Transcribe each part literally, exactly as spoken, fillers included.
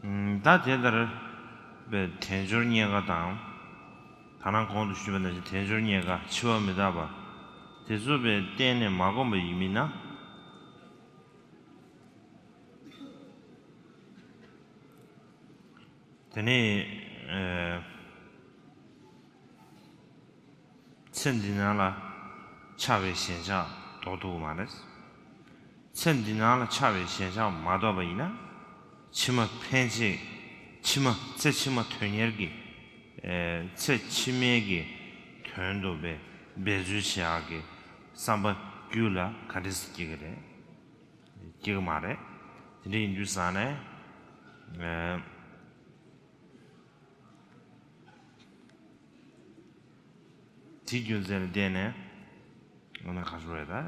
ད་དེ་ལྟར་བའི་དལ་འབྱོར་རྙེད་དཀའ་དང་། ད་ནང་གོང་དུ་ཞུས་པ་ནང་བཞིན་དལ་འབྱོར་རྙེད་དཀའ་འཆི་བ་མི་རྟག་པ་དེ་ཚོ་བའི་གཏན་ནས་མ་བསྒོམས་པ་ཡིན་མིན་ན། དེ་ནས། ཚེ་འདི་སྣང་ལ་ཆགས་པའི་ཞེན་ཆགས་ལྡོག་ཐུབ་ཀྱི་མ་རེད། ཚེ་འདི་སྣང་ལ་ཆགས་པའི་ཞེན་ཆགས་མ་ལྡོག་པ་ཡིན་ན། ཕྱི་མ་ཕན་ཆད། ཕྱི་མ་ཚེ་ཕྱི་མ་དོན་གཉེར་གྱི། ཚེ་ཕྱི་མའི་གི་དོན་དུ་འབད་འབད་རྩོལ་བྱེད་ཡག་གི་བསམ་པ་རྒྱུད་ལ་ག་འདྲ་སེ་སྐྱེ་གི་རེད། སྐྱེ་གི་མ་རེད། དེ་འདྲ་ཡིན་དུས་ཙང་ནས། དེའི་རྒྱུ་མཚན་ལ་བརྟེན་ནས། ང་ནི་ག་ཚོད་རེད་ད།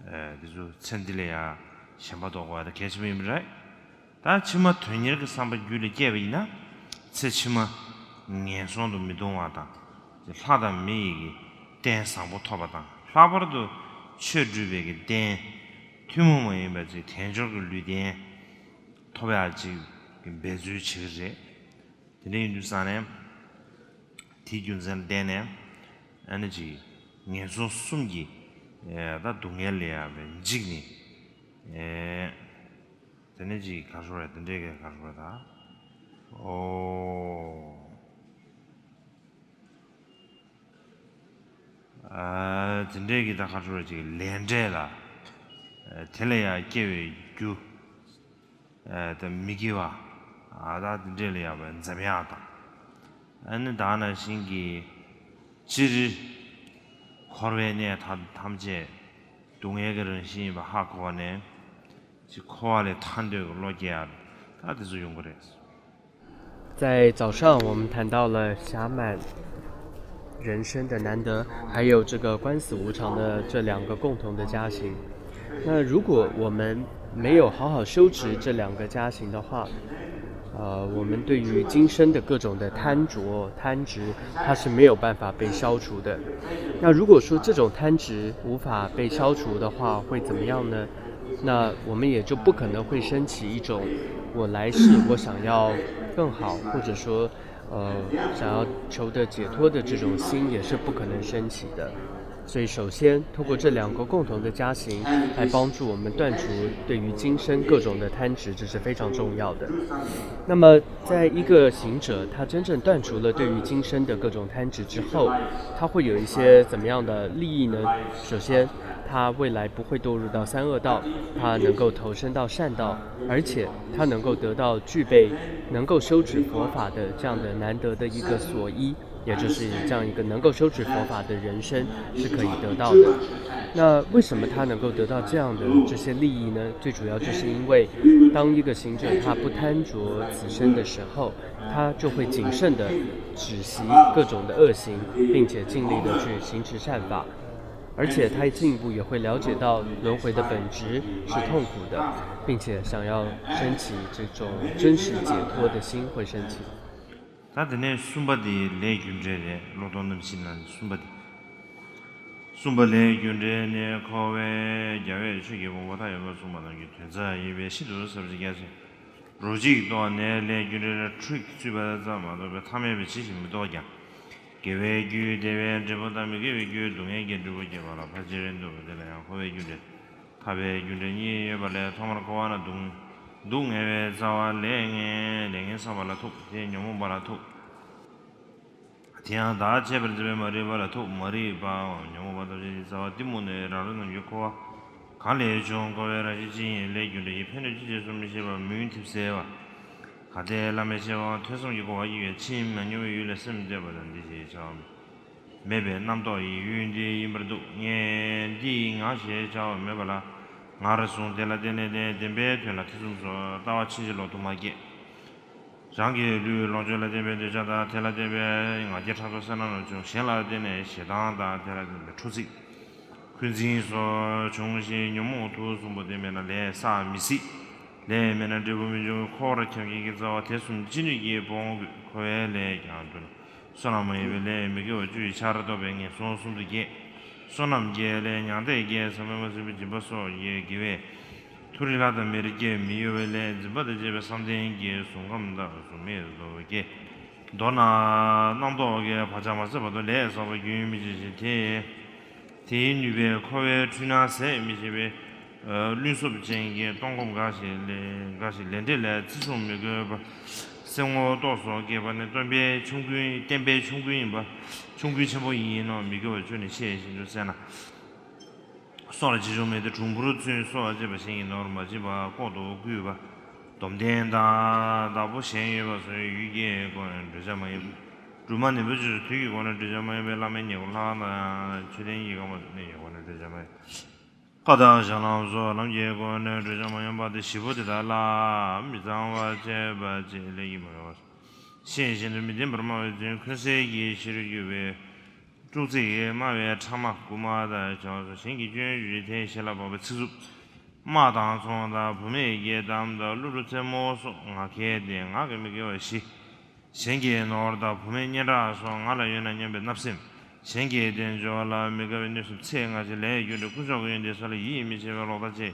ཨེ། འདི་ཚོ་ཚེ་འདི་ལ་ཡང་ཞེན་པ་ལྡོག་དགོས་པ་ད་གལ་ཆེན་པོ་ཡིན་པ་རེད། ད་ཕྱི་མ་དོན་གཉེར་གྱི་བསམ་པ་རྒྱུད་ལ་སྐྱེས་པ་ཡིན་ན། ཚེ་ཕྱི་མ་ངན་སོང་དུ་མི་ལྟུང་བ་དང་། ལྷ་དང་མི་ཡི་གི་རྟེན་བཟང་པོ་ཐོབ་པ་དང་། ལྷག་པར་དུ་ཆོས་སྒྲུབ་པའི་གི་རྟེན། ཐུན་མོང་མ་ཡིན་པ་ཅིག་དལ་འབྱོར་གྱི་ལུས་རྟེན་ཐོབ་ཡག་ཅིག་གི་འབད་རྩོལ་བྱེད་ཀྱི་རེད། དེ་འདྲ་ཡིན་དུས་ཙང་ནས། དེའི་རྒྱུ་མཚན་ལ་བརྟེན་ནས། ཨ་ནི་ཅིག་ངན་སོང་གསུམ་གྱི། ཨེ། ད་སྡུག་བསྔལ་ལས་ཡང་བའི་འཇིགས་ནས། ཨེ། དེ་ནས་ཅིག་ག་རེ་ཟེར་དགོས་རེད། དེ་འདྲའི་གི་ག་རེ་ཟེར་དགོས་རེད་ད། ཨོ། ཨ། དེ་འདྲའི་གི་ད་ག་རེ་ཟེར་དགོས་རེད། ཅིག་ལས་འབྲས་ལ། ཨ། དེ་ལ་ཡང་སྐྱེ་བའི་རྒྱུ། ཨ། ད་མི་དགེ་བ། ཨ། ད་དེ་འདྲ་ལ་ཡང་འབད་འཛེམ་ཡག་དང་། ཨ་ནི་ད་ག་ནང་བཞིན་གྱི་སྤྱིར་འཁོར་བའི་གནས་ཐམས་ཅད་སྡུག་བསྔལ་གྱི་རང་བཞིན་ཡིན་པ་ཧ་གོ་བ་ནས། ཅིག་འཁོར་བ་ལས་ཐར་འདོད་ཀྱི་བློ་སྐྱེ་ཡག་ད་དེ་ཚོ་ཡོང་གི་རེད། 在早上，我们谈到了暇满人生的难得，还有这个观死无常的这两个共同的加行。那如果我们没有好好修持这两个加行的话，呃，我们对于今生的各种的贪着、贪执，它是没有办法被消除的。那如果说这种贪执无法被消除的话，会怎么样呢？那我们也就不可能会升起一种我来世我想要更好，或者说，呃，想要求得解脱的这种心也是不可能升起的。所以，首先通过这两个共同的加行，来帮助我们断除对于今生各种的贪执，这是非常重要的。那么，在一个行者他真正断除了对于今生的各种贪执之后，他会有一些怎么样的利益呢？首先，他未来不会堕入到三恶道，他能够投身到善道，而且他能够得到具备能够修持佛法的这样的难得的一个所依，也就是这样一个能够修持佛法的人身是可以得到的。那为什么他能够得到这样的这些利益呢？最主要就是因为当一个行者他不贪着此身的时候，他就会谨慎的止息各种的恶行，并且尽力的去行持善法。而且他进一步也会了解到轮回的本质是痛苦的，并且想要升起这种真实解脱的心会升起。 ད་དེ་ནས་གསུམ་པ་དེ་ལས་རྒྱུ་འབྲས་རེད། བློ་ལྡོག་རྣམ་བཞི་ནང་གསུམ་པ་དེ། གསུམ་པ་ལས་རྒྱུ་འབྲས་ནི། འཁོར་བའི་རྒྱལ་བས་ཆོས་ཀྱི་ཕུང་པོ་མཐའ་ཡས་པ་གསུངས་པ་རྣམས་ཀྱི་དོན་རྩ་ཡིན་པས། ཤིན་ཏུ་ཟབ་ཅིང་རྒྱ་ཆེ། རོ་གཅིག་ལྟོས་ནས་ལས་རྒྱུ་འབྲས་ལ་འཁྲུལ་གྱིས་ཚུད་པ་ཙམ་མ་གཏོགས་པའི་ཐ་མལ་པའི་ཇི་བཞིན་མི་རྟོགས་ཀྱང་། དགེ་བའི་རྒྱུས་བདེ་བའི་འབྲས་བུ་དང་། མི་དགེ་བའི་རྒྱུས་སྡུག་བསྔལ་གྱི་འབྲས་བུ་བསྐྱེད་པ་ལ་ཕར་ཕྱིན་རེ་འདུག་པ་དེ་ལ་ཡང་འཁོར་བའི་རྒྱུ་འབྲས་ཐར་པའི་རྒྱུ་འབྲས་གཉིས་ཡོད་པ་ལས། ཐོག་མར་འཁོར་བ་ན་སྡུག་སྡུག་བསྔལ་བའི་རྩ་བ་ལས་ངན། ལས་ངན་བསམ་པ་ལ་ཐུག་དེ་ཉོན་མོངས་པ་ལ་ཐུག་དེ་ཡང་བདག་བྱས་པར་འཛིན་པའི་མ་རིག་པ་ལ་ཐུག་མ་རིག་པའམ་ཉོན་མོངས་པ་ཐམས་ཅད་ཀྱི་རྩ་བ་གཏི་མུག་ནི། རང་རིག་ནམ་མཁའི་འཁོར་བ་གང་ལས་བྱུང་། འཁོར་བའི་རང་བཞིན་ཅི་ཡིན། ལས་རྒྱུ་འབྲས་ཀྱི་ཕན་གནོད་ཅི་ཡིན་སོགས་མི་ཤེས་པར་མུན་འཐིབས་སེལ་བ། གལ་ཏེ་བླ་མེད་ཤེས་པའམ་ཐོས་བསམ་གྱི་གོ་བ་ཡོད་པས་ཕྱིས་མ་མྱོང་བའི་ཡུལ་ལ་སེམས་གཏད་པ་དང་། འདི་ཞེས་བྱ་བ་མེད་པའི་རྣམ་རྟོག་ཡིས། ཡུལ་འདི་ཡིན་པར་འདུག་ངས་འདི་ཡིན་ང་ཞེས་བྱ་བ་མེད་པ་ལ། ངར་བཟུང་དེ་ལ་བརྟེན་ནས་བདེན་པའི་དོན་ལ་ཐེ་ཚོམ་སོགས་ལྟ་བ་ཕྱིན་ཅི་ལོག་ཏུ་མ་སྐྱེས། རང་གི་ལུས་ལོངས་སྤྱོད་ལ་བརྟེན་པའི་འདོད་ཆགས་དང་། དེ་ལ་བརྟེན་པའི་ང་རྒྱལ་ཕྲག་དོག་སེར་སྣ་རྣམས་བྱུང་། གཞན་ལ་བརྟེན་ནས་ཞེ་སྡང་དང་། དེ་ལ་བརྟེན་པའི་འཁྲུག་འཛིང་། འཁོན་འཛིན་སོགས་བྱུང་ཞིང་ཉོན་མོངས་དུག་གསུམ་པོ་དེ་མེད་ན་ལས་བསགས་མི་སྲིད། ལས་མེད་ན་འབྲས་བུ་མི་འབྱུང་། འཁོར་བར་འཁྱམས་མཁན་གྱི་རྩ་བ་དེ་གསུམ་ཅི་ནུས་ཀྱིས་སྤོང་དགོས། འཁོར་བའི་ལས་ཀྱང་མཐུ་ནུས། བསོད་ནམས་མ་ཡིན་པའི་ལས་མི་དགེ་བ་བཅུ་ཡི་ཆར་གཏོགས་པའི་ངན་སོང་གསུམ་དུ་སྐྱེ། བསོད་ནམས་ཀྱི་ལས་མྱང་འདས་ཀྱི་ཟབ་མོ་མ་ཟིན་པའི་སྦྱིན་པ་སོགས་ཀྱི་དགེ་བས། མཐོ་རིས་ལྷ་དང་མིར་སྐྱེ་མི་གཡོ་བའི་ལས། འཛིན་པ་དང་བཅས་པའི་བསམ་གཏན་གྱི་གཟུགས་ཁམས་དང་གཟུགས་མེད་དུ་སྐྱེ། མདོར་ན་རྣམ་རྟོག་གི་བག་ཆགས་མ་ཟད་བར་དུ་ལས་བསགས་པ་རྒྱུན་མི་འཆད་ཞིང་དེ། དེའི་ནུས་པས་འཁོར་བའི་འཁྲུལ་སྣང་ཟད་མི་ཤེས་པའི་བླུན་སོབ་ཅན་གྱི་སྟོང་གོམས་འགའ་ཞིག་ལས་འགའ་ཞིག་ལས་འབྲས་ལ་བརྩི་སྲུང་མི་དགོས་པར་སེམས་ངོ་རྟོགས་སུ་སྐྱེས་པ་ནི་སྟོན་པའི་ཆོམ་རྐུན་བསྟན་པའི་ཆོམ་རྐུན་ཡིན་པ། ཆོམ་རྐུན་ཆེན་པོ་ཡིན་ནོ། མི་དགེ་བ་བཅུ་ནི་ཤེས་བཞིན་དུ་བསད་ན། སྲོག་ལ་ཅི་བྱུང་མེད་དེ་གྲུང་པོར་ཚུད། གསོད་པ་བྱེད་པ་གཞན་གྱི་ནོར་མ་བྱིན་པ། ལྐོག་ཏུ་བརྐུས་པ། སྡོམ་ལྡན་དང་བདག་པོ་གཞན་ཡོད་པ་སོགས་ཡུལ་གྱི་སྒོ་ནས་བགྲོད་བྱ་མ་ཡིན་པ། སྦྲུམ་མ་ནུས་པ་བཅུ་དུས་ཀྱི་སྒོ་ནས་བགྲོད་བྱ་མ་ཡིན་པའི་བླ་མའི་ཉེ་འཁོར་ལྷ་དང་མཆོད་རྟེན་གྱི་ཁང་པ་སོགས་གནས་ཀྱི་སྒོ་ནས་བགྲོད་བྱ་མ་ཡིན། བཀའ་དང་ཞལ་ལམ་སོགས་ལམ་གྱི་སྒོ་ནས་བགྲོད་བྱ་མ་ཡིན་པ་དེ་བཞི་པོ་དེ་དག་ལ་མི་གཙང་བར་བྱེད་པ་བཅས་ལས་ཀྱི་མི་དགེ་བ། ཤེས་བཞིན་དུ་མི་བདེན་པར་སྨྲ་བའི་རྫུན། འཁོན་གསལ་གྱི་ཕྱིར་གྱུར་པའི་དཀྲུག་ཚིག་མ་བའི་ཕྲ་མ་རྐུན་མ་དང་བྱ་བ་སོགས་གཞན་གྱི་སྐྱོན་བརྗོད་ཀྱི་དེ་ཞེ་ལ་བབ་པའི་ཚིག་རྩུབ། དམག་དང་ཚོང་དང་བུད་མེད་ཀྱི་གཏམ་དང་གླུ་རུ་རྩེད་མོ་སོགས་ངག་འཁྱལ་ཏེ་ངག་གི་མི་དགེ་བ་བཞི། གཞན་གྱི་ནོར་དང་བུད་མེད་སྙན་གྲགས་སོགས་ང་ལ་ཡོད་ན་སྙམ་པའི་བརྣབ་སེམས། གཞན་གྱི་དལ་འབྱོར་ལ་མི་དགའ་བའི་གནོད་སེམས། ཚེ་སྔ་ཕྱི་ལས་རྒྱུ་འབྲས། དཀོན་མཆོག་གི་ཡོན་ཏན་སོགས་ལ་ཡིད་མི་ཆེས་པའི་ལོག་ལྟ་བཅས།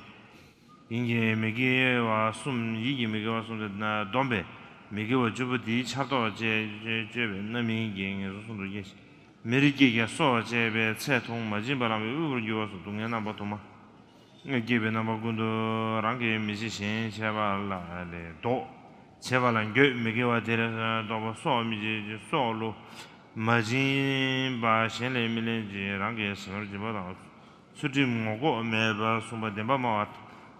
ཡིད་ཀྱི་མི་དགེ་བ་གསུམ། ཡིད་ཀྱི་མི་དགེ་བ་གསུམ་དེ་བསྡོམས་པས་མི་དགེ་བ་བཅུ་པོ་དེའི་ཆར་གཏོགས་བཅས་སྤྱོད་པས་རྣམ་སྨིན་གྱི་ངན་སོང་གསུམ་དུ་སྐྱེ་ཞིང་། མིར་སྐྱེས་ཀྱང་སྲོག་བཅད་པའི་ཚེ་ཐུང་། མ་བྱིན་པ་བླངས་པས་དབུལ་པོར་འགྱུར་བ་སོགས་སྡུག་བསྔལ་རྣམ་པ་དུ་མ་སྐྱེས་པའི་རྣམ་པ་ཀུན་ཏུ་རང་གིས་མི་བྱེད་གཞན་བྱེད་པ་ལ་ལས་ལྡོག། བྱེད་པ་ལ་འགྱོད་མི་དགེ་བ་དེ་ལས་ལྡོག་པ། སྲོག་མི་བཅད་ཅིང་སྲོག་བླུ། མ་བྱིན་པ་གཞན་ལས་མི་ལེན་ཅིང་རང་གི་བྱིན་རླབས་སྦྱིན་པ་དང་། ཚུལ་ཁྲིམས་ངོ་ལྐོག་མེད་པར་སྲུང་བ། བདེན་པ་སྨྲ་བ།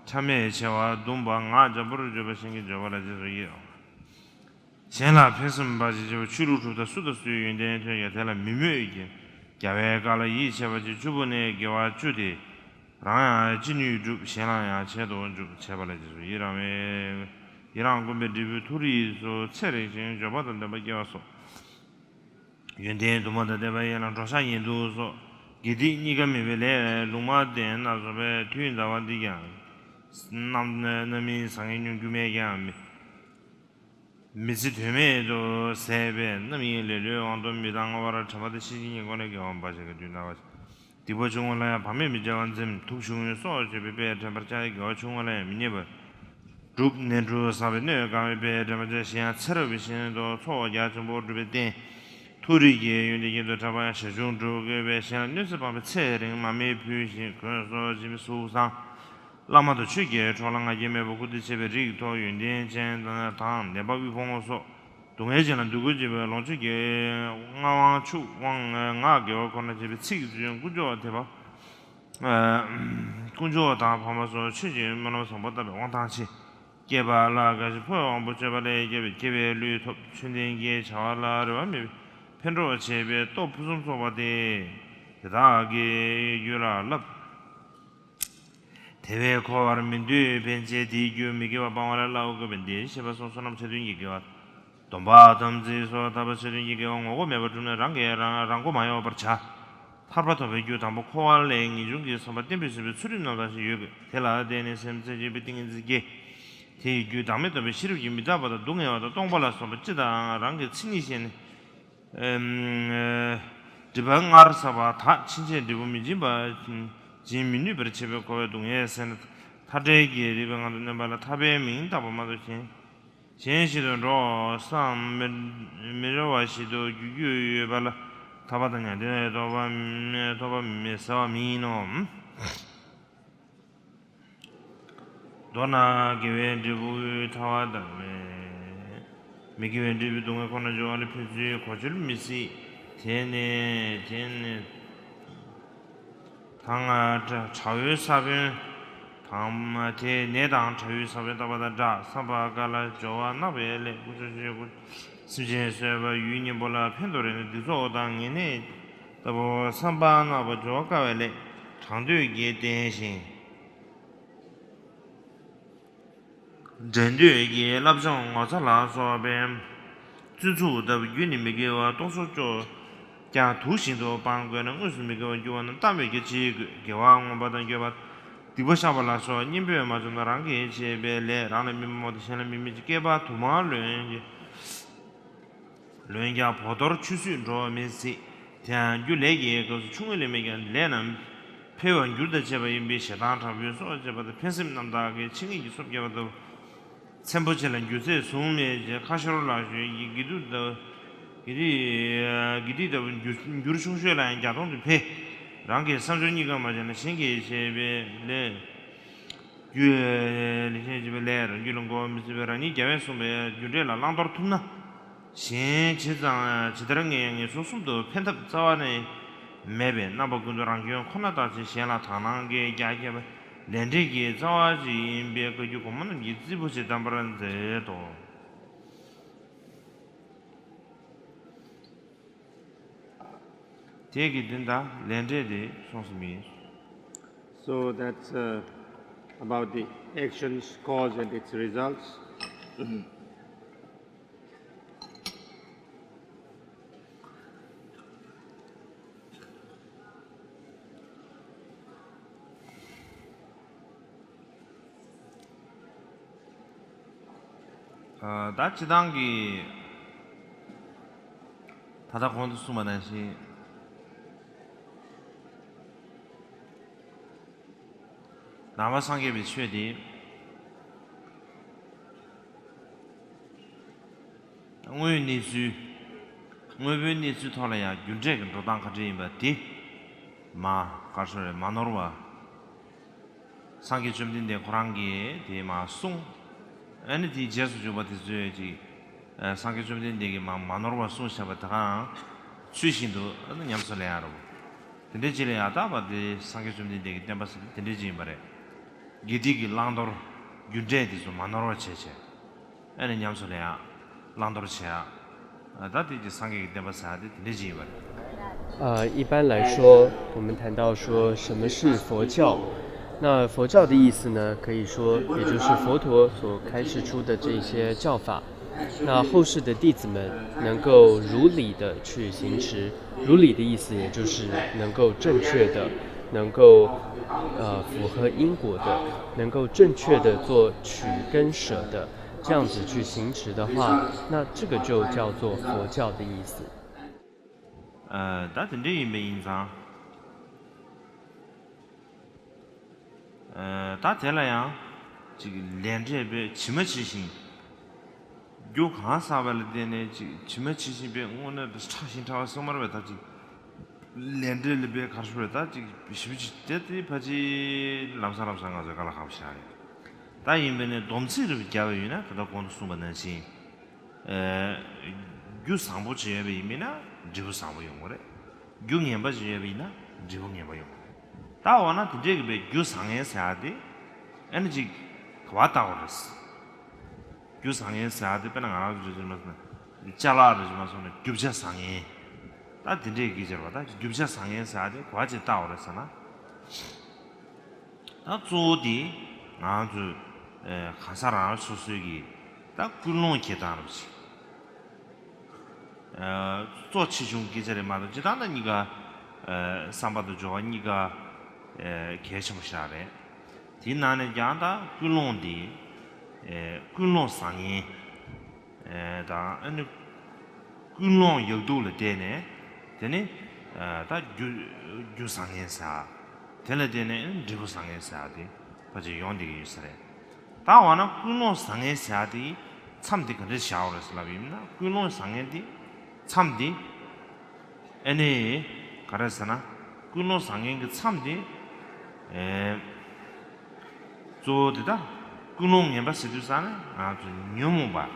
ཕྲ་མས་ཆེ་བ་བརྡུངས་པ། ངག་འཇམ་པོར་བརྗོད་པ། གཞན་གྱི་འབྱོར་པ་ལ་རྗེས་སུ་ཡི་རང་། གཞན་ལ་ཕན་སེམས་འབའ་ཞིག་བྱེད་པ། ཆོས་ལུགས་གྲུབ་མཐའ་སུ་དང་སུའི་ཡོན་ཏན་ཐོས་ཀྱང་དེ་ལ་མི་མོས་ཀྱི། རྒྱལ་བའི་བཀའ་ལ་ཡིད་ཆེས་པ་བཅས་བཅུ་པོ་ནི་དགེ་བ་བཅུ་སྟེ། རང་ཡང་ཅི་ནུས་བསྒྲུབ། གཞན་ལ་ཡང་ཆེད་དུ་བསྒྲུབ། བྱས་པ་ལ་རྗེས་སུ་ཡི་རང་བས། ཡི་རང་བསྒོམས་པའི་འབྲས་བུས་མཐོ་རིས་སུ་ཚེ་རིང་ཞིང་འབྱོར་པ་དང་ལྡན་པ་སྐྱེ་བ་སོགས། ཡོན་ཏན་དུ་མ་དང་ལྡན་པ་ཡན་ལག་འགྲོ་བྱ་ཡིན་མདོག་སོགས་དགེ་སྡིག་གཉིས་ཀ་མེད་པའི་ལས་ལུང་མ་བསྟན་ན་སོགས་པའི་དུས་འདའ་བ་འདི་ཀྱང་། རྣམ་རྣམ་སྨིན་བཟང་ངན་མྱོང་འགྱུར་མེད་ཀྱང་མི། མི་ཚེ་དོན་མེད་དུ་ཟད་པས་རྣམ་གཡེང་ལེ་ལོའི་དབང་དུ་མི་བཏང་བར་དྲན་པ་དང་ཤེས་བཞིན་གྱི་སྒོ་ནས་དགེ་བ་འབའ་ཞིག་གི་དུས་འདའ་བ། སྡིག་པ་ཆུང་ངུ་ལ་ཡང་བག་མེད་མི་བྱ་བར་འཛེམ། དུག་ཆུང་ངུའི་སྲོག་གཅོད་པའི་དཔེས་དྲན་པར་བྱ། དགེ་བ་ཆུང་ངུ་ལ་ཡང་མི་བརྙས་པར་སྒྲུབ། ནས་འབྲུ་བཟང་བའི་སྣོད་གང་བའི་དཔེས་དྲན་པར་བྱ། གཞན་ཡང་ཚེ་རབས་བཞིན་དུ་ཚོགས་རྒྱ་ཆེན་པོ་སྒྲུབ་པའི་རྟེན། མཐོ་རིས་ཀྱི་ཡོན་ཏན་ཁྱད་དུ་འཕགས་པ་ཡང་ཞལ་ཆུང་སྒྲུབ་དགོས་པས་གཞན་ལ་གནོད་འཚེ་སྤངས་པའི་ཚེ་རིང་མ་མི་ཕུལ་ཞིང་གོས་སོགས་བྱིན་པའི་གཟུགས་བཟང་། བླ་མ་དང་ཆོས་ཀྱི་གྲོགས་ལ་ང་རྒྱལ་མེད་པར་བཀུར་སྟི་བྱེད་པའི་རིགས་ཐོག་ཡོན་ཏན་ཅན་དང་ནད་པ་དབུལ་ཕོངས་སོགས་སྡུག་བསྔལ་ཅན་ལ་འདོད་དགུ་བྱེད་པའི་ལོངས་སྤྱོད་ཀྱི་མངའ་དབང་ཕྱུག་དབང་ངག་དགེ་བ་ཁོ་ན་བྱེད་པའི་ཚིག་བརྗོད་དཀོན་མཆོག་དད་པ། དཀོན་མཆོག་དང་ཕ་མ་སོགས་ཆོས་ཀྱི་སྨོན་ལམ་བཟང་པོ་བཏབ་པའི་དབང་ཐང་ཆེ། སྐྱེས་པ་ལ་དགའ་ཞིང་ཕོ་བའི་དབང་པོ་སྤྱོད་པ་ལས་སྐྱེས་པའི་སྐྱེ་བའི་ལུས་ཐོབ། ཆོས་ལྡན་གྱི་བྱ་བ་ལ་རེ་བ་མེད་པའི་ཕན་གྲོགས་བྱེད་པའི་སྟོབས་ཕུན་སུམ་ཚོགས་པ་སྟེ། དེ་དག་གི་རྒྱུད་ལ་བསླབ། དེ་བས་འཁོར་བར་མི་འདོད་པས་བྱས་དེའི་རྒྱུ་མི་དགེ་བ་སྤང་བ་ལ་བསླབ་དགོས་པས་འདིར་བཤད་པ་སོགས་བསོད་ནམས་ཆ་མཐུན་གྱི་དགེ་བ། སྡོམ་པ་དམ་ཚིག་སོགས་ཐར་པ་ཆ་མཐུན་གྱི་དགེ་བ་ངོ་ལྐོག་མེད་པར་བསྒྲུབས་ནས་རང་གིས་རང་རང་མགོ་མ་གཡོགས་པར་བྱ། ཐར་པ་ཐོབ་པའི་རྒྱུ་དང་པོ་འཁོར་བ་ལས་ངེས་འབྱུང་གི་བསམ་པ་བརྟན་པོས་ཟིན་པའི་ཚུལ་ཁྲིམས་རྣམ་དག་ཞིག་ཡོད་དགོས། དེ་ལ་བརྟེན་ནས་སེམས་རྩེ་གཅིག་པའི་ཏིང་ངེ་འཛིན་སྐྱེ། དེ་ཡི་རྒྱུ་བདག་མེད་རྟོགས་པའི་ཤེས་རབ་ཀྱིས་མི་རྟག་པ་དང་སྡུག་བསྔལ་བ་དང་སྟོང་པ་ལ་སོགས་པ་སྤྱི་དང་རང་གི་མཚན་ཉིད་ཤེས་ནས། སྒྲིབ་པ་ལྔར་ཟག་པ་དག་ཕྱིན་ཆད་འབྲས་བུ་མི་འབྱིན་པ། འབྱིན་མི་ནུས་པར་བྱེད་པའི་འཁོར་བའི་སྡུག་བསྔལ་ཟད་ནས་མཐའ་བྲལ་གྱི་རིག་པའི་ངང་དུ་གནས་པ་ལ་ཐར་པའི་མིང་བཏགས་པ་མ་གཏོགས་གཞན། གཞན་ཞིག་ཏུ་འགྲོ་བསམ་མི་མི་རེ་བ་ཞིག་ཏུ་འགྱུར་རྒྱུ་ཡོད་པ་ལ་ཐར་པ་དང་མྱང་འདས་ཐོབ་པ་ཐོབ་པ་མི་ཟེར་བ་མིན་ནོ། མདོར་ན་དགེ་བའི་འབྲས་བུ་ཐར་པ་དང་མི་དགེ་བའི་འབྲས་བུའི་སྡུག་བསྔལ་ཁོ་ན་སྦྱོང་བ་ལ་ཕན་ཚུན་གོ་ཆོད་མི་སྲིད། དེ་ནི་དེ་ནི་དང་དགྲ་བོའི་ས་བོན་དང་དེ་ནད་དང་དགྲ་བོའི་ས་བོན་བཏབ་པ་དང་འདྲ། བསམ་པ་དཀའ་ལ་སྦྱོར་བ་བརྣག་པའི་ལས། དཀོན་མཆོག་ཆོས་ཀྱི་སྐུ་སེམས་ཅན་གསོད་པ་ཡུལ་གཉན་པོ་ལ་ཕན་དུ་རེ་ནས་སྡིག་ཚོགས་དང་ངན་གནས་ལྟ་བུ་བསམ་པ་བརྣག་པ་སྦྱོར་བ་དཀའ་བའི་ལས། གྲངས་འདོད་ཀྱིས་བརྟེན་ཞིང་འགྲན་འདོད་ཀྱི་བསླབ་སྦྱོང་ངོ་ཚ་ལ་སོགས་པའི་བཙུན་ཚུགས་ལྟ་བུ་རྒྱུ་ནི་མི་དགེ་བ་རྟོགས་སོ་ཅོག་ཀྱང་དུག་བཞིན་དུ་སྤང་དགོས་ན་དངོས་སུ་མི་དགེ་བ་འགྱུར་བ་རྣམས་བརྟག་པའི་གེགས་བྱེད་དགོས། དགེ་བ་མངོན་པ་དང་འགྱོད་པ། སྡིག་པ་བཤགས་པ་ལ་སོགས་གཉེན་པོས་མ་བྱུང་ན་རང་གིས་བྱས་པའི་ལས་རང་ལ་སྨིན་པ་མ་གཏོགས་གཞན་ལ་སྨིན་མི་བྱེད། བསྐལ་པ་དུ་མར་ལོན་གྱི་ལོན་ཀྱང་བོ་དོར་ཆུད་ཟོས་འགྲོ་མི་སྲིད། དེ་ཡང་རྒྱུ་ལས་ཀྱི་སྐབས་སུ་ཆུང་ངུའི་ལས་མེད་ཀྱང་ལས་རྣམས་ འཕེལ་བར་འགྱུར་དང་བཅས་པ་ཡིན་པས། ཞེ་སྡང་དྲག་པོས་སྲོག་བཅད་པ་དང་། ཕན་སེམས་རྣམ་དག་གིས་འཆི་ངེས་ཀྱི་སྲོག་བཅད་པ་ལྟ་བུ། ཚེམ་པོ་ཆེ་ལ་རྒྱུ་ཚད་བཟུང་མེད་ཅིང་། ཁ་ཤོར་ལ་ཞོན་ཞིང་། དགེ་སྡིག་དང་། དགེ་སྡིག་དགེ་སྡིག་ལྟ་བུ་འགྱུར་འགྱུར་ཆུང་ཤོས་ལ་ཡང་བརྒྱ་སྟོང་དུ་འཕེལ། རང་གིས་བསམ་སྦྱོར་གཉིས་ཀ་མ་བྱས་ན། གཞན་གྱིས་བྱས་པའི་ལས། རྒྱུ་ལས་གཞན་བྱས་པའི་ལས་རང་རྒྱུད་ལ་འགོག་པ་མི་སྲིད་པས། རང་ཉིད་རྒྱལ་བས་གསུངས་པའི་རྒྱུ་འབྲས་ལ་བླང་དོར་ཐུབ་ན། གཞན་ཇི་ཙམ་ཇི་ལྟར་ངན་ཡང་ངན་སོང་གསུམ་དུ་ཕན་ཐབས་རྩ་བ་ནས་མེད་པས། རྣམ་པ་ཀུན་ཏུ་རང་སྐྱོན་ཁོ་ན་བརྟག་ཅིང་གཞན་ལ་དག་སྣང་གིས་རྒྱ་བསྐྱེད་པ་ལས་འབྲས་ཀྱི་རྩ་བ་ཅིག་ཡིན་པས། བཀའ་བརྒྱུད་གོང་མ་རྣམས་ཀྱིས་རྩིས་པོ་ཆེ་བསྟན་པར་མཛད་དོ། དེ་གི་དོན་དག་ལས་འབྲས་དེ་གསུངས་སོ་མིན། So that's uh, about the actions, cause and its results. ད་སྤྱི་བཏང་གི་ད་ལྟ་གོང་དུ་གསུངས་པ་ནང་བཞིན། ནང་པ་སངས་རྒྱས་པའི་ཆོས་དེ། དངོས་གནས་ཚུལ། དངོས་པོའི་གནས་ཚུལ་ཐོག་ལ་ཡང་རྒྱུ་འབྲས་ཀྱི་འགྲོ་སྟངས་ག་འདྲ་ཡིན་པ་དེ། མ་ག་སོ་རེ་མ་ནོར་བ། སངས་རྒྱས་བཅོམ་ལྡན་འདས་ཁོ་རང་གིས་དེ་མ་གསུངས། ཨ་ནི་དེའི་རྗེས་སུ་འཇུག་པ་དེ་ཚོས་ཅིག་ཨ་སངས་རྒྱས་བཅོམ་ལྡན་འདས་ཀྱིས་མ་མ་ནོར་བ་གསུངས་བཞག་པ་དེ་གའང་ཚུལ་བཞིན་དུ་ཨ་ནི་ཉམས་སུ་ལེན་ཡ་རོ། དེ་འདྲའི་ཅིག་ལ་ཡང་དག་པ་དེ་སངས་རྒྱས་བཅོམ་ལྡན་འདས་ཀྱི་བསྟན་པ་ཟེར་དེ་འདྲའི་ཅིག་ཡིན་པ་རེད། དགེ་སྡིག་གི་བླང་དོར་རྒྱུ་འབྲས་དེ་ཚོ་མ་ནོར་བ་བྱས་བྱས། ཨ་ནི་ཉམས་སུ་ལེན་ཡ། བླང་དོར་བྱེད་ཡ། ད་དེ་ཀྱི་སངས་རྒྱས་ཀྱི་བསྟན་པ་ཟེར་ཡ་དེ་དེ་འདྲའི་ཅིག་ཡིན་པ་རེད། 呃，一般来说，我们谈到说什么是佛教，那佛教的意思呢，可以说也就是佛陀所开示出的这些教法，那后世的弟子们能够如理的去行持，如理的意思也就是能够正确的，能够呃符合因果的，能够正确的做取跟舍的，这样子去行持的话，那这个就叫做佛教的意思。 ད་དེ་འདྲ་ཡིན་པ་ཡིན་ཙང་། ད་དེ་ལ་ཡང་ཅིག་ལས་འབྲས་པས་ཇི་མ་ཇི་བཞིན། རྒྱུ་གང་བསགས་པ་ལ་བརྟེན་ནས་ཅིག་ཇི་མ་ཇི་བཞིན་པས་དངོས་གནས་དྲག་ཞིང་ཕྲ་བ་སེལ་མར་བས་ད་ཅིག་ལས་འབྲས་ལ་པའི་གར་སོ་རེ་ད་ཅིག་ཞིབ་ཅིག་དེ་དེ་ཕ་ཅིག་ལམ་སང་ལམ་སང་ང་ཚོའི་ག་ལ་ཁག་པོ་ཞིག་རེད། ད་ཡིན་པས་ནས་སྡོམ་ཚིག་རེ་བརྒྱབ་པ་ཡིན་ན་ད་ལྟ་གོང་དུ་གསུངས་པ་ནང་བཞིན། རྒྱུ་བཟང་པོ་ཅིག་ཡོད་པ་ཡིན་པས་ན་འབྲས་བུ་བཟང་པོ་ཡོང་གི་རེད། རྒྱུ་ངན་པ་ཅིག་ཡོད་པ་ཡིན་ན་འབྲས་བུ་ངན་པ་ཡོང་གི་རེད། ད་འོ་ན་དེ་འདྲས་ཀྱི་པའི་རྒྱུ་བཟང་ངན་ཟེར་ཡ་དེ་ཨ་ནི་ཅིག་ག་བ་བལྟ་བ་རེད། རྒྱུ་བཟང་ངན་ཟེར་ཡ་དེ་དཔེར་ན་ང་རང་ཚོ་རེད་མ་སོང་ན་ཅ་ལག་རེད་མ་སོང་ན་རྒྱུ་ཆ་བཟང་ངན། ད་དེ་འདྲས་ཀྱི་ཅེར་བ་ད་རྒྱུ་ཆ་བཟང་ངན་ཟེར་ཡ་དེ་ག་བ་ཅིག་བལྟ་བ་རེད་ཟེར་ན། ད་གཙོ་བོ་དེ་ང་ཚོས་གང་ཟག་རང་རང་སོ་སོའི་གི་ད་ཀུན་སློང་འཁྱེར་སྟངས་རེད་ཅིག་གཙོ་ཆེ་ཆུང་སྐད་ཆ་རེད་མ་གཏོགས་སྤྱིར་བཏང་ད་གཉིས་ཀ་བསམ་པ་དང་སྦྱོར་བ་གཉིས་ཀ་གལ་ཆེན་པོ་ཞིག་རེད། དེའི་ནང་ནས་ཀྱང་ད་ཀུན་སློང་འདི་ཀུན་སློང་བཟང་ངན། དང་ཨ་ནི་ཀུན་སློང་ཡག་སྡུག་ལ་བལྟས་ནས་དེ་ནི་ད་རྒྱུ་རྒྱུ་བཟང་ངན་ཟེར། དེ་ལ་བལྟས་ནས་ཨ་ནི་འབྲས་བུ་བཟང་ངན་ཟེར་དེ་ཕལ་ཆེར་ཡོང་བསྡད་ཀྱི་ཡོད་ས་རེད། ད་འོ་ན་ཀུན་སློང་བཟང་ངན་ཟེར་དེ་མཚམས་དེ་ག་འདྲས་བཞག་པ་རེད་ཟེར་ལབ་ཡིན་ན་ཀུན་སློང་བཟང་ངན་དེ་མཚམས་དེ། ཨ་ནི། ག་རེ་ཟེར་ན། ཀུན་སློང་བཟང་ངན་གྱི་མཚམས་དེ། ཨེ། གཙོ་བོ་དེ་དག་ཀུན་སློང་ངན་པ་ཟེར་དུས་ཙང་ནས་ང་ཚོ་ཉོན་མོངས་པ།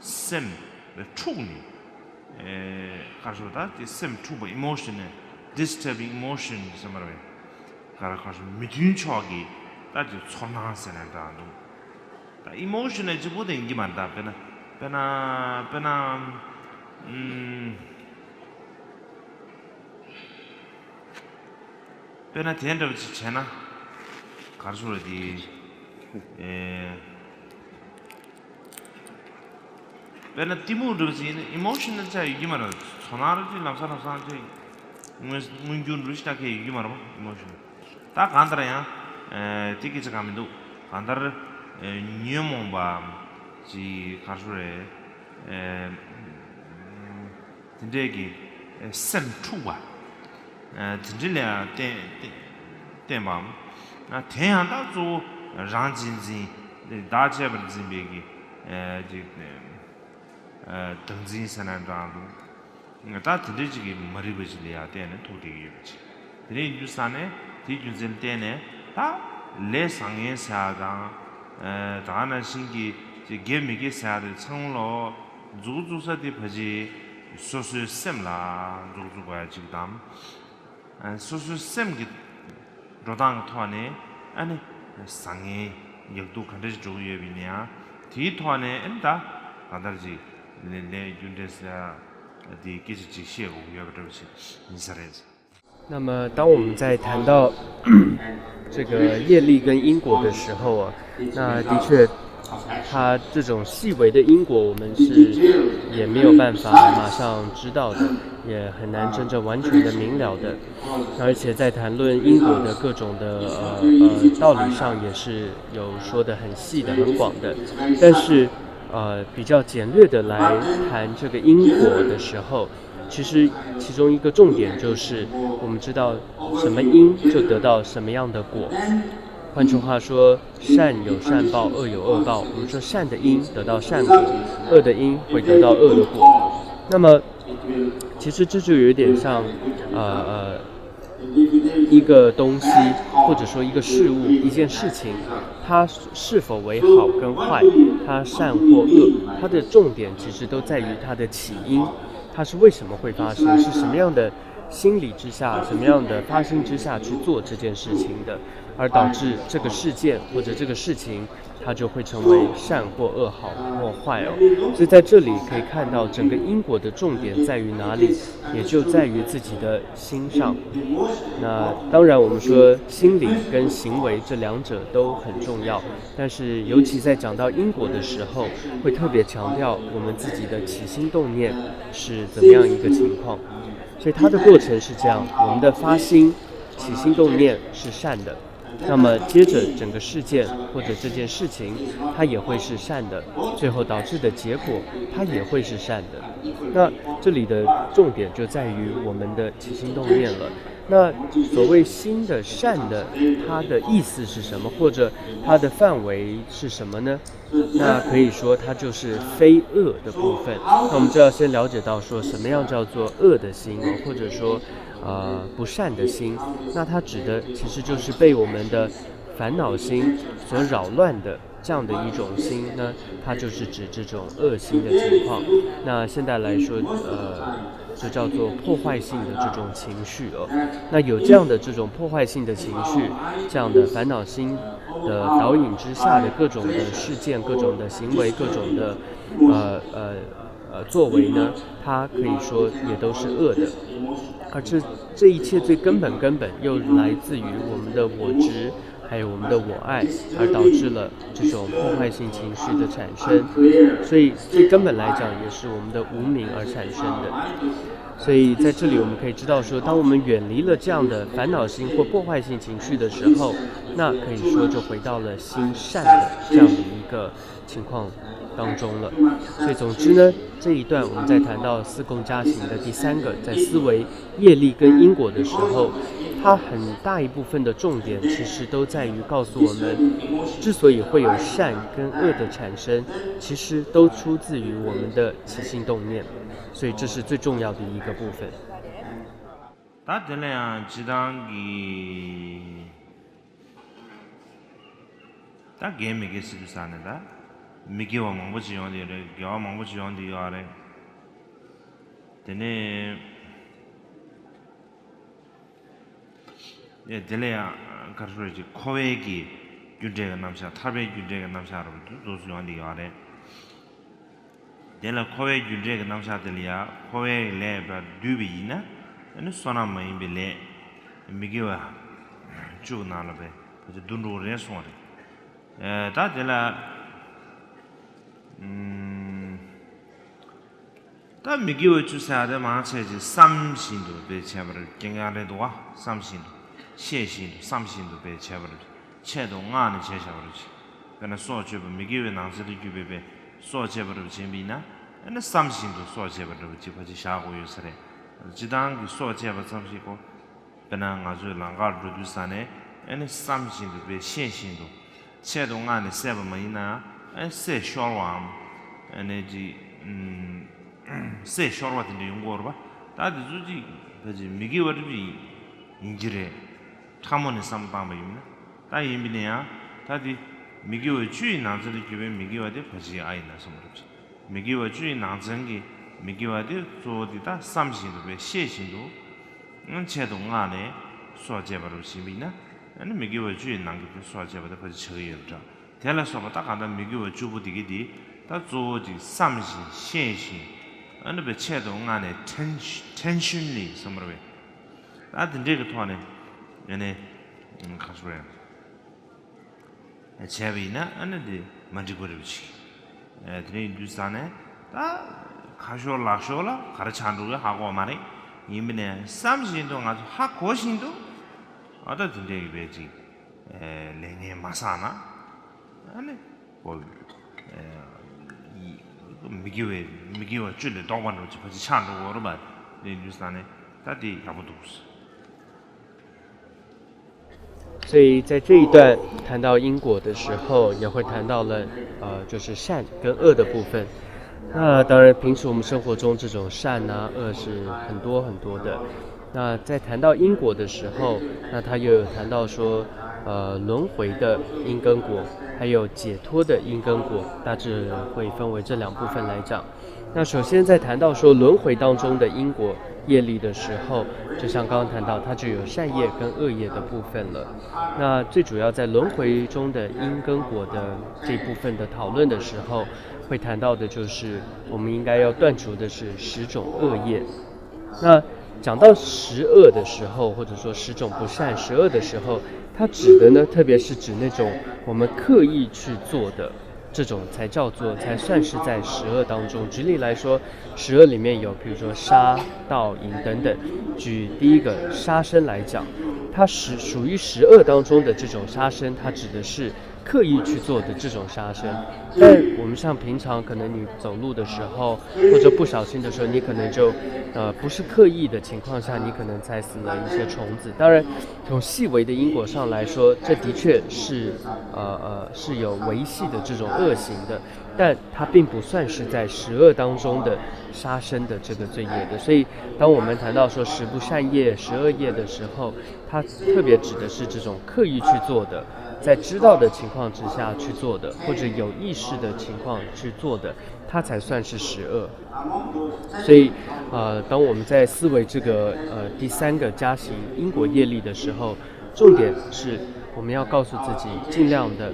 སེམས་འཁྲུགས་ནས། ཨེ། ག་རེ་ཟེར་ད་དེ་སེམས་འཁྲུགས་པ་emotion ནས་disturbing emotion ཟེར་མ་རེད། ག་རེ་ག་རེ་ཟེར་མི་མཐུན་ཕྱོགས་ཀྱི་ད་དེ་ཚོར་སྣང་ཟེར་ནས་འདྲ་འདུག་ད་emotion ནི་གཅིག་པུ་དེ་ཡིན་གྱི་མ་རེད། ད་དཔེར་ན་དཔེར་ན་དཔེར་ན་ཨུམ། དཔེར་ན་དེ་འདྲ་བ་ཅིག་བྱས་ན་ག་རེ་ཟེར་དེ་ཨེ། དཔེར་ན་གཏི་མུག་འདྲ་བ་ཅིག་ཡིན་ན་emotion ནི་ཆ་ཡོད་ཀྱི་མ་རེད། ཚོར་སྣང་རེ་ཅིག་ལམ་སང་ལམ་སང་ཅིག་མངོན་མངོན་འགྱུར་འདྲ་ཞིག་ད་གས་ཡོད་ཀྱི་མ་རེད་པ་emotion། ད་གང་ལྟར་ཡང་ཨེ་དེ་སྐད་ཆ་གང་མི་འདུག་གང་ལྟར་ཨེ་ཉོན་མོངས་པ་ཅིག་ག་རེ་ཟེར་རེད། ཨེ་དེ་འདྲས་ཀྱི་ཨེ་སེམས་འཁྲུགས་པ་ཨེ་དེ་འདྲས་ལ་ཡང་བརྟེན་བརྟེན་ བསྟན་པའམ། དེ་ཡང་ད་གཙོ་བོ་རང་གཅེས་འཛིན། བདག་གཅེས་པར་འཛིན་པའི་གི་ཨ་ཅིག་ཨ་བདག་འཛིན་ཟེར་ན་འདྲ་འདུག་ད་དེ་འདྲའི་ཅིག་གི་མ་རིག་པ་ཅིག་ལ་ཡང་བརྟེན་ནས་ཐུག་བསྡད་ཀྱི་ཡོད་པ་ཅིག་དེ་འདྲ་ཡིན་དུས་ཙང་ནས་དེའི་རྒྱུ་མཚན་ལ་བརྟེན་ནས་ད་ལས་བཟང་ངན་ཟེར་ཡ་དང་། ཨ་ད་ག་ནང་བཞིན་གྱི་ཅིག་དགེ་མི་དགེ་ཟེར་ཡ་དེ་ཚང་མ་ལོ་མཛུབ་གུ་བཙུགས་ས་དེ་ཕལ་ཆེར་སོ་སོའི་སེམས་ལ་མཛུབ་གུ་བཙུགས་དགོས་ཡ་ཅིག་དང་། ཨ་སོ་སོའི་སེམས་ཀྱི་འགྲོ་སྟངས་ཀྱི་ཐོག་ནས་ཨ་ནི་བཟང་ངན་ཡག་སྡུག་ག་འདྲ་ཞིག་འགྲོ་གི་ཡོད་པ་ཡིན་ན་ཡང་དེའི་ཐོག་ནས་ཨ་ནི་ད་གང་ལྟར་ཅིག་ལས་ལས་རྒྱུ་འབྲས་ཟེར་ཡ་དེའི་སྐད་ཆ་ཅིག་བཤད་དགོས་ཀྱི་ཡོད་པ་འདྲ་བ་ཞིག་ཡིན་ས་རེད། 那么，当我们在谈到这个业力跟因果的时候啊，那的确，它这种细微的因果，我们是也没有办法马上知道的，也很难真正完全的明了的。而且在谈论因果的各种的呃呃道理上，也是有说的很细的、很广的。但是，呃，比较简略的来谈这个因果的时候，其实其中一个重点就是，我们知道什么因就得到什么样的果。换句话说，善有善报，恶有恶报。我们说善的因得到善果，恶的因会得到恶的果。那么，其实这就有点像，呃呃，一个东西，或者说一个事物、一件事情，它是否为好跟坏，它善或恶，它的重点其实都在于它的起因，它是为什么会发生，是什么样的心理之下、什么样的发心之下去做这件事情的，而导致这个事件或者这个事情，它就会成为善或恶、好或坏哦。所以在这里可以看到，整个因果的重点在于哪里，也就在于自己的心上。那当然，我们说心理跟行为这两者都很重要，但是尤其在讲到因果的时候，会特别强调我们自己的起心动念是怎么样一个情况。所以它的过程是这样：我们的发心、起心动念是善的，那么接着整个事件或者这件事情，它也会是善的，最后导致的结果，它也会是善的。那这里的重点就在于我们的起心动念了。那所谓心的善的，它的意思是什么，或者它的范围是什么呢？那可以说它就是非恶的部分。那我们就要先了解到说什么样叫做恶的心哦，或者说呃不善的心。那它指的其实就是被我们的烦恼心所扰乱的这样的一种心呢，它就是指这种恶心的情况。那现在来说，呃，就叫做破坏性的这种情绪哦。那有这样的这种破坏性的情绪，这样的烦恼心的导引之下的各种的事件、各种的行为、各种的呃呃呃作为呢，它可以说也都是恶的。而这这一切最根本根本又来自于我们的我执，还有我们的我爱，而导致了这种破坏性情绪的产生。所以最根本来讲，也是我们的无明而产生的。所以在这里我们可以知道说，当我们远离了这样的烦恼心或破坏性情绪的时候，那可以说就回到了心善的这样的一个情况当中了。所以总之呢，这一段我们在谈到四供加行的第三个，在思维业力跟因果的时候，它很大一部分的重点其实都在于告诉我们，之所以会有善跟恶的产生，其实都出自于我们的起心动念，所以这是最重要的一个部分。 ད་དེ་ལ་ཡང་སྤྱི་བཏང་གི་ད་དགེ་མི་དགེ་ཟེར་དུས་ས་ནས་ད་མི་དགེ་བ་མང་པོ་ཅིག་ཡོང་དེ་རེད། དགེ་བ་མང་པོ་ཅིག་ཡོང་དེ་ཡོད་རེད། དེ་ནས་ཨེ་དེ་ལ་ཡང་ག་རེ་ཟེར་གྱི་འཁོར་བའི་གི་རྒྱུ་འབྲས་ཀྱི་རྣམ་གཞག་ཐར་པའི་རྒྱུ་འབྲས་ཀྱི་རྣམ་གཞག་རུ་དུ་འདུག་སུ་ཡོང་དེ་ཡོད་རེད། དེ་ལ་འཁོར་བའི་རྒྱུ་འབྲས་ཀྱི་རྣམ་གཞག་དེ་ལ་ཡང་འཁོར་བའི་ལས་པ་བསྡུས་པ་ཡིན་ན་ཨ་ནི་བསོད་ནམས་མ་ཡིན་པའི་ལས་མི་དགེ་བ་བཅུ་ནང་ལ་པའི་བདུན་འགྲོ་རེད་གསུངས་རེད། ད་དེ་ལ་ད་མི་དགེ་བ་བཅུ་ཟེར་ཡ་དེ་མང་ཆེ་ཅིག་བསམ་བཞིན་དུ་དཔེ་བྱས་པར་རྐྱང་རྐྱང་རེད་འདུག་བ། བསམ་བཞིན་དུ་བཤད་བཞིན་དུ་བསམ་བཞིན་དུ་དཔེ་བྱས་པར་ཆེད་དུ་མངགས་ནས་བྱས་བཞག་པ་རེད། དཔེར་ན་སྲོག་གཅོད་པ་མི་དགེ་བའི་ནང་ཚན་དུ་གྱུར་པའི་དཔེ་སྲོག་བཅད་པ་རུ་བྱེད་པ་ཡིན་ན་ཨ་ནི་བསམ་བཞིན་དུ་སྲོག་བཅད་པ་འདྲ་བོ་ཅིག་ཕལ་ཆེར་བཞག་དགོས་ཡོད་ས་རེད། སྤྱི་བཏང་གི་སྲོག་བཅད་པ་ཙམ་ཞིག་གོ། དཔེར་ན་ང་ཚོས་ལམ་ཁར་འགྲོ་དུས་ས་ནས་ ཨ་ནི་བསམ་བཞིན་དུ་བས་ཤེས་བཞིན་དུ་ཆེད་དུ་མངགས་ནས་བསད་པ་མ་ཡིན་ན་ཨ་ནི་བསད་ཤོར་བའམ་ཨ་ནི་ཅི་ཨུམ་བསད་ཤོར་བ་དེ་འདྲ་ཡོང་གི་ཡོད་རེད་པ། ད་དེ་ཚོ་ཅིག་ཕལ་ཆེར་མི་དགེ་བ་སྒྲུབ་ཀྱི་ཡིན་གྱི་རེད། ཕྲ་མོ་ནས་བསམ་བློ་བཏང་པ་ཡིན་ན། ད་ཡིན་པ་ཡིན་ན་ཡང་ད་དེ་མི་དགེ་བ་བཅུ་ཡི་ནང་ཚན་དུ་གྱུར་པའི་མི་དགེ་བ་དེ་ཕལ་ཆེར་ཨ་ཡིན་ན་བསམ་གྱི་རེད། མི་དགེ་བ་བཅུ་ཡི་ནང་ཚན་གྱི་མི་དགེ་བ་དེ་གཙོ་བོ་དེ་ད་བསམ་བཞིན་དུ་བས་ཤེས་བཞིན་དུ་ཆེད་དུ་མངགས་ནས་སྲོག་བཅད་པ་རུ་བྱེད་པ་ཡིན་ན་ཨ་ནི་མི་དགེ་བ་བཅུ་ཡི་ནང་གི་དེ་སྲོག་བཅད་པ་དེ་ཕལ་ཆེར་ཆགས་ཀྱི་ཡོད་པ་འདྲ། དེ་ལ་སོགས་པ་ད་གང་ལྟར་མི་དགེ་བ་བཅུ་པོ་དེ་གི་དེ་ད་གཙོ་བོ་ཅིག་བསམ་བཞིན་ཤེས་བཞིན་ཨ་ནི་བས་ཆེད་དུ་མངགས་ནས་ཊེན་ཊེན་ཤན་ལི་བསམ་པར་བས། ད་དེ་འདྲས་ཀྱི་ཐོག་ནས་ཨ་ནི་ཁ་ཤོར་ཡང་བྱས་པ་ཡིན་ན་ཨ་ནི་དེ་མ་འགྲིག་པ་རེད་པ་ཅིག་དེ་འདྲ་ཡིན་དུས་ཙང་ནས་ད་ཁ་ཤོར་ལག་ཤོར་ལ་ག་རེ་ཆགས་འགྲོ་གི་ཧ་གོ་མ་རེད། ཡིན་པ་ནས་བསམ་བཞིན་དུ་ང་ཚོ་ཧ་གོ་བཞིན་དུ་ཨ་ད་དེ་འདྲས་ཀྱི་བས་ཅིག་ལས་ངན་མ་བསགས་ན་ཨ་ནི་ཨོ། མི་དགེ་བའི་མི་དགེ་བ་བཅུ་ལས་ལྡོག་པ་འགྲོ་ཅིག་ཕལ་ཆེར་ཆགས་འགྲོ་གི་རེད་པ། དེ་འདུག་ས་ནས་ད་དེ་ཡག་པོ་འདུག 所以在这一段谈到因果的时候，也会谈到了，呃，就是善跟恶的部分。那当然，平时我们生活中这种善啊、恶是很多很多的。那在谈到因果的时候，那他又有谈到说，呃，轮回的因跟果，还有解脱的因跟果，大致会分为这两部分来讲。那首先在谈到说轮回当中的因果业力的时候，就像刚刚谈到，它就有善业跟恶业的部分了。那最主要在轮回中的因跟果的这部分的讨论的时候，会谈到的就是我们应该要断除的是十种恶业。那讲到十恶的时候，或者说十种不善、十恶的时候，它指的呢，特别是指那种我们刻意去做的这种，才叫做才算是在十恶当中。举例来说，十恶里面有，比如说杀、盗、淫等等。举第一个杀生来讲，它是属于十恶当中的这种杀生，它指的是刻意去做的这种杀生。但我们像平常可能你走路的时候，或者不小心的时候，你可能就呃不是刻意的情况下，你可能踩死了一些虫子。当然，从细微的因果上来说，这的确是呃呃是有维系的这种恶行的，但它并不算是在十恶当中的杀生的这个罪业的。所以，当我们谈到说十不善业、十恶业的时候，它特别指的是这种刻意去做的，在知道的情况之下去做的，或者有意识的情况去做的，它才算是十恶。所以，呃，当我们在思维这个呃第三个加行因果业力的时候，重点是我们要告诉自己，尽量的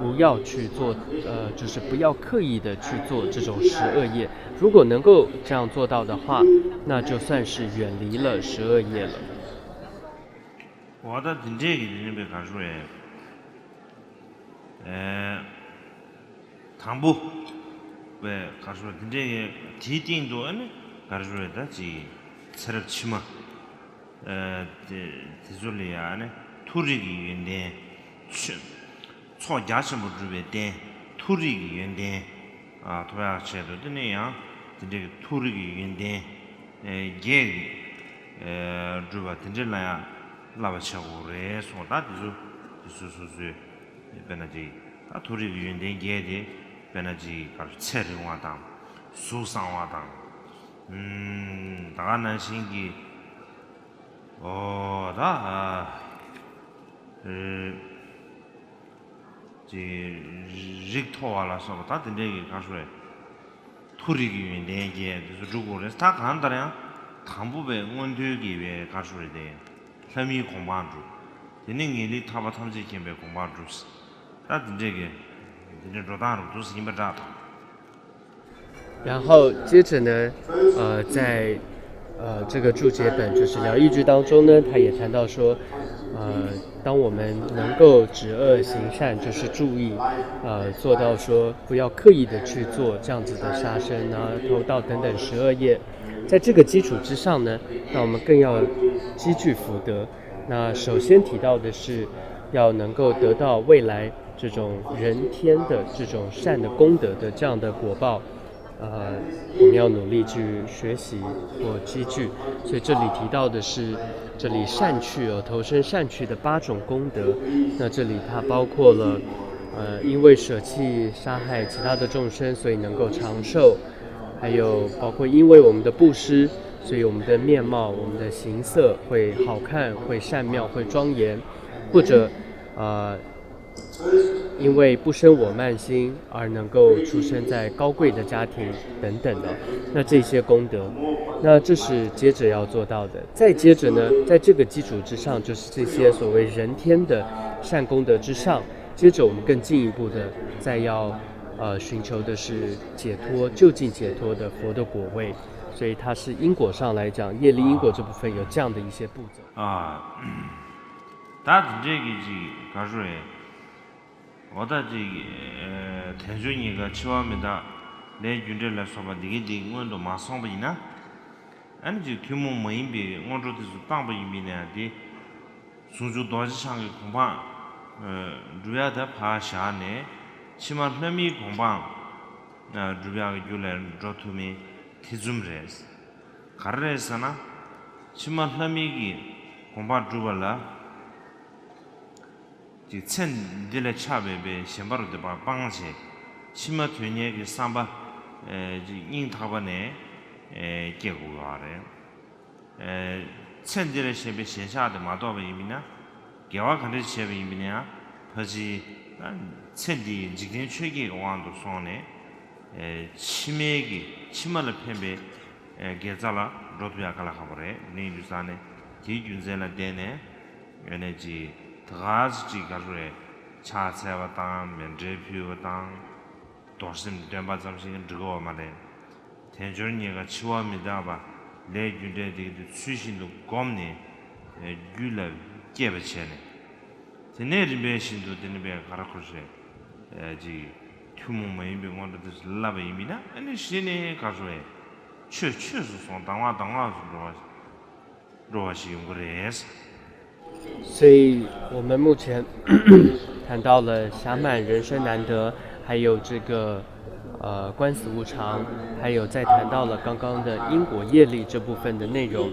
不要去做，呃，就是不要刻意的去做这种十恶业。如果能够这样做到的话，那就算是远离了十恶业了。 འོ་ད་དེ་འདྲས་ཀྱི་དེ་ནི་བས་ག་རེ་ཞུ་ཨེ། དང་པོ་བས་ག་རེ་ཞུ་དེ་འདྲས་ཀྱི་དེའི་སྟེང་དུ་ཨ་ནི་ག་རེ་ཞུ་ཨེ་ད་ཅིག་ཚེ་རབས་ཕྱི་མ་དེ་དེ་ཚོ་ལ་ཡ་ཨ་ནི་མཐོ་རིས་ཀྱི་ཡོན་ཏན་ཆོས། ཚོགས་རྒྱ་ཆེན་པོ་སྒྲུབ་པའི་རྟེན་མཐོ་རིས་ཀྱི་ཡོན་ཏན་ཐོབ་ཡག་ཆེད་དུ་དེ་ནས་ཡང་དེ་འདྲའི་མཐོ་རིས་ཀྱི་ཡོན་ཏན་བརྒྱད་སྒྲུབ་པ་དེ་འདྲ་ལ་ཡང་བསླབ་པ་བྱེད་དགོས་རེད་སོང་། ད་དེ་ཚོ་དེ་ཚོ་སོ་སོའི་དཔེར་ན་ཅིག་ད་མཐོ་རིས་ཀྱི་ཡོན་ཏན་བརྒྱད་དེ་དཔེར་ན་ཅིག་ག་རེ་ཚེ་རིང་བ་དང་གཟུགས་བཟང་བ་དང་ད་ག་ནང་བཞིན་གྱི་ཨོ་ད། ཅིག་རིགས་མཐོ་བ་ལ་སོགས་པ་ད་དེ་འདྲའི་གི་ག་རེ་ཞུ་རེད། མཐོ་རིས་ཀྱི་ཡོན་ཏན་བརྒྱད་དེ་ཚོ་སྒྲུབ་དགོས་རེད། ད་གང་ལྟར་ཡང་དང་པོ་བས་མངོན་མཐོའི་གི་བས་ག་རེ་ཞུ་རེད་དེ། ལྷ་མིའི་གོ་འཕང་སྒྲུབ། དེ་ནས་ངེས་ལེགས་ཐར་པ་ཐམས་ཅད་མཁྱེན་པའི་གོ་འཕང་སྒྲུབ། ད་དེ་འདྲའི་གི་དེ་འདྲའི་འགྲོ་སྟངས་རུ་འདུག་ཟིན་པ་འདྲ་དང་། 然后接着呢，呃，在呃这个注解本就是《疗愈句》当中呢，他也谈到说，呃，当我们能够止恶行善，就是注意，呃，做到说不要刻意的去做这样子的杀生啊、偷盗等等十恶业，在这个基础之上呢，那我们更要积聚福德。那首先提到的是要能够得到未来这种人天的这种善的功德的这样的果报。呃，我们要努力去学习或积聚。所以这里提到的是这里善趣哦，投身善趣的八种功德。那这里它包括了，呃，因为舍弃杀害其他的众生，所以能够长寿，还有包括因为我们的布施，所以我们的面貌、我们的形色会好看、会善妙、会庄严，或者，呃，因为不生我慢心而能够出生在高贵的家庭等等的，那这些功德，那这是接着要做到的。再接着呢，在这个基础之上，就是这些所谓人天的善功德之上，接着我们更进一步的再要呃寻求的是解脱，究竟解脱的佛的果位。所以它是因果上来讲，业力因果这部分有这样的一些步骤。 ཨ། ད་དེ་འདྲས་ཀྱི་ཅིག་ག་རེ་རེད། འོ་ད་ཅིག་དལ་འབྱོར་རྙེད་དཀའ་འཆི་བ་མི་རྟག་ལས་རྒྱུ་འབྲས་ལ་སོགས་པ་འདི་གའི་འདི་སྔོན་དུ་མ་སོང་བ་ཡིན་ན། ཨ་ནི་ཅིག་ཐུན་མོང་མ་ཡིན་པའི་སྔོན་འགྲོ་དེ་ཚོ་བཏང་པ་ཡིན་པས་ན་ཡང་དེ། ཟུང་འཇུག་རྡོ་རྗེ་འཆང་གི་གོ་འཕང་སྒྲུབ་ཡ་ད་ཕར་བཞག་ནས་ཕྱི་མ་ལྷ་མིའི་གོ་འཕང་སྒྲུབ་ཡ་གི་རྒྱུ་ལ་འགྲོ་ཐུབ་མིན་ཐེ་ཚོམ་རེད། ག་རེ་རེད་ཟེར་ན། ཕྱི་མ་ལྷ་མི་གི་གོ་འཕང་སྒྲུབ་པ་ལ། ཅིག་ཚེ་འདི་ལས་ཆགས་པའི་པའི་ཞེན་པ་རུ་དེ་པ་སྤང་བྱས། ཕྱི་མ་དོན་གཉེར་གྱི་བསམ་པ་ཅིག་སྙིང་ཐག་པ་ནས་སྐྱེ་དགོས་པ་རེད། ཚེ་འདི་ལ་ཞེན་པའི་ཞེན་ཆགས་དེ་མ་གཏོགས་པ་ཡིན་མིན་ན། དགེ་བ་ག་འདྲ་བྱས་པ་ཡིན་མིན་ན་ཡང་ཕལ་ཆེར་ཚེ་འདིའི་འཇིག་རྟེན་ཆོས་བརྒྱད་ཀྱི་དབང་དུ་སོང་ནས། ཕྱི་མའི་གི་ཕྱི་མ་ལ་ཕན་པའི་དགེ་རྩ་ལ་འགྲོ་ཐུབ་ཡ་དཀའ་ལས་ཁག་པོ་རེད། ནི་ཡིན་དུས་ཙང་ནས་དེའི་རྒྱུ་མཚན་ལ་བརྟེན་ནས་ཡོད་ནས་ཅིག་ད་ག་ཅིག་ག་རེ་རེད། ཕྱག་འཚལ་བ་དང་མཎྜལ་ཕུལ་བ་དང་རྡོར་སེམས་འདོན་པ་ཙམ་ཞིག་འགྲིག་གི་ཡོད་མ་རེད། དལ་འབྱོར་རྙེད་དཀའ་འཆི་བ་མི་རྟག་པ་ལས་རྒྱུ་འབྲས་དེ་གི་དེ་ཚུལ་བཞིན་དུ་བསྒོམས་ནས་རྒྱུད་ལ་སྐྱེས་པ་བྱས་ནས། དེ་ནས་རིམ་པས་བཞིན་དུ་དེ་ནི་པའི་ག་རེ་ཁོ་ཞེས་ཅིག་ཐུན་མོང་མ་ཡིན་པའི་སྔོན་འགྲོ་དེ་ཚོ་བསླབ་པ་ཡིན་མིན་ན། ཨ་ནི་གཞི་ནས་ག་རེ་ཟེར་བས། ཆོས་ཆོས་སུ་སོང་། དྭངས་མ་དྭངས་མ་སུ་འགྲོ་བ་འགྲོ་བ་ཞིག་ཡོང་གི་རེད། 所以我们目前谈到了暇满人生难得，还有这个呃观死无常，还有再谈到了刚刚的因果业力这部分的内容。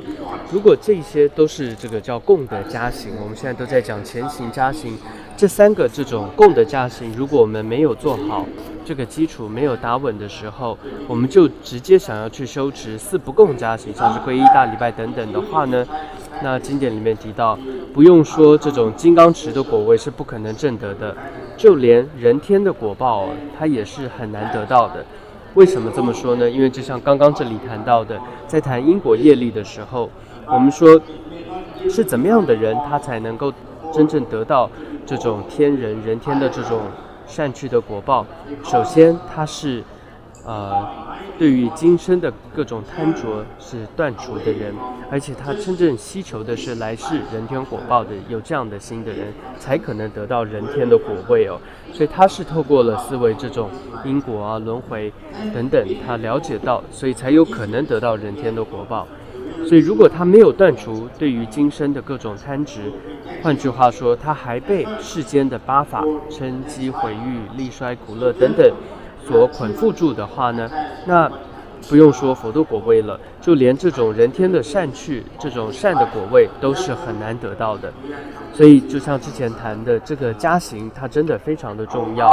如果这些都是这个叫功德加行，我们现在都在讲前行加行，这三个这种功德加行，如果我们没有做好这个基础，没有打稳的时候，我们就直接想要去修持四不共加行，像是皈依大礼拜等等的话呢，那经典里面提到，不用说这种金刚持的果位是不可能证得的，就连人天的果报，它也是很难得到的。为什么这么说呢？因为就像刚刚这里谈到的，在谈因果业力的时候，我们说是怎么样的人，他才能够真正得到这种天人人天的这种善趣的果报？首先，他是呃，对于今生的各种贪着是断除的人，而且他真正希求的是来世人天果报的，有这样的心的人，才可能得到人天的果位哦。所以他是透过了思维这种因果啊、轮回等等，他了解到，所以才有可能得到人天的果报。所以如果他没有断除对于今生的各种贪执，换句话说，他还被世间的八法、嗔、机、毁誉、利衰、苦乐等等所捆缚住的话呢，那不用说佛的果位了，就连这种人天的善趣、这种善的果位都是很难得到的。所以，就像之前谈的这个加行，它真的非常的重要。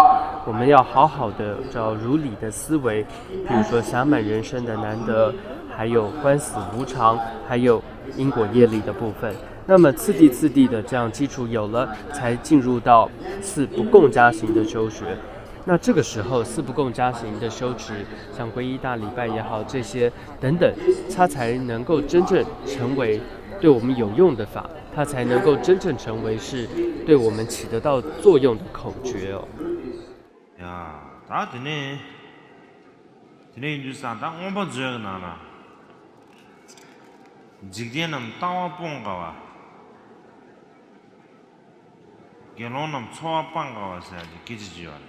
我们要好好的，要如理的思维，比如说暇满人生的难得，还有观死无常，还有因果业力的部分。那么次第次第的这样基础有了，才进入到四不共加行的修学。那这个时候，四不共加行的修持，像皈依大礼拜也好，这些等等，它才能够真正成为对我们有用的法，它才能够真正成为是对我们起得到作用的口诀哦。 ཡ། ད་དེ་ནས་དེ་ནས་ཡིན་དུས་ཙང་ད་མངོན་པ་མཛོད་ཀྱི་ནང་ལ། འཇིག་རྟེན་རྣམས་ལྟ་བ་སྤོང་དཀའ་བ། དགེ་སློང་རྣམས་འཚོ་བ་སྤང་དཀའ་བ་ཟེར་ཡ་ཅིག་སྐད་ཆ་ཅིག་ཡོད་རེད།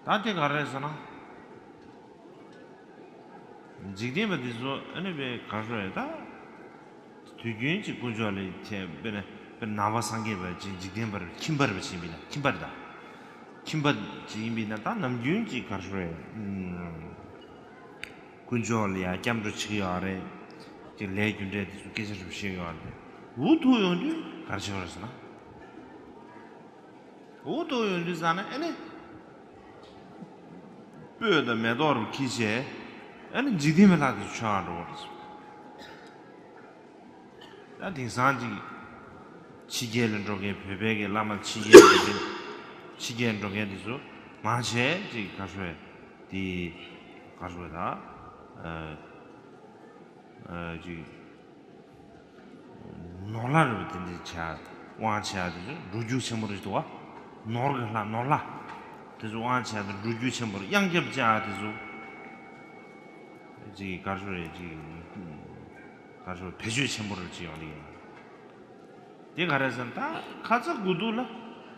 ད་དེ་ག་རེ་རེད་ཟེར་ན། འཇིག་རྟེན་པ་འདི་ཚོ་ཨ་ནི་བས་ག་རེ་ཟེར་ད། དུས་རྒྱུན་གྱི་དཀོན་མཆོག་ལ་དེ་དཔེར་ན་དཔེར་ན་ནང་པ་སངས་རྒྱས་པ་ཅིག་འཇིག་རྟེན་པར་ཁྱིམ་པར་བ་ཕྱིན་པས་ན་ཁྱིམ་པར་དང་། ཁྱིམ་པ་ཅིག་ཡིན་པས་ན་ད་ནམ་རྒྱུན་ཅིག་ག་རེ་ཞུ་རེད། ཨུམ། དཀོན་མཆོག་ལ་ཡང་སྐྱབས་འགྲོ་བྱེད་ཀྱི་ཡོད་རེད། ཅིག་ལས་རྒྱུ་འབྲས་དེ་ཚོ་སྐད་ཆ་རེ་བཤད་ཀྱི་ཡོད་རེད། འུ་ཐུག་ཡོང་དུས་ག་རེ་བྱེད་པ་རེད་ཟེར་ན། འུ་ཐུག་ཡོང་དུས་ཙང་ནས་ཨ་ནི། སྤོས་དང་མེ་ཏོག་རུ་འཁྱེར་བྱས། ཨ་ནི་འཇིག་རྟེན་པའི་ལྷ་དེ་མཆོད་ཡག་འགྲོ་བ་རེད། ད་དེང་སང་ཅིག་ཕྱི་རྒྱལ་ལ་འགྲོ་མཁན་བོད་པའི་གི་བླ་མ་ཕྱི་རྒྱལ་འགྲོ་མཁན། ཕྱི་རྒྱལ་འགྲོ་མཁན་དེ་ཚོ་མང་ཆེ་ཅིག་ག་རེ་ཞུ་རེད། དེ་ག་རེ་ཞུ་རེད་ད། ཨ་ཨ་ཅིག་ནོར་ལྷ་རེད་པ། དེ་འདྲ་བྱ་དབང་བྱེད་ཡག་དེ་ཚོ་འགྲོ་རྒྱུ་ཆེན་པོ་རེད་འདུག་བ། ནོར་གི་ལྷ་ནོར་ལྷ་དེ་ཚོ་དབང་བྱེད་ཡག་དང་འགྲོ་རྒྱུ་ཆེན་པོ་རེད། གཡང་སྐྱབས་བྱེད་ཡག་དེ་ཚོ། ཅིག་ག་རེ་ཞུ་རེད། ཅིག་ག་རེ་ཞུ་རེད། བེད་སྤྱོད་ཆེན་པོ་རེད་ཅིག་ཡོང་གི་ཡིན། དེ་ག་རེ་ཟེར་ན་ད་ཁ་ཚ་དགོས་གཏུགས་ལ།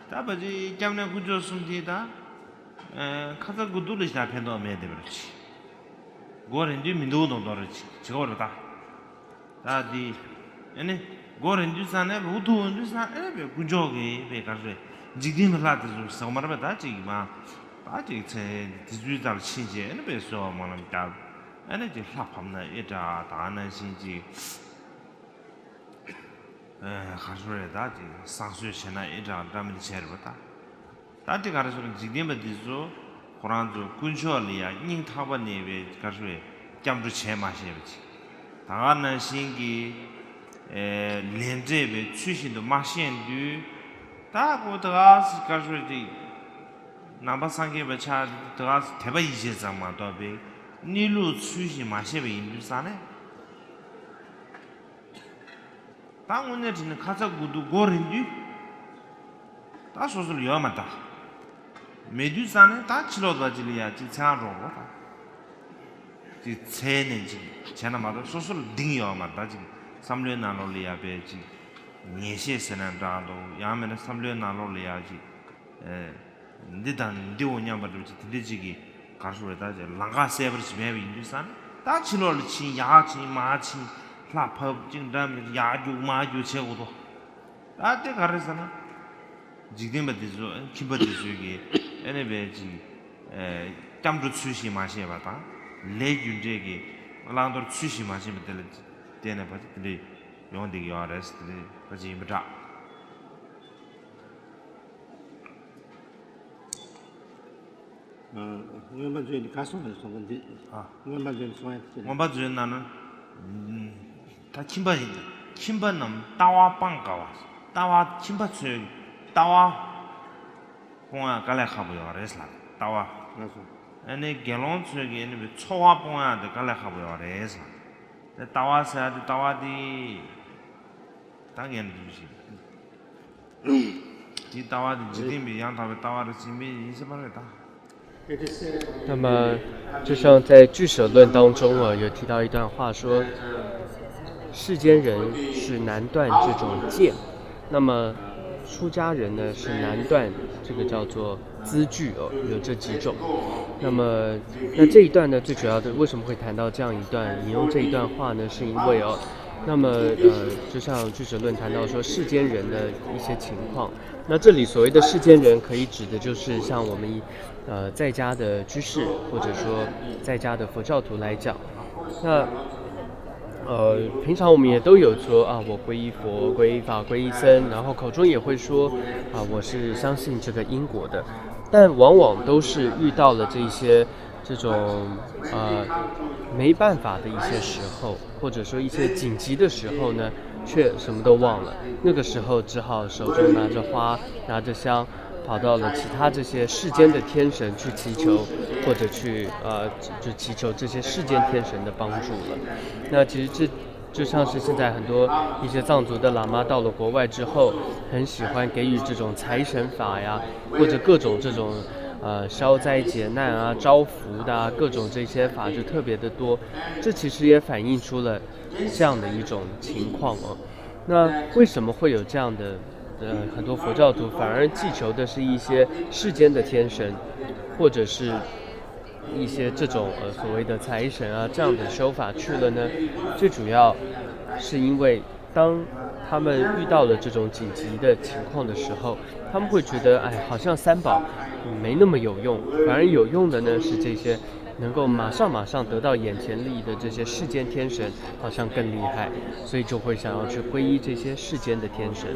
ད་ཕལ་ཆེར་སྐྱབས་གནས་དཀོན་མཆོག་གསུམ་དེ་ད། ཨ་ཁ་ཚ་དགོས་གཏུགས་ལ་ཞེ་དྲག་ཕན་ཐོགས་མེད་བསྡད་པ་རེད་ཅིག་མགོ་རིལ་དུས་མི་འདུག་མདོག་མདོག་རེད་ཅིག་བྱེད་ཀྱི་ཡོད་རེད་ད། ད་དེ། ཨ་ནི། མགོ་རིལ་དུས་ཙང་ནས་འུ་ཐུག་ཡོང་དུས་ཙང་ཨ་ནི་བས་དཀོན་མཆོག་གི་བས་ག་རེ་ཞུ་རེད། འཇིག་རྟེན་པའི་ལྷ་དེ་ཚོ་ཟེར་གྱི་མ་རེད་པས། ད་ཅིག་མ། ད་ཅིག་ཚེ་དེ་ཚོའི་རྩ་ལ་ཕྱིན་བྱས་ཨ་ནི་བས་གསོལ་བ་སྨོན་ལམ་བརྒྱབ། ཨ་ནི་ཅིག་ལྷ་ཕབ་ན་ཨེ་དྲག་ད་ག་ནང་བཞིན་ཅིག་ཨ་ག་རེ་ཞུ་རེད། ད་ཅིག་བསང་གསོལ་བྱས་ན་ཨེ་དྲག་འདྲ་མི་འདྲ་བྱས་རེད་པ་ད། ད་དེ་ག་རེ་ཞུ་རེད། འཇིག་རྟེན་པ་འདི་ཚོ་ཁོ་རང་ཚོ་དཀོན་མཆོག་ལ་ཡང་སྙིང་ཐག་པ་ནས་བས་ག་རེ་ཞུ་རེད། སྐྱབས་འགྲོ་བྱས་མ་ཤེས་པ་ཅིག་ད་ག་ནང་བཞིན་གྱི་ཨེ་ལས་འབྲས་བས་ཚུལ་བཞིན་དུ་མ་ཤེས་དུས། ད་ཁོ་ད་ག་སེ་ག་རེ་ཞུ་རེད། ཅིག་ནང་པ་སངས་རྒྱས་པ་ཆགས་དུས་ད་ག་སེ་དད་པ་ཡིད་ཆེས་ཙམ་མ་གཏོགས་པའི་གནས་ལུགས་ཚུལ་བཞིན་མ་ཤེས་པ་ཡིན་དུས་ཙང་ནས། ད་དངོས་གནས་དྲིས་ན་ཁ་ཚ་དགོས་གཏུགས་མགོ་རིལ་དུས། ད་སོ་སོ་ལ་ཡོད་མ་རེད་ད། མེད་དུས་ཙང་ནས་ད་ཕྱི་ལོགས་ད་ཅིག་ལ་ཡ་ཅིག་འཚེར་འགྲོ་དགོས་ད། ཅིག་འཚེར་ནས་ཅིག་བྱས་ན་མ་གཏོགས་སོ་སོ་ལ་གདེང་ཡོད་མ་རེད་ད། ཅིག་བསམ་བློའི་ནང་ལོགས་ལ་ཡ་བས་ཅིག་ངེས་ཤེས་ཟེར་ན་འདྲ་འདུག་ཡང་མིན་ན་བསམ་བློའི་ནང་ལོགས་ལ་ཡ་ཅིག་ཨེ། འདི་དང་འདི་འོ་སྙམ་པ་འདྲ་བ་ཅིག་དེ་འདྲ་ཅིག་གིས་ག་རེ་ཞུ་རེད། ད་ཅིག་ལམ་ཁ་གསལ་པོ་ཞིག་མེད་པ་ཡིན་དུས་ཙང་ནས་ད་ཕྱི་ལོགས་ལ་ཕྱིན་ཡར་ཕྱིན་མར་ཕྱིན་ལྷ་ཕབ་ཅིག་འདྲ་མི་འདྲ་ཡར་རྒྱུག་མར་རྒྱུག་བྱེད་དགོས་དོ། ད་དེ་ག་རེ་ཟེར་ན། འཇིག་རྟེན་པ་འདི་ཚོ་ཁྱིམ་པ་འདི་ཚོས་ཀྱི་ཨེ་ནས་བས་ཅིག་ཨེ་སྐྱབས་འགྲོ་ཚུལ་བཞིན་མ་ཤེས་པ་དང་། ལས་རྒྱུ་འབྲས་ཀྱི་བླང་དོར་ཚུལ་བཞིན་མ་ཤེས་པ་དེ་ལ་བརྟེན་ནས་ཕལ་ཆེར་དེ་འདྲ་ཡོང་བསྡད་ཀྱི་ཡོད་རེད། དེ་འདྲ་ཕལ་ཆེར་ཡིན་པ་འདྲ། ཨ། མངོན་པ་མཛོད་ནས་ག་སོང་རེད་སོང་གི་འདི། ཨ། མངོན་པ་མཛོད་ནས་སོང་ཡ་དེ། མངོན་པ་མཛོད་ནང་ན། ད་ཁྱིམ་པ་ཡིན། ཁྱིམ་པ་རྣམས་ལྟ་བ་སྤང་དཀའ་བ། ལྟ་བ་ཁྱིམ་པ་ཚོས་ལྟ་བ་སྤོང་ཡ་དཀའ་ལས་ཁག་པོ་ཡོད་རེད་ལ། ལྟ་བ། ལགས་སོ། ཨ་ནི་དགེ་སློང་ཚོས་ཀྱི་ཨ་ནི་འཚོ་བ་སྤོང་ཡ་དེ་དཀའ་ལས་ཁག་པོ་ཡོད་རེད་ལ། དེ་ལྟ་བ་ཟེར་ཡ་དེ་ལྟ་བ་དེ། ད་ངས་འདི་བཞིན། དེའི་ལྟ་བ་དེ་འཇིག་རྟེན་པའི་ཡང་དག་པའི་ལྟ་བ་རེད་ཟེར་མི་ཡིན་ཟེར་མ་རེད་ད། 那么，就像在俱舍论当中啊，有提到一段话说，世间人是难断这种见，那么出家人呢是难断这个叫做资具哦，有这几种。那么，那这一段呢，最主要的为什么会谈到这样一段，引用这一段话呢？是因为哦，那么呃，就像俱舍论谈到说世间人的一些情况，那这里所谓的世间人，可以指的就是像我们呃在家的居士，或者说在家的佛教徒来讲，那。呃，平常我们也都有说啊，我皈依佛、皈依法、皈依僧，然后口中也会说啊，我是相信这个因果的，但往往都是遇到了这些这种呃没办法的一些时候，或者说一些紧急的时候呢，却什么都忘了。那个时候只好手中拿着花，拿着香，跑到了其他这些世间的天神去祈求，或者去呃，就祈求这些世间天神的帮助了。那其实这就像是现在很多一些藏族的喇嘛到了国外之后，很喜欢给予这种财神法呀，或者各种这种呃消灾解难啊、招福的啊，各种这些法就特别的多。这其实也反映出了这样的一种情况哦。那为什么会有这样的呃，很多佛教徒反而祈求的是一些世间的天神，或者是一些这种呃所谓的财神啊这样的修法去了呢？最主要是因为当他们遇到了这种紧急的情况的时候，他们会觉得，哎，好像三宝没那么有用，反而有用的呢是这些能够马上马上得到眼前利益的这些世间天神，好像更厉害，所以就会想要去皈依这些世间的天神。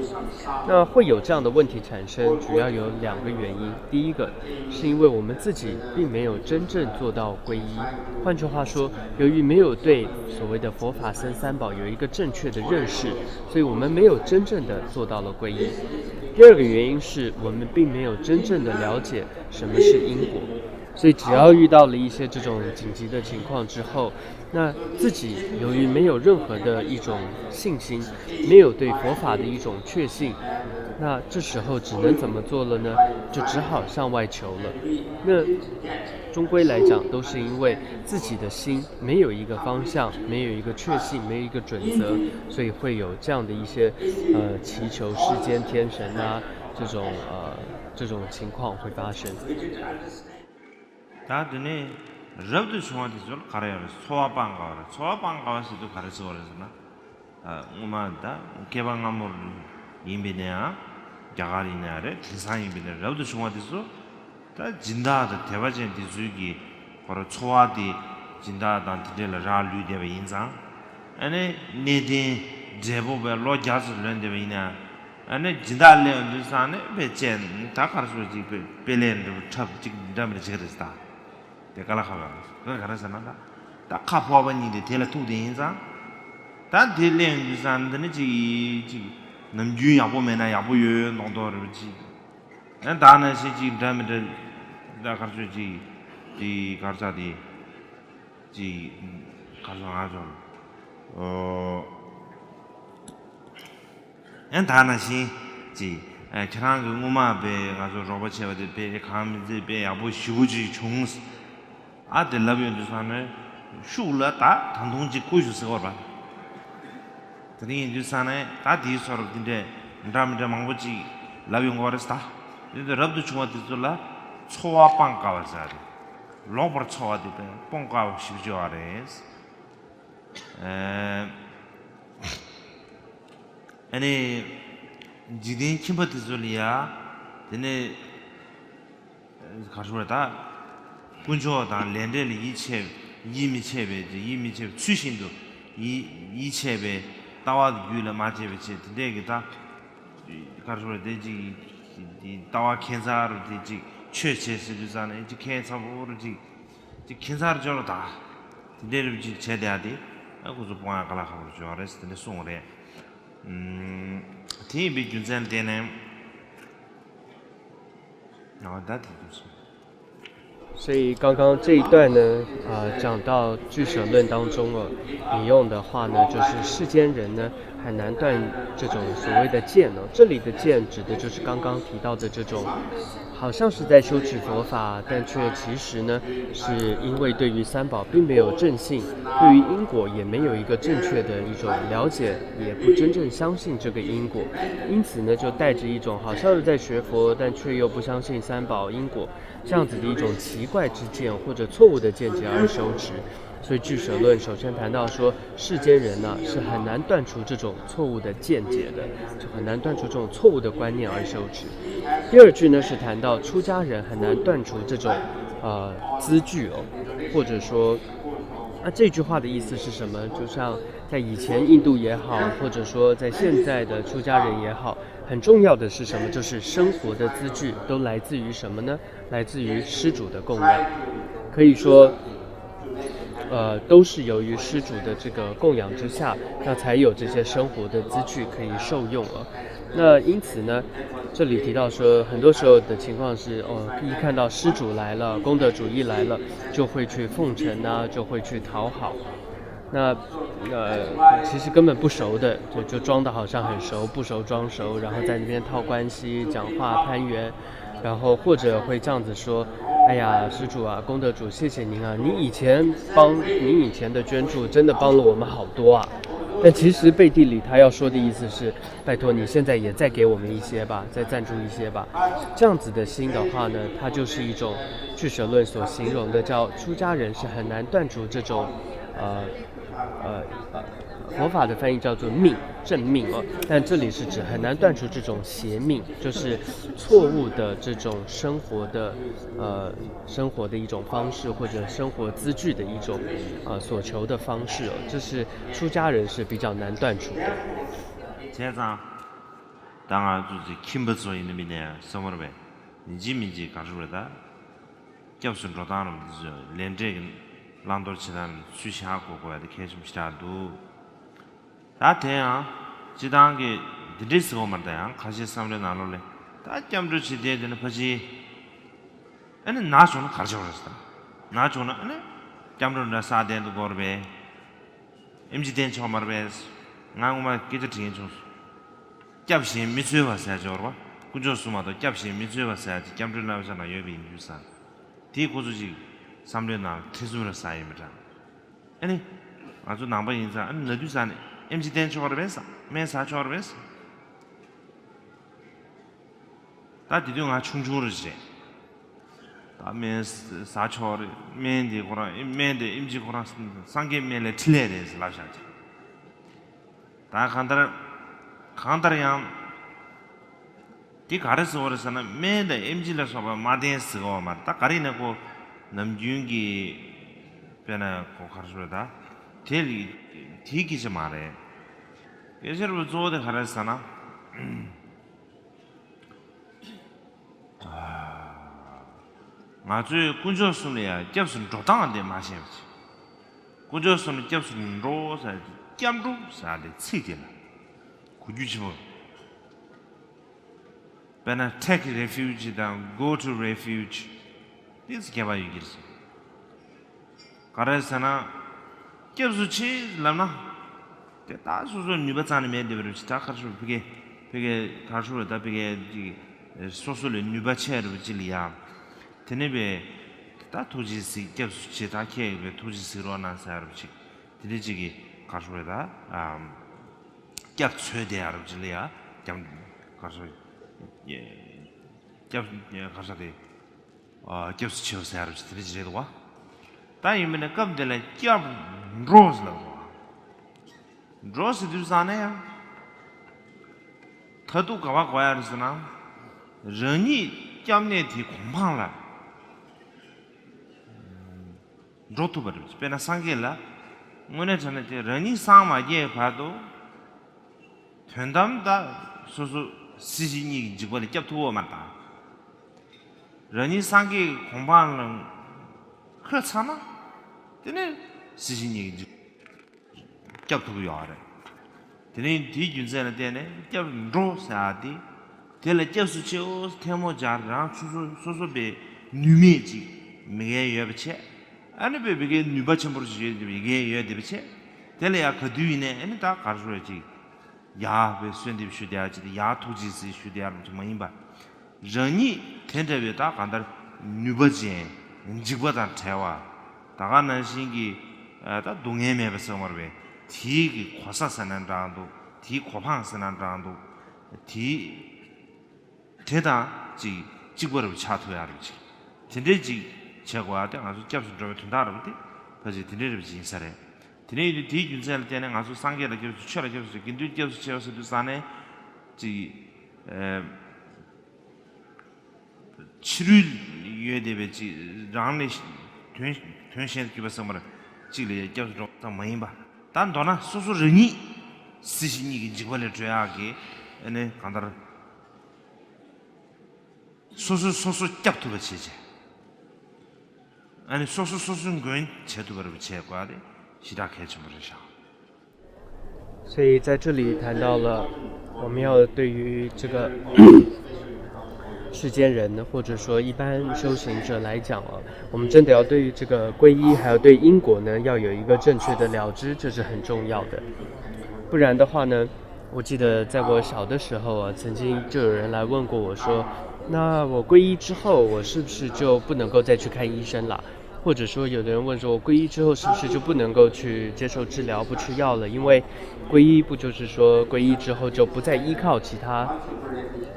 那会有这样的问题产生，主要有两个原因。第一个，是因为我们自己并没有真正做到皈依。换句话说，由于没有对所谓的佛法僧三宝有一个正确的认识，所以我们没有真正的做到了皈依。第二个原因是我们并没有真正的了解什么是因果，所以只要遇到了一些这种紧急的情况之后，那自己由于没有任何的一种信心，没有对佛法的一种确信，那这时候只能怎么做了呢？就只好向外求了。那终归来讲，都是因为自己的心没有一个方向，没有一个确信，没有一个准则，所以会有这样的一些呃祈求世间天神啊这种呃这种情况会发生。 ད་དེ་ནས་རབ་ཏུ་བྱུང་བ་དེ་ཚོ་ལ་ག་རེ་ཡོད་རེད། འཚོ་བ་སྤང་དཀའ་བ་རེད། འཚོ་བ་སྤང་དཀའ་བ་ཟེར་དུས་ག་རེ་ཟེར་བ་རེད་ཟེར་ན། ཨ། སྔོན་མ་ད་བསྐལ་པ་སྔ་མོར་ཡིན་པའི་ནའང་རྒྱ་གར་ཡིན་ནའང་རེད། དེང་སང་ཡིན་པའི་ནའང་རབ་ཏུ་བྱུང་བ་དེ་ཚོ་ད་སྦྱིན་བདག་དང་དད་པ་ཅན་དེ་ཚོའི་གི་ཁོ་རང་འཚོ་བ་དེ་སྦྱིན་བདག་དང་དེ་འདྲས་ལ་རག་ལུས་བསྡད་པ་ཡིན་ཙང་། ཨ་ནི་གནས་བརྟན་བགྲེས་པོ་བས་ལོ་བརྒྱ་ཙམ་ལོན་བསྡད་པ་ཡིན་ནའང་། ཨ་ནི་སྦྱིན་བདག་སླེབས་ཡོང་དུས་ཙང་ནས་དཔེ་བྱས་ད་ག་རེ་ཟེར་ཅིག་དཔེ་དཔེ་ལེན་འདྲ་པོ་འཁྲབ་ཅིག་འདྲ་མི་འདྲ་བྱེད་ཀྱི་རེད་ཟེར། ད་དེ་ཀ་ལ་ཁ་བ་ག་ག་རེ་ཟེར་ན། ད་ད་ཁ་ཕོར་པ་གཉིས་དེ་དེ་ལ་ཐུག་དེ་ཡིན་ཙང་། ད་དེ་སླེབས་ཡོང་དུས་ཙང་འདི་ནི་ཅིག་ཅིག་ནམ་རྒྱུན་ཡག་པོ་མེད་ན་ཡག་པོ་ཡོད་མདོག་མདོག་རེད་པ་ཅིག་ཨ་ད་ནང་བཞིན་ཅིག་འདྲ་མི་འདྲ་ད་ག་རེ་ཟེར་ཅིག་དེ་ག་རེ་ཟེར་དེ་ཅིག་ག་རེ་ཟེར་ང་ཚོ་ཨོ། ཨེ་ད་ནང་བཞིན་ཅིག་ཨེ་ཁྱེད་རང་གི་སྔོན་མ་དཔེ་ང་ཚོ་རོགས་པ་བྱས་པ་དེ་དཔེ་གང་མི་ཚེ་དཔེ་ཡག་པོ་ཞེ་པོ་ཅིག་བྱུང་། ཨ་དེ་ལབ་ཡོང་དུས་ཙང་ནས་ཤུགས་ལ་ད་ད་དུང་ཅིག་བསྐུར་ཞུ་ཟེར་བ་རེད། དེ་རིང་ཡིན་དུས་ཙང་ནས་ད་དེའི་སོར་འདི་འདྲས་འདྲ་མི་འདྲ་མང་པོ་ཅིག་ལབ་ཡོང་གི་བ་རེད་ད། དེ་ཚོ་རབ་ཏུ་བྱུང་བ་དེ་ཚོ་ལ་འཚོ་བ་སྤང་དཀའ་བ་ཟེར་རེད། ལོག་པར་འཚོ་བ་དེ་དཔེ་སྤོང་དཀའ་བ་ཞེ་པོ་ཅིག་བ་རེད། ཨ་ནི་འཇིག་རྟེན་ཁྱིམ་པ་དེ་ཚོ་ལ་ཡ། དེ་ནས་ག་རེ་ཟེར་ད། དཀོན་མཆོག་དང་ལས་འབྲས་ལ་ཡིད་ཆེས། ཡིད་མི་ཆེས་པའི་ཡིད་མི་ཆེས་པའི་ཚུལ་བཞིན་དུ་ཡིད་ཡིད་ཆེས་པའི་ལྟ་བ་རྒྱུད་ལ་མ་སྐྱེས་པའི་ཆེད་དེ་འདྲས་ཀྱི་ད། ག་རེ་ཟེར་དེ་ཅིག་ལྟ་བ་ཁྱད་མཚར་དེ་ཅིག་ཆོས་བྱེད་ཟེར་དུས་ཙང་ནས་ཅིག་ཁྱད་མཚར་པོ་རུ་ཅིག་ཅིག་ཁྱད་མཚར་སྦྱོར་ད། དེ་འདྲའི་རིགས་ཅིག་བྱས་བསྡད་ཡ་དེ་ཨ་ཁོ་ཚོ་སྤོང་ཡ་དཀའ་ལས་ཁག་པོ་སྦྱོར་རེད་ཟེར་དེ་འདྲ་གསུངས་རེད། ཨུམ། དེ་ཡིན་པའི་རྒྱུ་མཚན་དེ་ནས་ཨ་ད་དེ་འདུག་སོང་། 所以刚刚这一段呢，呃，讲到俱舍论当中哦，引用的话呢，就是世间人呢很难断这种所谓的见哦。这里的见指的就是刚刚提到的这种，好像是在修持佛法，但却其实呢是因为对于三宝并没有正信，对于因果也没有一个正确的一种了解，也不真正相信这个因果，因此呢就带着一种好像是在学佛，但却又不相信三宝因果。 这样子的一种奇怪之见或者错误的见解而修持。所以俱舍论首先谈到说，世间人呢是很难断除这种错误的见解的，就很难断除这种错误的观念而修持。第二句呢是谈到出家人很难断除这种呃资句哦，或者说，那这句话的意思是什么？就像在以前印度也好，或者说在现在的出家人也好，很重要的是什么？就是生活的资句都来自于什么呢？ 来自于施主的供养，可以说，呃，都是由于施主的这个供养之下，那才有这些生活的资具可以受用啊。那因此呢，这里提到说，很多时候的情况是，哦，一看到施主来了，功德主一来了，就会去奉承啊，就会去讨好。那呃，其实根本不熟的，就就装的好像很熟，不熟装熟，然后在那边套关系、讲话、攀援，然后或者会这样子说：“哎呀，施主啊，功德主，谢谢您啊，您以前帮您以前的捐助真的帮了我们好多啊。”但其实背地里他要说的意思是：“拜托，你现在也再给我们一些吧，再赞助一些吧。”这样子的心的话呢，它就是一种俱舍论所形容的叫出家人是很难断除这种呃呃呃佛法的翻译叫做命，正命哦，但这里是指很难断除这种邪命，就是错误的这种生活的，呃，生活的一种方式，或者生活资具的一种，呃，所求的方式哦，这是出家人是比较难断除的。 བྱས་ཙང་། ད་ང་ཚོ་ཚོའི་ཁྱིམ་པ་ཚོ་ཡིན་ནི་མིན་ནས་སོ་མར་བས་ཡིན་གཅིག་མིན་གཅིག་ག་རེ་རེད་ད། སྐྱབས་སུ་འགྲོ་སྟངས་རུ་འདི་ཚོ་ལས་འབྲས་ཀྱི་བླང་དོར་བྱེད་སྟངས་རུ་ཚུལ་བཞག་དགོས་དགོས་ཡ་དེ་གལ་ཆེན་པོ་ཞེ་དྲག་འདུག་ད་དེ་ཡང་སྤྱི་བཏང་གི་འདི་འདྲའི་ཟེར་བ་མ་རེད་ད། ཡང་ཁ་ཤས་བསམ་བློའི་ནང་ལོགས་ལས་ད་སྐྱབས་འགྲོ་བྱེད་བསྡད་དེ་ནི་ཕ་ཕྱི་ཨ་ནི་ན་བྱུང་ན་ག་རེ་བྱེད་དགོས་རེད་ཟེར་ད། ན་བྱུང་ན་ཨ་ནི་སྐྱབས་འགྲོ་འདྲ་ས་བསྟན་དུ་དགོས་རེད་པས། ཨེམ་ཆི་བསྟན་ཆོག་མ་རེད་པས། ང་ངོ་མ་སྐད་ཆ་དྲིས་མཁན་བྱུང་སོང་། སྐྱབས་གཞན་མི་འཚོལ་བ་ཟེར་ཡ་ཅིག་ཡོད་རེད་པ། དཀོན་མཆོག་གསུམ་མ་གཏོགས་སྐྱབས་གཞན་མི་འཚོལ་བ་ཟེར་ཡ་ཅིག་སྐྱབས་འགྲོའི་བསླབ་བྱ་ནང་ཡོད་པ་ཡིན་དུས་ཙང་། དེའི་ཁོ་ཚོ་ཅིག་བསམ་བློའི་ནང་ཁྲེལ་གསུམ་རེ་ཟ་ཡི་མི་འདྲ། ཨ་ནི། ང་ཚོ་ནང་པ་ཡིན་ཙང་ཨ་ནི་ན་དུས་ཙང་ནས་ཨེམ་ཆི་བསྟན་ཆོག་རེད་པས། སྨན་ཟ་ཆོག་རེད་པས། ད་དེ་དུས་ང་ཆུང་ཆུང་རེད་བྱས། ད་སྨན་ཟ་ཆོག་རེད། སྨན་དེ་ཁོ་རང་སྨན་དེ་ཨེམ་ཆི་ཁོ་རང་སངས་རྒྱས་སྨན་ལས་འཕྲིན་ལས་རེད་ཟེར་ལབ་བཞག་ཅིག་ད་གང་ལྟར། གང་ལྟར་ཡང་། དེ་ག་རེ་ཟེར་བ་རེད་ཟེར་ན་སྨན་དང་ཨེམ་ཆི་ལ་སོགས་པ་མ་བསྟེན་ཟེར་གི་ཡོད་མ་རེད། ད་ག་རེ་ཡིན་ན་ཁོ་ནམ་རྒྱུན་གྱི་དཔེར་ན་ཁོ་ག་རེ་ཟེར་ད། དེ་ལ་དེའི་སྐད་ཆ་མ་རེད། སྐད་ཆ་རུ་གཙོ་བོ་དེ་ག་རེ་ཟེར་ན། ང་ཚོས་དཀོན་མཆོག་གསུམ་ལ་ཡང་སྐྱབས་སུ་འགྲོ་སྟངས་དེ་མ་ཤེས་པ་བྱས། དཀོན་མཆོག་གསུམ་ལ་སྐྱབས་སུ་འགྲོ་ཟེར་ཏེ་སྐྱབས་འགྲོ་ཟེར་ཏེ་ཚིག་དེ་ལ་གོ་རྒྱུ་ཆེན་པོ། དཔེར་ན་take refuge དང་go to refuge དེ་ཚོ་ཁྱད་པར་ཡོད་ཀྱི་རེད། ག་རེ་ཟེར་ན། སྐྱབས་སུ་མཆི་ལབ་ན། དེ་ད་སོ་སོའི་ནུས་པ་རྩ་ནས་མེད་བསྡད་པ་རེད། ད་ག་རེ་ཞུ་ཕ་གི་ཕ་གི་ག་རེ་ཞུ་རེད། ད་ཕ་གི་ཅིག་སོ་སོ་ལས་ནུས་པ་ཆེ་རུ་ཅི་ལ་ཡ། དེ་ནས་བས་ད་ཐུགས་རྗེས་གཟིགས། སྐྱབས་སུ་མཆི། ད་ཁྱེད་ཡོད་པའི་ཐུགས་རྗེས་གཟིགས་རོགས་གནང་ཟེར་ཡ་རུ་ཅིག་དེ་འདྲ་ཅིག་གི་ག་རེ་ཞུ་རེད། ད་སྐྱབས་འཚོལ་བསྡད་ཡ་རུ་ཅི་ལ་ཡ། སྐྱབས་ག་རེ་ཞུ་སྐྱབས་ག་རེ་ཞུ་དེ། སྐྱབས་སུ་མཆིའོ་ཟེར་ཡ་རུ་ཅིག་དེ་འདྲ་ཅིག་རེད་འདུག་བ། ད་ཡིན་མིན་ན་སྐབས་འདི་ལ་སྐྱབས་འགྲོ་ཟེར་ལབ་འདུག་འགྲོ་ཟེར་དུས་ཙང་ནས་ཡང་། མཐར་ཐུག་ག་པར་འགྲོ་ཡ་རེད་ཟེར་ན། རང་ཉིད་སྐྱབས་གནས་དེའི་གོ་འཕང་ལ་འགྲོ་ཐུབ་པ་རེད། དཔེར་ན་སངས་རྒྱས་ལ་དངོས་གནས་དྲང་གནས་དེ་རང་ཉིད་སངས་མ་རྒྱས་བར་དུ། དོན་དམ་ད་སོ་སོ་སྲིད་ཞི་གཉིས་ཀྱི་འཇིགས་པ་ལས་སྐྱབས་ཐུབ་ཡོད་མ་རེད་ད། རང་ཉིད་སངས་རྒྱས་ཀྱི་གོ་འཕང་ལ་འཁོད་ཚར་ན། དེ་ནས་སྲིད་ཞི་གཉིས་ཀྱི་འཇིགས་སྐྱབས་ཐུབ་ཀྱི་ཡོད་རེད། དེ་ནས་དེའི་རྒྱུ་མཚན་ལ་བརྟེན་ནས་སྐྱབས་འགྲོ་ཟེར་ཡ་དེ། དེ་ལ་སྐྱབས་སུ་མཆིའོ་ཐལ་མོ་སྦྱར། རང་སོ་སོ་སོ་སོ་བའི་ནུས་མེད་ཅིག་མི་འགལ་ཡོད་པ་བྱས། ཨ་ནི་བས་མི་འགལ་ནུས་པ་ཆེན་པོ་ཞིག་ཡོད་དེ་མི་འགལ་ཡོད་དེ་བ་བྱས། དེ་ལ་ཡང་ག་དུས་ཡིན་ནའི་ཨ་ནི་ད་ག་རེ་ཞུ་ཡ་ཅིག་ཡར་བས་གསོལ་འདེབས་ཞུ་བསྡད་ཡ་ཅིག་དང་ཡར་ཐུགས་རྗེས་གཟིགས་ཞུ་བསྡད་ཡ་རུ་ཅིག་མ་ཡིན་པ། རང་ཉིད་དེ་འདྲ་བའི་ད་གང་ལྟར་ནུས་པ་ཅན་འཇིགས་པ་དང་བྲལ་བ། ད་ག་ནང་བཞིན་གྱི་ད་སྡུག་བསྔལ་མེད་པ་ཟེར་བ་རེད་པས། དེའི་གི་གོ་ས་ཟེར་ན་འདྲ་འདུག་དེའི་གོ་འཕང་ཟེར་ན་འདྲ་འདུག་དེའི། དེ་དང་ཅིག་གཅིག་པ་རུ་ཆགས་ཐུབ་ཡ་རུ་ཅིག་དེ་འདྲའི་ཅིག་བྱེད་དགོས་ཡ་དེ་ང་ཚོ་སྐྱབས་སུ་འགྲོ་བའི་དོན་དག་རུ་དེ་ཕལ་ཆེར་དེ་འདྲའི་རུ་ཅིག་ཡིན་ས་རེད། དེ་འདྲ་ཡིན་དུས་དེའི་རྒྱུ་མཚན་ལ་བརྟེན་ནས་ང་ཚོ་སངས་རྒྱས་ལ་སྐྱབས་སུ་མཆི། ཆོས་ལ་སྐྱབས་སུ་མཆི། དགེ་འདུན་སྐྱབས་སུ་མཆི་བ་ཟེར་དུས་ཙང་ནས་ཅིག་ཕྱི་རོལ་ཡོད་བསྡད་པའི་ཅིག་རང་ལས་དོན་དོན་གཞན་གྱུར་པ་ཚང་མར་ཅིག་ལ་སྐྱབས་སུ་འགྲོ་ཙམ་མ་ཡིན་པ། ད་མདོར་ན་སོ་སོ་རང་ཉིད་སྲིད་ཞི་གཉིས་ཀྱི་འཇིགས་པ་ལས་སྒྲོལ་ཡག་གི་ཨ་ནི་གང་ལྟར་སོ་སོས་སོ་སོ་སྐྱབས་ཐུབ་པ་བྱེད་བྱས། ཨ་ནི་སོ་སོ་སོ་སོའི་མགོན་བྱེད་ཐུབ་པ་རུ་བྱེད་དགོས་ཡ་དེ་ཞེ་དྲག་གལ་ཆེན་པོ་རེད་ཤག 所以在这里谈到了，我们要对于这个世间人，或者说一般修行者来讲啊，我们真的要对于这个皈依，还有对因果呢，要有一个正确的了知，这是很重要的。不然的话呢，我记得在我小的时候啊，曾经就有人来问过我说，那我皈依之后，我是不是就不能够再去看医生了？或者说，有的人问说，我皈依之后是不是就不能够去接受治疗、不吃药了？因为皈依不就是说皈依之后就不再依靠其他、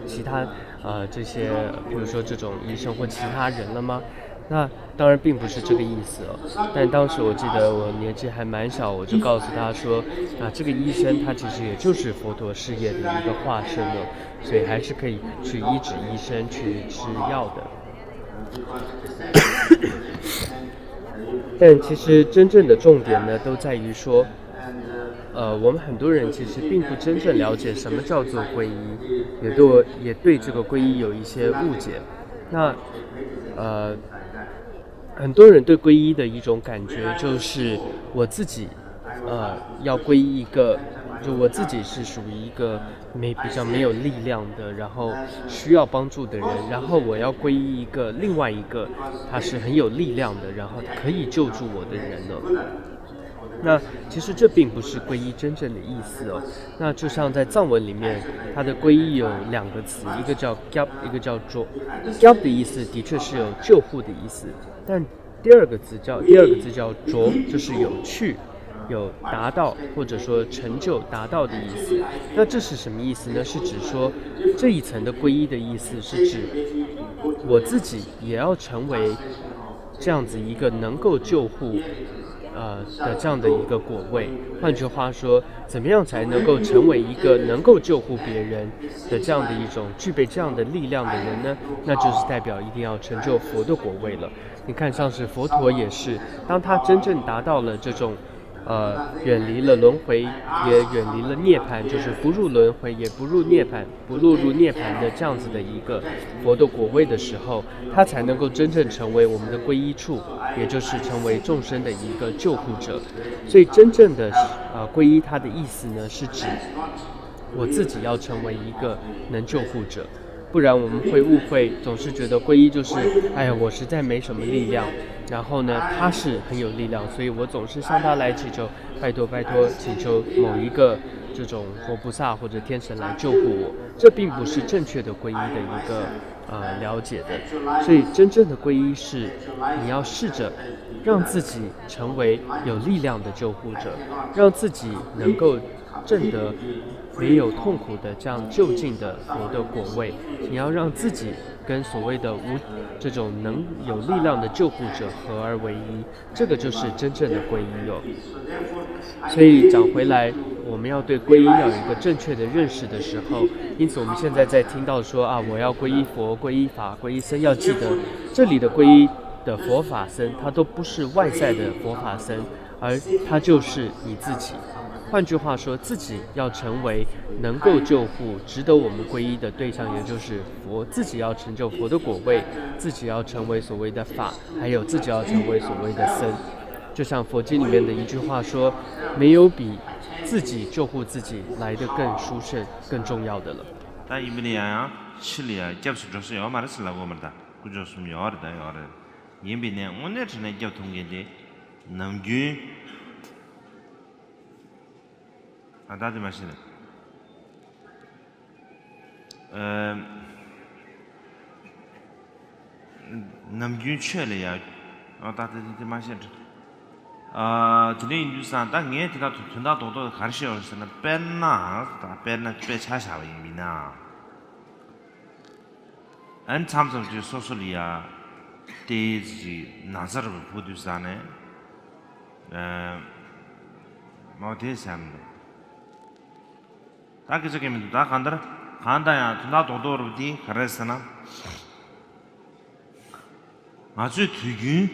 其他呃这些，比如说这种医生或其他人了吗？那当然并不是这个意思哦，但当时我记得我年纪还蛮小，我就告诉他说，啊，这个医生他其实也就是佛陀事业的一个化身哦，所以还是可以去医治医生，去吃药的。但其实真正的重点呢，都在于说，呃，我们很多人其实并不真正了解什么叫做皈依，也对也对这个皈依有一些误解。那呃，很多人对皈依的一种感觉就是我自己，呃，要皈依一个，就我自己是属于一个没比较没有力量的，然后需要帮助的人，然后我要皈依一个另外一个他是很有力量的，然后可以救助我的人呢。那其实这并不是皈依真正的意思哦。那就像在藏文里面，它的皈依有两个词，一个叫 kyap，一个叫 jo。Kyap 的意思的确是有救护的意思，但第二个词叫第二个字叫 jo，就是有去，有达到或者说成就达到的意思。那这是什么意思呢？是指说这一层的皈依的意思是指我自己也要成为这样子一个能够救护，呃的这样的一个果位。换句话说，怎么样才能够成为一个能够救护别人的这样的一种具备这样的力量的人呢？那就是代表一定要成就佛的果位了。你看，像是佛陀也是，当他真正达到了这种，呃，远离了轮回，也远离了涅槃，就是不入轮回，也不入涅槃，不落入涅槃的这样子的一个佛的果位的时候，他才能够真正成为我们的皈依处，也就是成为众生的一个救护者。所以，真正的呃皈依，它的意思呢，是指我自己要成为一个能救护者。不然我们会误会，总是觉得皈依就是，哎呀，我实在没什么力量。然后呢，他是很有力量，所以我总是向他来祈求，拜托拜托，请求某一个这种活菩萨或者天神来救护我。这并不是正确的皈依的一个呃了解的。所以真正的皈依是你要试着让自己成为有力量的救护者，让自己能够证得没有痛苦的这样究竟的佛的果位。你要让自己跟所谓的无这种能有力量的救护者合而为一，这个就是真正的皈依哦。所以讲回来，我们要对皈依要有一个正确的认识的时候，因此我们现在在听到说啊，我要皈依佛、皈依法、皈依僧，要记得这里的皈依的佛法僧，它都不是外在的佛法僧，而它就是你自己。换句话说，自己要成为能够救护、值得我们皈依的对象，也就是佛。自己要成就佛的果位，自己要成为所谓的法，还有自己要成为所谓的僧。就像佛经里面的一句话说，没有比自己救护自己来得更殊胜、更重要的了。ད་ཡིན་པ་ནི་ཡང་ཡང་ཕྱི་ལ་ཡང་སྐྱབས་སུ་འགྲོ་ས་ཡོད་མ་རེད་ཟེར་ལབ་དགོས་མ་རེད། ད་དཀོན་མཆོག་གསུམ་ཡོད་རེད། ད་ཡོད་རེད། ཡིན་པ་ནི་དངོས་གནས་དྲང་གནས་སྐྱབས་མཐོང་མཁན་དེ་ནམ་རྒྱུན། ཨ། ད་དེ་མ་ཤེས་ནས། ཨ། ནམ་རྒྱུན་ཆོས་ལ་ཡ། ཨ། ད་དེ་དེ་དེ་མ་ཤེས་འདྲ། ཨ། དེ་འདྲ་ཡིན་དུས་ཙང་ད་ངས་དེ་དག་དོན་དག་རྡོག་རྡོག་ག་རེ་བཤད་པ་རེད་ཟེར་ན། དཔེར་ན། ད་དཔེར་ན་དཔེ་ཆ་བཞག་པ་ཡིན་མིན་ན། ཨ་ནི་མཚམས་མཚམས་ཀྱི་སོ་སོ་ལ་ཡ་དེ་ཅིག་ན་ཚ་རུ་ཕོག་དུས་ཙང་ནས། ཨ། མོ་དེ་བསམ་འདུག་ད་སྐད་ཆ་གང་མི་འདུག་ད་གང་ལྟར་གང་ལྟར་ཡང་དོན་དག་རྡོག་རྡོག་རུ་དེ་ག་རེ་ཟེར་ན། ང་ཚོས་དུས་རྒྱུན་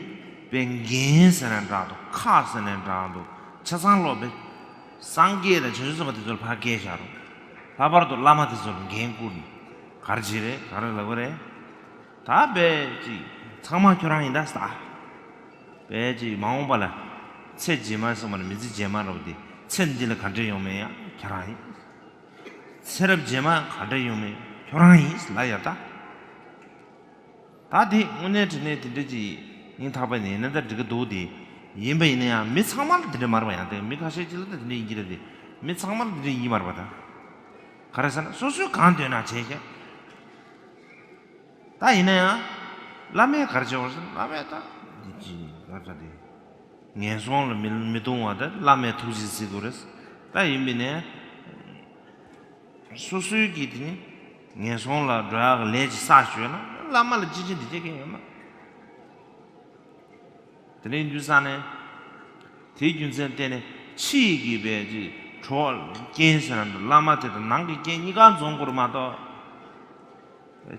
དཔེ་འགན་ཟེར་ན་འདྲ་འདུག་ཁག་ཟེར་ན་འདྲ་འདུག་ཆ་ཚང་ལོག་པའི་སངས་རྒྱས་དང་བྱང་ཆུབ་སེམས་དཔའ་དེ་ཚོར་ཕར་བཀལ་བཞག་རུང་། ལྷག་པར་དུ་བླ་མ་དེ་ཚོར་འགན་བསྐུར་ནས་ག་རེ་བྱེད་རེད། ག་རེ་ལབ་ཀྱི་རེད། ད་དཔེ་ཅིག་ཚང་མ་ཁྱོད་རང་ཡིན་ད་ཟེར། དཔེ་ཅིག་མ་འོངས་པ་ལ་ཚེ་རྗེས་མ་སོང་བ་ལ་མི་ཚེ་རྗེས་མ་རོ་དེ་ཚེ་འདི་ལ་ག་འདྲ་ཡོང་མིན་ཡང་ཁྱོད་རང་ཡིན། ཚེ་རབས་རྗེས་མ་ག་འདྲ་ཡོང་མིན་ཁྱོད་རང་ཡིན་ལབ་ཡ་ད། ད་དེ་དངོས་གནས་དྲང་གནས་དེ་འདྲ་ཅིག་སྙིང་ཐག་པ་ནས་ཡིན་ན་ད་འགྲིག་གི་འདུག་དེ་ཡིན་པ་ཡིན་ན་ཡང་མི་ཚང་མ་ལ་དེ་འདྲ་མ་རེད་པ། ཡང་དེ་མི་ཁ་ཤས་ཅིག་ལ་ད་དེ་འདྲ་ཡིན་གྱི་རེད་དེ། མི་ཚང་མ་ལ་དེ་འདྲ་ཡིན་གྱི་མ་རེད་པ་ད། ག་རེ་ཟེར་ན་སོ་སོས་གང་འདོད་ན་བྱས་ཤག་ད་ཡིན་ན་ཡང་བླ་མས་ག་རེ་བྱས་པ་ཟེར་ན། བླ་མས་ད་འདི་ཅི་ག་རེ་ཟེར་དེ་ངན་སོང་ལ་མི་མི་ལྟུང་བ་དེ་བླ་མའི་ཐུགས་རྗེ་ཟེར་དགོས་རེད། ད་ཡིན་པས་ནས་སོ་སོའི་གི་དེ་ནི་ངན་སོང་ལ་འགྲོ་ཡག་གི་ལས་ཅིག་བསགས་ཞོད་ན་བླ་མ་ལ་ཅི་བྱེད་འདི་བྱེད་མཁན་ཡོད་མ། དེ་ལས་འདུག་ས་ནས། དེའི་རྒྱུ་མཚན་བརྟེན་ནས་ཕྱི་ཡི་གི་བས་ཀྱི་གྲོགས་རྐྱེན་ཟེར་ན་བླ་མ་དེ་དང་ནང་གི་རྐྱེན་གཉིས་ཀ་འཛོམས་དགོས་རེད་མ་གཏོགས།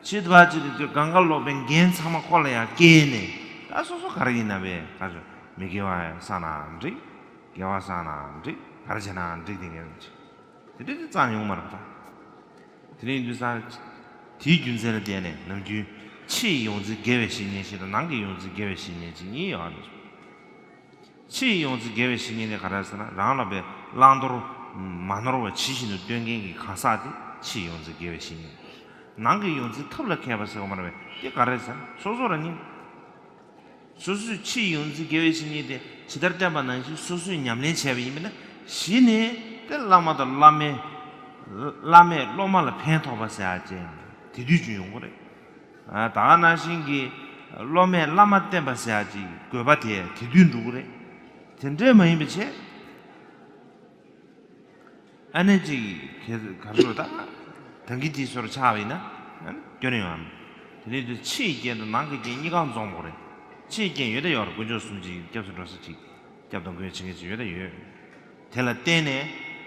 ཕྱི་དུ་བ་ཅི་རེད་དུས་གང་ག་ལོག་པའི་འགན་ཚང་མ་ཁོ་ལ་ཡང་བཀལ་ནས། ད་སོ་སོ་ག་རེ་ཡིན་ན་བས་ག་ཚོད་མི་དགེ་བ་བསགས་ན་འགྲིག་དགེ་བ་བསགས་ན་འགྲིག་ག་རེ་བྱས་ན་འགྲིག་དེ་འགན་ཅིག་དེ་འདྲ་དེ་རྩ་ཡོང་མ་རེད་པ། དེ་རིང་འདུག་ས། དེའི་རྒྱུ་མཚན་ལ་བརྟེན་ནས་ནམ་རྒྱུན་ཕྱི་ཡི་ཡོངས་འཛིན་དགེ་བའི་བཤེས་གཉེན་ཞིག་དང་ནང་གི་ཡོངས་འཛིན་དགེ་བའི་བཤེས་གཉེན་ཅིག་གཉིས་ཡོད་རེད། ཕྱི་ཡི་ཡོངས་འཛིན་དགེ་བའི་བཤེས་གཉེན་དེ་ག་རེ་ཟེར་ན་རང་ལ་བའི་བླང་དོར་མ་ནོར་བ་ཇི་བཞིན་དུ་སྟོན་མཁན་གྱི་གང་ཟག་དེ་ཕྱི་ཡི་ཡོངས་འཛིན་དགེ་བའི་བཤེས་གཉེན། ནང་གི་ཡོངས་འཛིན་ཐབས་ལ་མཁས་པ་ཟེར་བ་མ་རེད་པས་དེ་ག་རེ་ཟེར་ན་སོ་སོ་རང་ཉིད། སོ་སོའི་ཕྱི་ཡོངས་འཛིན་དགེ་བའི་བཤེས་གཉེན་དེ་ཇི་ལྟར་བསྟན་པ་ནང་བཞིན་སོ་སོས་ཉམས་ལེན་བྱས་པ་ཡིན་པ་ན་གཞི་ནས་དེ་བླ་མ་དང་བླ་མའི། བླ་མས་སློབ་མ་ལ་ཕན་ཐོགས་པ་ཟེར་ཡ་ཅན་དེ་དུས་ཀྱང་ཡོང་གི་རེད། ཨ་ད་ག་ནང་བཞིན་གྱི་སློབ་མས་བླ་མ་བསྟེན་པ་ཟེར་ཡ་ཅིག་དགོས་པ་དེ་དེ་དུས་འགྲོ་གི་རེད། དེ་འདྲས་མ་ཡིན་པ་བྱས། ཨ་ནེ་གཅིག་ག་རེ་ཟེར་ད། ད་གིན་དེའི་སོར་ཆགས་པ་ཡིན་ན། སྐྱོན་ཡོང་ངམ། དེ་ནས་དུ་ཕྱི་ཡི་རྐྱེན་དང་ནང་གི་རྐྱེན་གཉིས་ཀ་འཛོམས་དགོས་རེད། ཕྱི་ཡི་རྐྱེན་ཡོད་ད་ཡོད་རེད་དཀོན་མཆོག་གསུམ་གྱི་སྐྱབས་སུ་འགྲོ་ས་ཅིག་སྐྱབས་དང་མགོན་བྱེད་མཁན་ཅིག་ཡོད་ད་ཡོད། དེ་ལ་བརྟེན་ནས་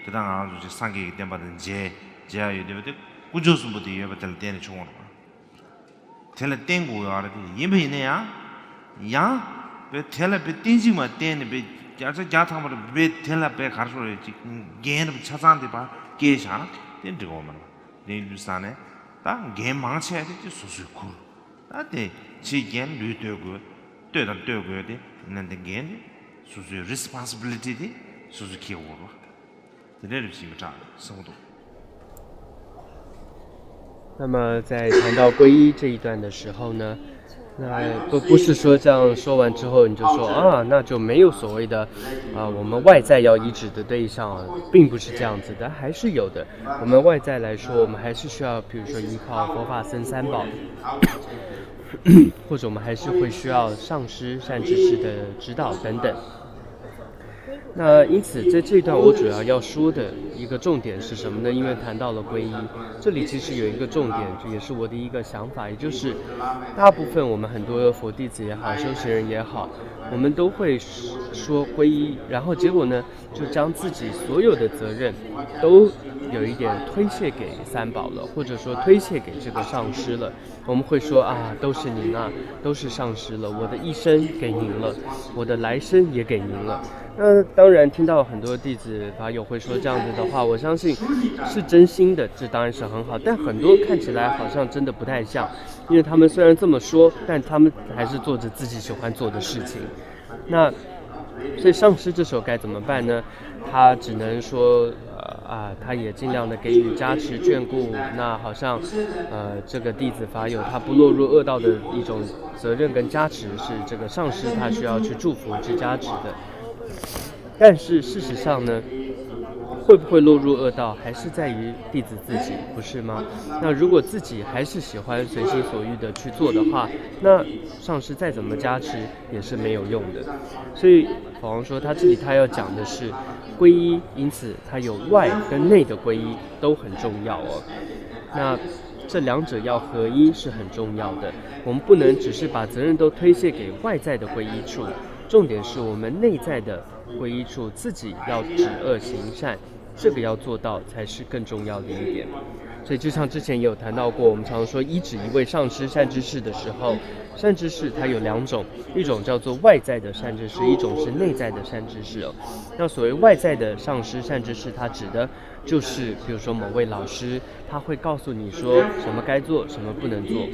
དེ་དག་ང་རང་ཚོ་ཅིག་སངས་རྒྱས་ཀྱི་བསྟན་པ་དང་མཇལ་མཇལ་ཡ་ཡོད་དེ་བ་དེ་དཀོན་མཆོག་གསུམ་པོ་དེ་ཡོད་པ་དེ་ལ་བརྟེན་ནས་བྱུང་བ་རེད། དེ་ལ་བརྟེན་དགོས་ཡོད་རེད་དེ་ཡིན་པ་ཡིན་ན་ཡང་། ཡང་། བས་དེ་ལ་བས་བརྟེན་ཅིག་མ་བརྟེན་ནས་བས་བརྒྱ་ཆ་བརྒྱ་ཐམ་པ་རེད་བས་དེ་ལ་བས་གར་སོ་རེད་ཅིག་འགན་རེད་ཆ་ཚང་དེ་ཕར་སྐྱེལ་བཞག་ན་དེ་འགྲིག་གོ་མ་རེད། དེ་ཡིན་དུས་ས་ནས་ད་འགན་མང་ཆེ་དེ་ཅིག་སོ་སོས་ཁུར། ད་དེ་ཕྱིའི་རྐྱེན་ལུས་གཏོད་དགོས། གཏོད་དང་གཏོད་དགོས་དེ་ནན་ཏན་འགན་དེ་སོ་སོའི་responsibility་དེ་སོ་སོས་འཁྱེར་དགོས་རེད། དེ་འདྲ་རེད་ཞེས་མི་དྲག་བསམ་གྱི་འདུག 那么在谈到皈依这一段的时候呢，那不不是说这样说完之后你就说啊，那就没有所谓的啊，我们外在要依止的对象啊，并不是这样子的，还是有的。我们外在来说，我们还是需要，比如说依靠佛法僧三宝，或者我们还是会需要上师善知识的指导等等。那因此，在这一段我主要要说的一个重点是什么呢？因为谈到了皈依，这里其实有一个重点，也是我的一个想法，也就是大部分我们很多佛弟子也好，修行人也好，我们都会说皈依，然后结果呢，就将自己所有的责任都有一点推卸给三宝了，或者说推卸给这个上师了。我们会说啊，都是您啊，都是上师了，我的一生给您了，我的来生也给您了。那当然，听到很多弟子法友会说这样子的话，我相信是真心的，这当然是很好。但很多看起来好像真的不太像，因为他们虽然这么说，但他们还是做着自己喜欢做的事情。那所以上师这时候该怎么办呢？他只能说，呃啊，他也尽量的给予加持眷顾。那好像，呃，这个弟子法友他不落入恶道的一种责任跟加持是这个上师他需要去祝福去加持的。但是事实上呢，会不会落入恶道，还是在于弟子自己，不是吗？那如果自己还是喜欢随心所欲的去做的话，那上师再怎么加持也是没有用的。所以法王说，他这里他要讲的是皈依，因此他有外跟内的皈依都很重要哦。那这两者要合一是很重要的，我们不能只是把责任都推卸给外在的皈依处，重点是我们内在的皈依处自己要止恶行善，这个要做到才是更重要的一点。所以就像之前也有谈到过，我们常说依止一位上师善知识的时候，善知识它有两种，一种叫做外在的善知识，一种是内在的善知识哦。那所谓外在的上师善知识，它指的就是比如说某位老师，他会告诉你说什么该做，什么不能做。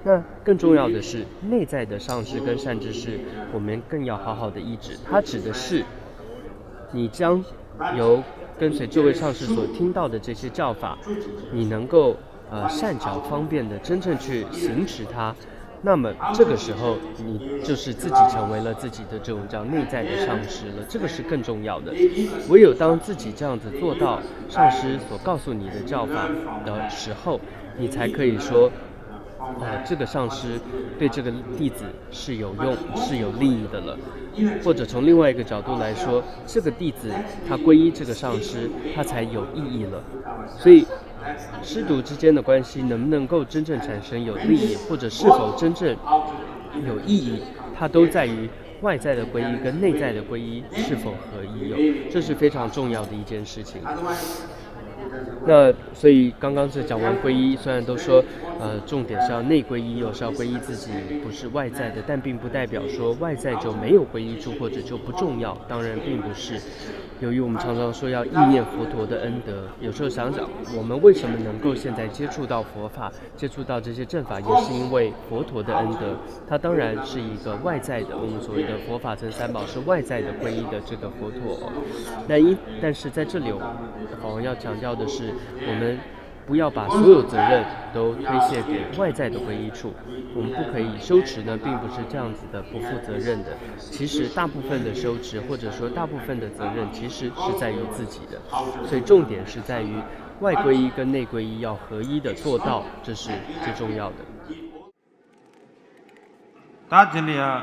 那更重要的是，内在的上师跟善知识，我们更要好好的依止。它指的是你将由跟随这位上师所听到的这些教法，你能够呃善巧方便的真正去行持它，那么这个时候你就是自己成为了自己的这种叫内在的上师了，这个是更重要的。唯有当自己这样子做到上师所告诉你的教法的时候，你才可以说，啊，这个上师对这个弟子是有用、是有利益的了。或者从另外一个角度来说，这个弟子他皈依这个上师，他才有意义了。所以，师徒之间的关系能不能够真正产生有利益，或者是否真正有意义，它都在于外在的皈依跟内在的皈依是否合一哦，这是非常重要的一件事情。那所以刚刚是讲完皈依，虽然都说，呃，重点是要内皈依，又是要皈依自己，不是外在的，但并不代表说外在就没有皈依处或者就不重要，当然并不是。由于我们常常说要意念佛陀的恩德，有时候想想我们为什么能够现在接触到佛法，接触到这些正法，也是因为佛陀的恩德。它当然是一个外在的，我们所谓的佛法僧三宝是外在的皈依的这个佛陀。那因但是在这里，我好像要强调的是，我们不要把所有责任都推卸给外在的皈依处。我们不可以，修持呢，并不是这样子的不负责任的。其实大部分的修持，或者说大部分的责任，其实是在于自己的。所以重点是在于外皈依跟内皈依要合一的做到，这是最重要的。ད་དེ་ལ་ཡ།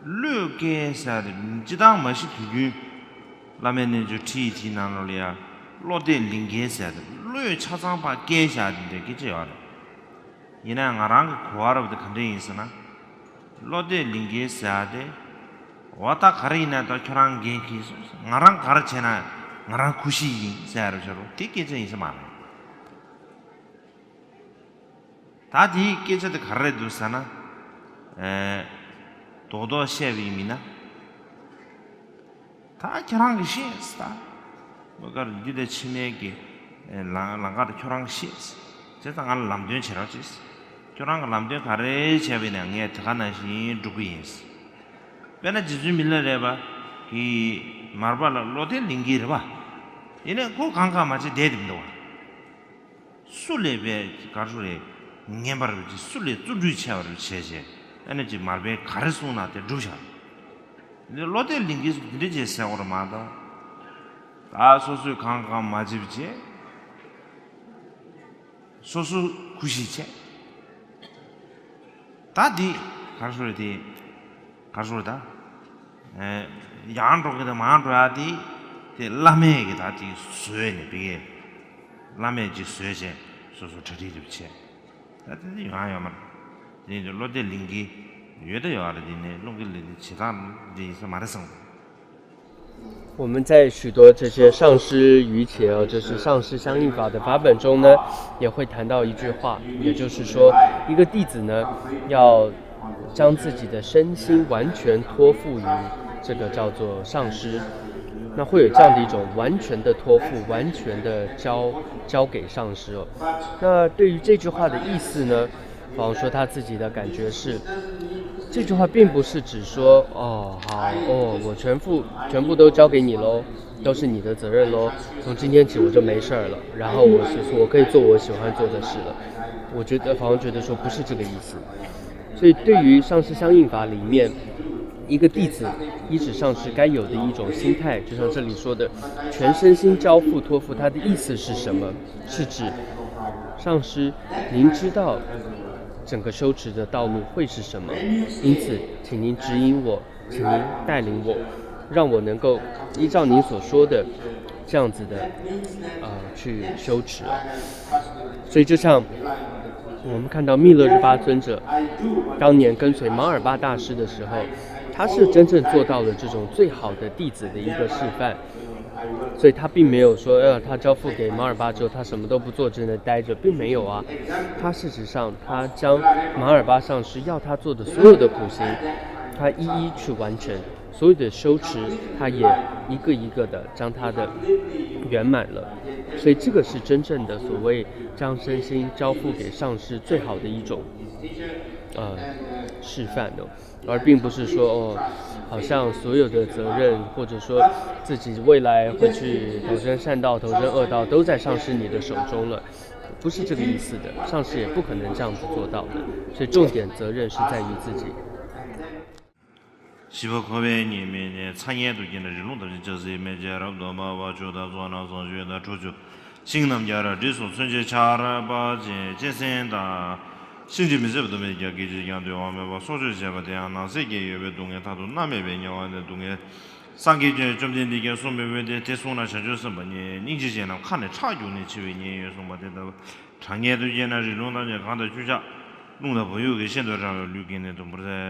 བློས་བཀལ་ཟེར་ཏེ་སྤྱི་བཏང་མ་གཞི་དུས་རྒྱུན། བླ་མའི་རྣལ་འབྱོར་ཁྲིད་ཡིག་དེའི་ནང་ལོགས་ལ་ཡ། བློ་གཏད་ལིང་གེ་ཟེར་ཏེ་བློས་ཆ་ཚང་པ་བཀལ་བཞག་དེ་འདྲའི་སྐད་ཆ་ཡོད་རེད། ཡིན་ན་ང་རང་གི་གོ་བ་རབ་དེ་ག་འདྲ་ཡིན་ཟེར་ན། བློ་གཏད་ལིང་གེ་ཟེར་ཏེ། འོ་ད་ག་རེ་ཡིན་ན་ད་ཁྱོད་རང་འགན་འཁྱེར་སོང་། ང་རང་ག་རེ་བྱས་ན་ང་རང་ཁུ་ཤི་ཡིན་ཟེར་རོ་ཆ་རོ་དེ་སྐད་ཆ་ཡིན་ས་མ་རེད། ད་དེའི་སྐད་ཆ་དེ་ག་རེ་རེད་འདུག་ཟེར་ན། ཨེ། རྡོག་རྡོག་བཤད་པ་ཡིན་མིན་ན། ད་ཁྱེད་རང་གིས་ཤེས་ད། མོས་གར་འདི་དེ་ཕྱི་མའི་གི་ལང་ལང་ཀ་དེ་ཁྱོད་རང་ཤེས། དེ་ད་ང་ལ་ལམ་སྟོན་བྱེད་རོགས་གྱིས། ཁྱོད་རང་གི་ལམ་སྟོན་ག་རེ་བྱས་པ་ཡིན་ན་ངས་དེ་ག་ནང་བཞིན་སྒྲུབ་གི་ཡིན། དཔེར་ན་རྗེ་བཙུན་མི་ལ་རས་པ་གི་མར་པ་ལ་བློ་གཏད་ལིང་གེ་རེད་པ། ཡིན་ནའི་ཁོ་གང་གང་མ་བྱེད་བསྡད་དེ་མི་འདུག་བ། སུ་ལས་པའི་གར་སོ་རེ་ངན་པར་བྱེད། སུ་ལས་བརྩོན་འགྲུས་ཆེ་བར་བྱས་བྱས། ཨ་ནི་ཅིག་མར་པས་ག་རེ་གསུངས་ན་དེ་སྒྲུབ་བྱ། འདི་བློ་གཏད་ལིང་གེ་འདི་འདྲ་བྱས་ཟེར་བ་རེད་མ་གཏོགས། ད་སོ་སོས་གང་གང་མ་བྱེད་པ་བྱས། སོ་སོ་ཁུ་ཤི་བྱས། ད་འདི་གར་སོ་རེ་དེ་གར་སོ་རེ་ད། ཡང་འགྲོ་གི་དང་མང་འགྲོ་ཡ་དེ། དེ་བླ་མས་གི་ད་དེ་བཟོས་ནས་བི་གས། བླ་མས་ཅིག་བཟོས་བྱས་སོ་སོ་གྲ་སྒྲིག་རེ་བྱས། ད་དེ་དེ་ཡོང་ཡ་ཡོད་མ་རེད། དེ་ཡིན་དུས་བློ་གཏད་ལིང་གེ་ཡོད་ད་ཡོད་རེད། དེ་ནས་རླུང་གི་ལས་དེ་བྱེད་སྟངས་དེ་ཡིན་ས་མ་རེད་བསམ་གི།我们在许多这些上师瑜伽，就是上师相应法的法本中呢，也会谈到一句话，也就是说，一个弟子呢，要将自己的身心完全托付于这个叫做上师，那会有这样的一种完全的托付，完全的交交给上师哦。那对于这句话的意思呢，仿佛说他自己的感觉是，这句话并不是指说哦好哦我全部全部都交给你喽，都是你的责任喽，从今天起我就没事儿了，然后我我可以做我喜欢做的事了。我觉得仿佛觉得说不是这个意思。所以对于上师相应法里面，一个弟子依止上师该有的一种心态，就像这里说的，全身心交付托付，它的意思是什么？是指上师，您知道整个修持的道路会是什么，因此，请您指引我，请您带领我，让我能够依照您所说的这样子的呃去修持啊。所以就像我们看到密勒日巴尊者当年跟随马尔巴大师的时候，他是真正做到了这种最好的弟子的一个示范。所以他并没有说，呃，他交付给马尔巴之后，他什么都不做，只能待着，并没有啊。他事实上，他将马尔巴上师要他做的所有的苦行，他一一去完成，所有的修持，他也一个一个的将他的圆满了。所以这个是真正的所谓将身心交付给上师最好的一种呃示范的。而并不是说哦，好像所有的责任，或者说自己未来会去投身善道、投身恶道，都在上师你的手中了，不是这个意思的。上师也不可能这样子做到的，所以重点责任是在于自己。ཞི་བ་འཁོར་བའི་ཉེས་དམིགས་ནི། ཚ་དམྱལ་དུ་སྐྱེས་ན་རི་ཀླུང་དམ་ཅན་ལྕགས་སྲེག་མེ་བྱ་རབ་ཏུ་དམར་བ་ཆུ་དང་སོ་ནག་ཟངས་གཞོན་དང་ཁྲོ་ཆུ། ཤིང་རྣམས་རྒྱ་ར་འབྲས་སོགས་མཚོན་ཆའི་ཆར་པ་ཅན་གཅན་གཟན་དང་། གཤིན་རྗེ་མི་བཟད་པ་གདོན་མི་བརྒྱ་སྐད་ཅིག་ཀྱང་སྡོད་པ་མེད་པ་སྲོག་གཅོད་བྱས་པ་དེ་ཡང་ནང་གསེས་ཀྱི་ཡོད་པའི་སྡུག་བསྔལ་མཐར་ཐུག་མནར་མེད་པའི་དམྱལ་བ་ནི་སྡུག་བསྔལ། སངས་རྒྱས་བཅོམ་ལྡན་འདས་ཀྱིས་གསུངས་པའི་འོན་ཏེ་དེ་གསུངས་ན་བྱང་ཆུབ་སེམས་དཔའ་ཉིད་སྙིང་རྗེ་ཅན་རྣམས་ཁ་ནས་ཁྲག་རྒྱུག་ནས་འཆི་བའི་ཉེན་ཡོད་གསུངས་པ་དེ་ལྟ་བུ། གྲང་དམྱལ་དུ་སྐྱེས་ན་རི་ཀླུང་དམ་ཅན་གངས་དང་ཆུ་ཆགས། རླུང་དང་བུ་ཡུག་གིས་ཤིན་ཏུ་རལ་བའི་ལུས་ཀྱི་ནད་དུམ་བུར་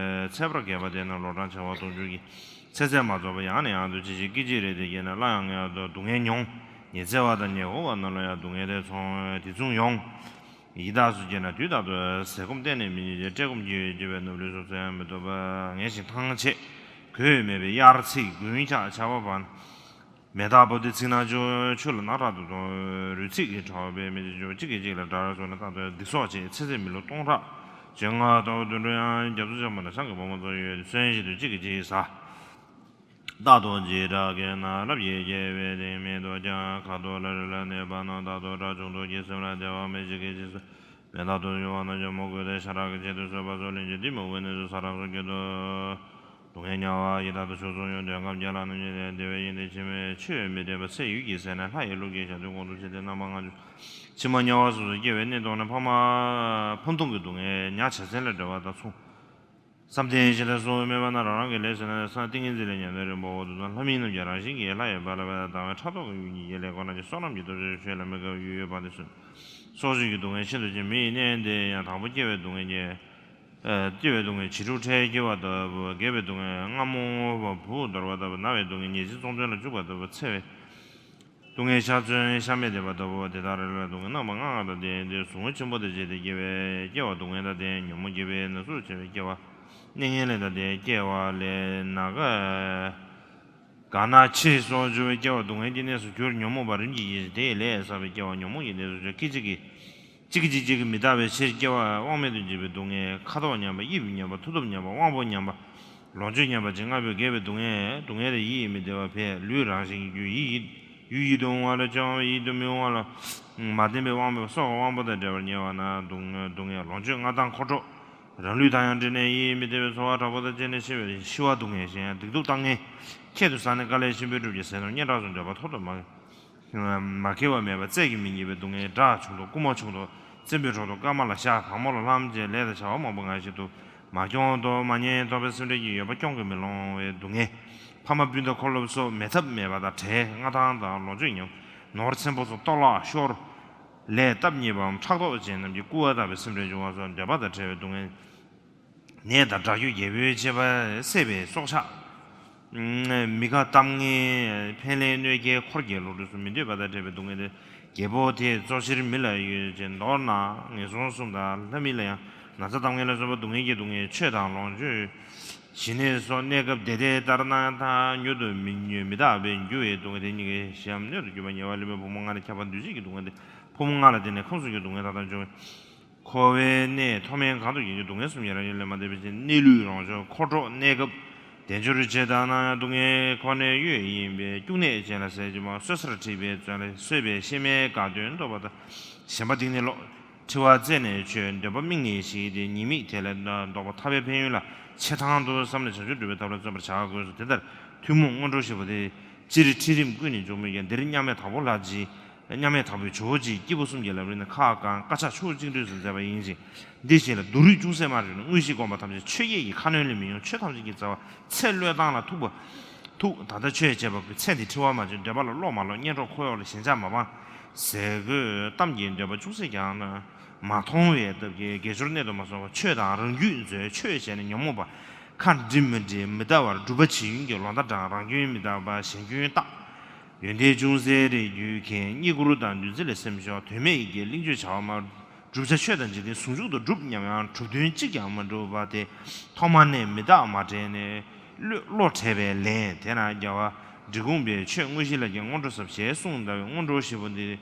ཚད་པར་བརྒྱབ་པ་དེ་ནི་ལོ་གྲངས་བྱེ་བ་སྟོང་འབྱུང་གི་ཚེ་ཚད་མ་རྫོགས་པར་ཡང་ནས་ཡང་དུ་ཅི་ཞིག་སྐད་ཅིག་རེ་དེ་བརྒྱལ་ནས་སླར་ཡང་ངལ་དུ་སྡུག་བསྔལ་མྱོང་། ཉི་ཚེ་བ་དང་ཉི་འོང་བ་རྣམས་ལ་ཡང་སྡུག་བསྔལ་དེ་མཚུངས་དེ་མཚུངས་ཡོང་། ཡི་དྭགས་སུ་སྐྱེས་ན་དུས་རྟག་ཏུ་ཟས་སྐོམ་གཏན་ནས་མི་རྙེད་ཅིང་བཀྲེས་སྐོམ་གྱིས་གོས་པའི་ནོར་ལུས་སོགས་ཚོལ་ཡང་མི་ཐུབ་པ་ངལ་ཞིང་ཐང་ཆད། གོས་མེད་པས་དབྱར་ཚིག་དགུན་འཁྱག་ཆར་པ་བབས། མེ་སྟག་བབས་ཏེ་ཚིག་ནག་ཆུ་ཆུ་ལ་རྣག་ཁྲག་ཏུ་དོར། རུས་ཚིག་གི་ཕྲ་བ་འབད་མེད་ཅིང་འཇུ་བ་གཅིག་གིས་གཅིག་ལ་དགྲ་རུ་སོང་ནས་རྟག་ཏུ་སྡིག་སོགས་བྱེད། ཚེ་ཚད་མི་ལོ་སྟོང་ཕྲག་བཅོ་ལྔ་ལྟ་བུ་དུད་འགྲོ་ཡང་རྒྱ་མཚོ་ལྕང་མ་ལ་ཆང་གི་བུ་མོ་ཚོ་ཡོད། གསོན་བཞིན་དུ་གཅིག་གིས་གཅིག་ཟ། རྟག་ཏུ་འཇིགས་སྐྲག་གི་ན་རབ་ཡིད་སྐྱེ་བའི་གཏིང་མེད་དུ་ཀྱང་ཁ་དོག་ལ་རི་ལ་གནས་པ་རྣམས་རྟག་ཏུ་དགྲ་བྱུང་དུག་གི་སེམས་ལ་བདེ་བ་མེད་གཅིག་གིས་གཅིག་ཟ། མེ་སྟག་ཏུ་གཡུག་པ་རྣམས་ཀྱང་མོ་རྒོད་དེ་ཤ་ཁྲག་གི་ཆེད་དུ་གསོད་པ་སོགས་ལན་གཅིག་འདི་མི་འོས་ནས་སུ་ས་རང་སོ་སྐྱེ་དུ། སྡུག་བསྔལ་དམྱལ་བ་ཡི་དྭགས་དུ་ཆོས་སུ་ཡང་འདོད་ཁམས་བརྒྱ་ལ་རྣམ་འབྱེད་ལས་བདེ་བའི་ཡོན་ཏན་ཆེན་མོའི་ཆོས་མི་དྲན་པ་ཚེ་ཡུད་ཀྱིས་ཟད་ནས་ལྷ་ཡི་ལུས་ཀྱི་ཞག་དུས་གོང་དུ་བྱས་ཏེ་རྣམ་པ་ལྔ་བཅུ། ཕྱི་མ་དམྱལ་བ་སོ་སོར་སྐྱེ་བའི་གནས་ཐོག་ན་ཕ་མ་ཕམ་ཐུག་གི་སྡུག་བསྔལ་ཉག་ཆ་ཚན་ལ་འབྲེལ་བ་དང་མཚུངས། བསམ་གཏན་བཞི་ལ་སོགས་སྨོན་པ་རྣམས་རང་རང་གི་ལས་བྱས་ན་བསམ་ཏིང་ངེ་འཛིན་ལས་ཉམས་ལྡན་རིང་པོ་འོག་ཏུ་དང་ལྷ་མིན་རྣམས་ཀྱང་རང་བཞིན་གྱིས་ལྷ་ཡི་དཔལ་ལ་བས་དང་བའི་ཕྲག་དོག་གི་གཡུལ་ཉེས་ཀྱི་ལས་ཁོ་ན་གྱི་བསོད་ནམས་ཀྱི་སྟོབས་ཀྱིས་ཆོས་ལ་མི་དགའ་བའི་ཡུལ་ཡོད་པ་དེ་སོ་སོར་སྐྱེ་བའི་སྡུག་བསྔལ་ཤིན་ཏུ་ཆེ། མི་ཡི་གནས་འདི་ཡང་དང་པོ་སྐྱེ་བའི་སྡུག་བསྔལ་གྱི། ཨ། སྐྱེ་བའི་སྡུག་བསྔལ་བྱིས་ཕྲུག་འཕྲལ་སྐྱེ་བ་ལྟ་བུ། རྒས་པའི་སྡུག་བསྔལ་རྔ་མོང་བ་བུ་འདོར་བ་ལྟ་བུ། ན་བའི་སྡུག་བསྔལ་ཉེར་འཚེའི་ཙོང་ཚོན་ལ་བཅུག་པ་ལྟ་བུ། འཚེ་བའི་སྡུག་བསྔལ་ཤ་ཚོན་ཤ་མེད་བསྡད་པ་ལྟ་བུ། དེ་དག་རེ་ལ་སྡུག་བསྔལ་རྣམ་པ་ལྔ་ལྔ་དང་ལྡན་ཏེ་ཟུག་རྔུ་ཆེན་པོ་དང་བཅས་ཏེ་སྐྱེ་བའི་སྐྱེ་བ་སྡུག་བསྔལ་དང་ལྡན། ཉོན་མོངས་སྐྱེ་བའི་ན་ཟུག་ཆེ་བའི་སྐྱེ་བ། གནས་ངན་ལས་དང་ལྡན་སྐྱེ་བ་ལས་ན་ག་ག་ན་ཆེ་སོགས་འགྱུར་བའི་སྐྱེ་བ་སྡུག་བསྔལ་གྱི་གནས་སུ་གྱུར། ཉོན་མོངས་པ་རིམ་གྱིས་ཡེ་ཞིང་དེ་ཡི་ལས་བསགས་པའི་སྐྱེ་བ་ཉོན་མོངས་ཀྱི་གནས་སུ་གྱུར། སྐད་ཅིག་གིས་གཅིག་གིས་གཅིག་གིས་མི་རྟག་པའི་ཕྱིར་སྐྱེ་བ་དབང་མེད་དུ་འབྱིན་པའི་སྡུག་བསྔལ། ཁ་དོག་ཉམས་པ། དབྱིབས་ཉམས་པ། མཐུ་སྟོབས་ཉམས་པ། དབང་པོ་ཉམས་པ། ལོངས་སྤྱོད་ཉམས་པ་བཅས་ལྔ་པོས་རྒས་པའི་སྡུག་བསྔལ། སྡུག་བསྔལ་དང་ཡིད་ཡིད་མི་བདེ་བ་བས། ལུས་རང་བཞིན་གྱི་རྒྱུ་ཡིད་ཡུལ་ཡིད་དུ་འོང་བ་ལ་སྤྱོད་པ་ཡིད་དུ་མི་འོང་བ་ལ་མ་བརྟེན་པའི་དབང་པོ་སྲོག་གི་དབང་པོ་དང་བྲལ་བར་ཉེ་བ་ན་སྡུག་བསྔལ། སྡུག་བསྔལ་ལོངས་སྤྱོད་ལྔ་དང་འཁོར་གྲོགས། རང་ལུས་དང་ཡང་འདྲེས་ནས་ཡིད་མི་བདེ་བའི་ཚོར་བ་དྲག་པོ་དང་བཅས་ནས་ཤི་བའི་ཤི་བ་སྡུག་བསྔལ། གཞན་ཡང་སྡིག་སྡུག་ལྟ་ངན་ཁྱད་དུ་བསགས་ནས་དཀའ་ལས་ཆེན་པོས་བསྒྲུབས་ཀྱི་ཟས་ནོར་སྙན་གྲགས་སུ་འདོད་པ་ཐོག་ཏུ་མ་མ་ཁེལ་བ་མེད་པ་བཙལ་གྱིས་མི་རྙེད་པའི་སྡུག་བསྔལ། དགྲ་བྱུང་དུག་རྐུན་མ་བྱུང་དུག་བཙན་པོའི་གྲོགས་དུག་སྐར་མ་ལ་ཤ། བ་མོ་ལ་ལྷམ་བཅས་ལས་དང་བྱ་བ་མང་པོ་ངལ་ཞིང་དུག་མ་སྐྱོང་དུག་མ་ཉེས་དོགས་པའི་སེམས་ཁྲལ་གྱིས་ཡོད་པ་སྐྱོང་གིས་མི་ལོང་བའི་སྡུག་བསྔལ། ཕ་མ་སྤུན་ཟླ་འཁོར་སློབ་སོགས་མེད་ཐབས་མེད་པ་དང་བྲལ། མངའ་ཐང་དང་ལོངས་སྤྱོད་ཉམས། ནོར་ཚེ་འབོར་སོགས་གཏོར་བརླག་ཤོར། ལས་སྟབས་ཉེས་པའམ་ཕྲག་དོག་ཅན་རྣམས་ཀྱིས་སྐུར་བ་བཏབ་པའི་སེམས་ཁྲལ་འབྱུང་བ་སོགས་འདོད་པ་དང་བྲལ་བའི་སྡུག་བསྔལ། ནད་དང་དགྲ་སྐྱོ་རྒྱལ་པོའི་ཆད་པ་བསད་པའི་སྲོག་ཆགས། མི་དགའ་གཏམ་ངན་ཕན་ལས་གནོད་སྐྱེལ་འཁོར་གྱི་ལོག་འགྲོས་སུ་མི་འདོད་པ་དང་བྲལ་བའི་སྡུག་བསྔལ་ཏེ། རྒྱལ་པོ་དེས་གཙོ་ཆེར་མི་ལ་ཡོད་ཅེས་མདོར་ན་ངན་སོང་གསུམ་དང་ལྷ་མི་ལ་ཡང་ན་ཚ་གཏམ་ངན་ལ་སོགས་པ་སྡུག་བསྔལ་གྱི་སྡུག་བསྔལ། ཆོས་དང་ལོངས་སྤྱོད་ཞི་གནས་སོགས་གནས་སྐབས་བདེ་བདེ་ལྟར་སྣང་ཡང་མྱུར་དུ་མི་མྱུར་མི་རྟག་པའི་འགྱུར་བའི་སྡུག་བསྔལ་དེ་གཉིས་ཀྱི་གཞིའམ་སྣོད་དུ་གྱུར་པ་ཉེ་བར་ལེན་པའི་བུ་མོ་ལྔ་ལས་ཁྱབ་པ་འདུ་བྱེད་ཀྱི་སྡུག་བསྔལ་ཏེ། ཕོ་མོ་ལྔ་ལ་བརྟེན་ནས་ཁམས་གསུམ་གྱི་སྡུག་བསྔལ་མཐའ་དག་འབྱུང་བས། འཁོར་བའི་གནས་མཐོ་དམན་གང་དུ་ཡིན་ཀྱང་སྡུག་བསྔལ་གསུམ་གྱི་རང་བཞིན་ལས་མ་འདས་པའི་ཕྱིར། གནས་ལུས་ལོངས་སྤྱོད་འཁོར་གྲོགས་གནས་སྐབས་དལ་འབྱོར་ཇི་ལྟར་སྣང་ཡང་སྡུག་བསྔལ་ཁོ་ནའི་གཡོས་ཡིན་པས། སྐྱུག་ནད་ཅན་ལ་ཟས་བཅུད་མང་གསོད་སར་ཁྲིད་པའི་བཙོན་ལས་གསོད་པའི་གཤེད་མའི་དགའ་སྟོན་བཟློག་པ་དང་། ཞེན་པ་གཏིང་ནས་བཟློག་འཁྲི་བ་བཙལ་ནས་ཆོད། འདོད་པ་དམིགས་ནས་ཞི་སྟེ་ཉེས་དམིགས་དེ་ལས་ལྡོག་པ་ཐར་པའི་ཕན་ཡོན་ལ་ཆེ་ཐང་དུ་བསམ་ནས་བྱང་ཆུབ་སྒྲུབ་པའི་ཐབས་ལ་བརྩོན་པར་བྱ་དགོས་སོ། དེ་ལྟར་ཐུན་མོང་སྔོན་འགྲོ་ཞེས་པ་དེ་སྤྱིར་ཁྲིད་རིམ་ཀུན་ནས་འབྱུང་མོད་ཀྱང་འདིར་མཉམ་མེད་དྭགས་པོ་ལྷ་རྗེ། མཉམ་མེད་དྭགས་པོའི་ཇོ་བོ་རྗེའི་སྐྱེས་བུ་གསུམ་གྱི་ལམ་རིམ་ནི་ཁ་བསྐང་དཀར་ཆག་ཆུ་བོ་བཅིངས་འགྲོལ་དུ་མཛད་པ་ཡིན་ཞིང་། འདི་བཞིན་ལ་སྡུག་རུས་ཅུང་ཟད་མ་རེད་ན། དངོས་གཞིའི་སྒོམ་པ་ཐམས་ཅད་ཆོས་བརྒྱད་ཀྱི་ཁ་གནོན་ལས་མི་ཡོང་། ཆོས་ཐམས་ཅད་ཀྱི་རྩ་བ་ཚེ་བློས་བཏང་ལ་ཐུག་པ། ཐུག་ད་ལྟ་ཆོས་བྱེད་པ་ཀུན་ཚེ་འདིའི་འཁྲི་བ་མ་བྱུང་། འདོད་པ་ལ་བློ་མ་ལོག་གཉེན་གྲོགས་འཁོར་གཡོག་ལ་ཞེན་ཆགས་མ་སྤངས། ཟས་གོས་གཏམ་གྱི་འདོད་པ་ཅུང་ཟད་ཀྱང་མ་མཐོང་བའི་སྟབས་ཀྱིས་དགེ་སྦྱོར་གནད་དུ་མ་སོང་བར་ཆོས་དང་རང་རྒྱུད་འཛོལ། ཆོས་བྱས་ནས་ཉོན་མོངས་པ་ཁ་འགྲིམ་མི་འགྲིམ་མི་ལྟ་བར་སྒྲུབ་པ་བྱེད་ཡུན་གྱི་ལོ་ཟླ་འགྲང་། རང་སྐྱོན་མི་ལྟ་བར་གཞན་སྐྱོན་བརྟག་ཡོན་ཏན་ཅུང་ཟད་རེ་རྒྱུས་མཁན། རྙེད་བཀུར་དང་འདུ་འཛི་ལས་སེམས་ཤོར། དོན་མེད་ཀྱི་གླེང་བརྗོད་བྱ་བ་སྨྲ། བསྒྲུབ་བྱ་ཆོས་དང་འཇིག་རྟེན་ཟུང་འཇུག་ཏུ་སྒྲུབ་སྙམ་ཡང་གྲུབ་དོན་གཅིག་ཀྱང་མ་གྲུབ་པ་དེ། ཐོག་མ་ནས་མི་རྟག་མ་དྲན་ནས་བློ་བློ་བྲལ་བས་ལན། དེས་ན་རྒྱལ་བ་འབྲི་གུང་པས་ཆོས་དངོས་གཞི་ལ་ཀྱང་སྔོན་འགྲོ་ཟབ་ཞེས་གསུངས་གདའ་བའི་སྔོན་འགྲོ་ཞེས་པ་འདི།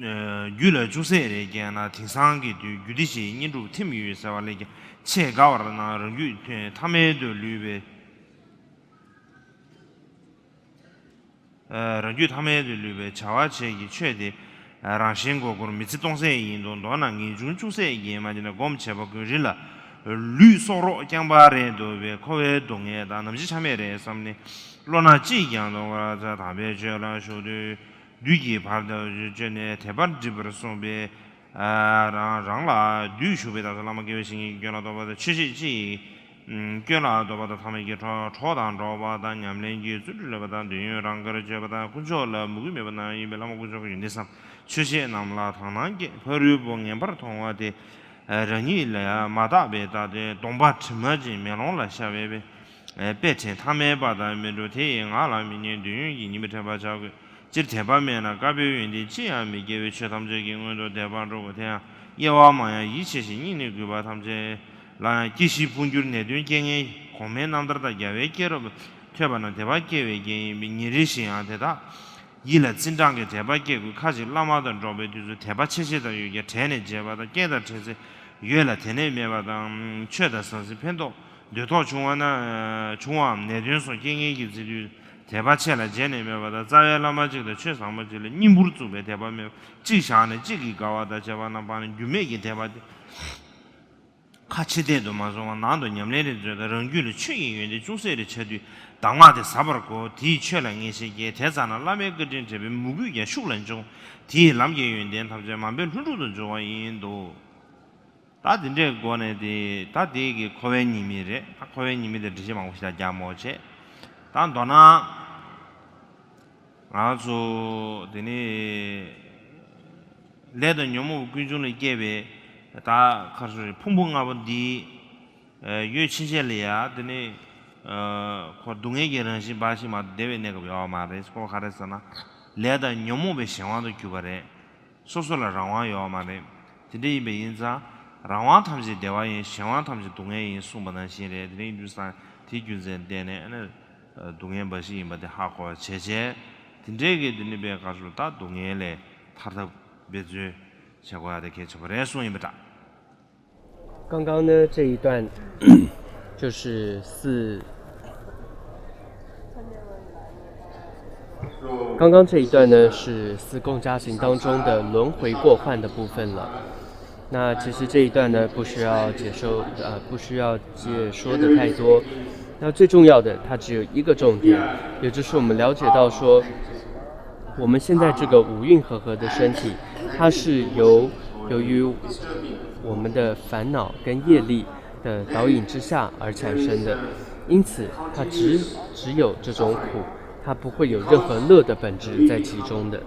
རྒྱུད་ལ་ཅུང་ཟད་རེ་སྐྱེས་ན་དེང་སང་གི་དུས་རྒྱུད་སྡེ་བཞིའི་བསྙེན་སྒྲུབ་ཐིམ་ཡོད་ཟེར་བ་ལས་ཀྱང་ཆེས་དགའ་བར་སྣང་། རང་རྒྱུད་ཐ་མལ་དུ་ལུས་པའི། རང་རྒྱུད་ཐ་མལ་དུ་ལུས་པའི་བྱ་བ་བྱེད་ཀྱི་ཆོས་དེ། རང་གཞན་མགོ་སྐོར་མི་ཚེ་སྟོང་ཟད་ཡིན་འདུག་མདོར་ན་ངེས་འབྱུང་ཅུང་ཟད་ཀྱིས་མ་བྱས་ན་སྒོམ་བྱེད་པ་ཀུན་རི་ལ་ལུས་སྲོག་རོག་རྐྱང་པ་རེད་འདུག་པས་འཁོར་བའི་སྡུག་བསྔལ་དང་ནམ་འཆི་ཆ་མེད་རེད་བསམ་ནས་བློ་སྣ་གཅིག་ཀྱང་གཏོང་བར་འཚལ། དམ་པའི་ཆོས་ལ་ཞུགས་དུས་བདུད་ཀྱི་བར་དུ་གཅོད་ནས་དད་པ་སྒྲིབ་པར་གསུངས་པས། རང་རང་ལ་བདུད་ཞུགས་པའི་དག་ས་བླ་མ་དགེ་བའི་བཤེས་གཉེན་གྱི་སྐྱོན་ལ་རྟོག་པ་དང་ཆོས་བཤད་ཅི་ཡིན། སྐྱོན་ལ་རྟོག་པ་དང་ཐ་མལ་གྱི་གྲོགས་གྲོགས་དང་འགྲོགས་པ་དང་ཉམས་ལེན་གྱི་བརྩོན་འགྲུས་ལེགས་པ་དང་འདོད་ཡོན་རང་དགར་སྤྱོད་པ་དང་དཀོན་མཆོག་ལ་མོས་གུས་མེད་པ་ནང་ཡིན་པས་བླ་མ་དཀོན་མཆོག་གི་ཡོན་ཏན་བསམ། ཆོས་བཤད་རྣམས་ལ་དག་སྣང་སྐྱེས། ཕ་རོལ་པོ་ངན་པར་མཐོང་བ་དེ། རང་ཉིད་ལ་ཡང་མ་བརྟགས་པའི་ལྟ་སྟེ་གདོང་པ་དྲི་མ་ཅན་མེ་ལོང་ལ་ཤར་བའི་དཔེ་དྲན་ཐ་མལ་པ་དང་མི་འགྲོ། དེ་ཡི་ངང་ལ་མི་ཉན་འདོད་ཡོན་གྱི་ཉེས་པའི་དྲན་པ་བྱ་དགོས། སྤྱིར་དད་པ་མེད་ན་དཀར་པོའི་ཡོན་ཏན་ཅི་ཡང་མི་སྐྱེ་བས། ཆོས་ཐམས་ཅད་ཀྱི་སྔོན་དུ་དད་པ་འགྲོ་དགོས། དེ་ཡང་དབྱེ་བ་མང་ཡང་ཡིད་ཆེས་ཤིང་སྙིང་ནས་གུས་པ་ཐམས་ཅད་ལ་ཡང་སྐྱེ་ཤི་འཕོ་འགྱུར་ནད་གདོན་རྐྱེན་ངན་གོང་མའི་རྣམ་ཐར་དང་རྒྱལ་བའི་སྐྱེས་རབས་ཐོས་པ་རྣམས་དད་པ་སྐྱེ་བའི་རྐྱེན་ཡིན་པས་ཉིན་རེ་བཞིན་ཡང་དེ་དག་ཡིད་ལ་བརྩི་འབྲང་གི་དད་པ་སྐྱེ་དགོས། ཁ་ཅིག་བླ་མ་དང་འགྲོགས་པའི་དུས་སུ་དད་པ་ཆེ་ཆེ་དང་ཡོད་ཀྱང་དྲན་ནས་བརྗེད་པ་དང་། རྐྱེན་དང་འཕྲད་ཚེ་ཡོད་ལ་དེ་ནས་མེད་པ་དང་། ཆོས་དང་ཟང་ཟིང་ཕན་ཐོགས་འདོད་ཐོག་བྱུང་བ་ན་བྱུང་བའམ་ནད་གདོན་སོགས་རྐྱེན་ངན་གྱིས་བརྫི་དུས་དད་པ་ཆེ་ལ་བརྗེད་ནས་མེད་པ་དང་། རྩ་བའི་བླ་མ་གཅིག་དང་ཆོས་བཟང་པོ་གཅིག་ལ་སྙིང་པོར་བཙུགས་པའི་དད་པ་མེད་པ། གཅིག་བཞག་ནས་གཅིག་གི་དགའ་བ་དང་བྱ་བ་རྣམས་སྤངས་ནས་འགྱུར་མེད་ཀྱི་དད་པ་སྟེ། ཁ་ཕྱི་བལྟས་དུ་མ་བཟུང་བར་ནང་དུ་ཉམས་ལེན་རེ་མཛོད་དང་། རང་རྒྱུད་ལ་ཆོས་ཀྱི་ཡོན་ཏན་ཅུང་ཟད་རེ་འཆར་དུས་གདམས་ངག་དེ་ཟབ་པར་གོ། དེས་ཆོས་ལ་ངེས་ཤེས་སྐྱེ། དེ་ཙམ་ན་བླ་མའི་བཀའ་དྲིན་དྲན་པས་མོས་གུས་ཀྱང་ཤུགས་ལ་འབྱུང་། དེས་ལམ་གྱི་ཡོན་ཏན་ཐམས་ཅད་མ་འབད་ལྷུན་གྲུབ་ཏུ་འབྱུང་བ་ཡིན་ཏོ། ད་དེ་འདྲའི་སྒོ་ནས་དེ་ད་དེ་གི་འཁོར་བའི་ཉེས་དམིགས་རེད། ད་འཁོར་བའི་ཉེས་དམིགས་དེ་འགྲེལ་བཤད་མང་པོ་ཞིག་རྒྱག་མོ་བྱས། ད་མདོར་ན། ང་ཚོ་དེ་ནི་ལས་དང་ཉོན་མོངས་ཀུན་འབྱུང་ལས་སྐྱེས་པའི་ད་ག་རེ་ཟེར་ཕུང་པོ་ལྔ་པོ་འདི་ཡོད་ཕྱིན་ཆད་ལ་ཡ་དེ་ནི་ཁོ་སྡུག་བསྔལ་གྱི་རང་བཞིན་འབའ་ཞིག་མ་གཏོགས་བདེ་བའི་གནས་སྐབས་ཡོད་མ་རེད། ཁོ་ག་རེ་ཟེར་ན་ལས་དང་ཉོན་མོངས་པའི་གཞན་དབང་དུ་གྱུར་པ་རེད། སོ་སོ་ལ་རང་དབང་ཡོད་མ་རེད། དེ་འདྲ་ཡིན་པ་ཡིན་ཙང་རང་དབང་ཐམས་ཅད་བདེ་བ་ཡིན། གཞན་དབང་ཐམས་ཅད་སྡུག་བསྔལ་ཡིན་གསུངས་པ་ནང་བཞིན་རེད། དེ་འདྲ་ཡིན་དུས་ཙང་དེའི་རྒྱུ་མཚན་བརྟེན་ནས་ཨ་ནི། སྡུག་བསྔལ་འབའ་ཞིག་ཡིན་པ་དེ་ཧ་གོ་བ་བྱས་བྱས། དེ་འདྲའི་གི་དེ་ནི་པའི་ག་ཚོད་ད་སྡུག་བསྔལ་ལས་ཐར་ཐབས་འབད་བརྩོན་བྱེད་དགོས་ཡ་དེ་གལ་ཆེན་པོ་རེད་གསུངས་ཡིན་པ་འདྲ། 刚刚呢，这一段就是四，刚刚这一段呢是四供加行当中的轮回过患的部分了。那其实这一段呢，不需要解说，呃，不需要解说的太多。那最重要的，它只有一个重点，也就是我们了解到说，我们现在这个五蕴和合的身体，它是由由于我们的烦恼跟业力的导引之下而产生的，因此它只只有这种苦，它不会有任何乐的本质在其中的。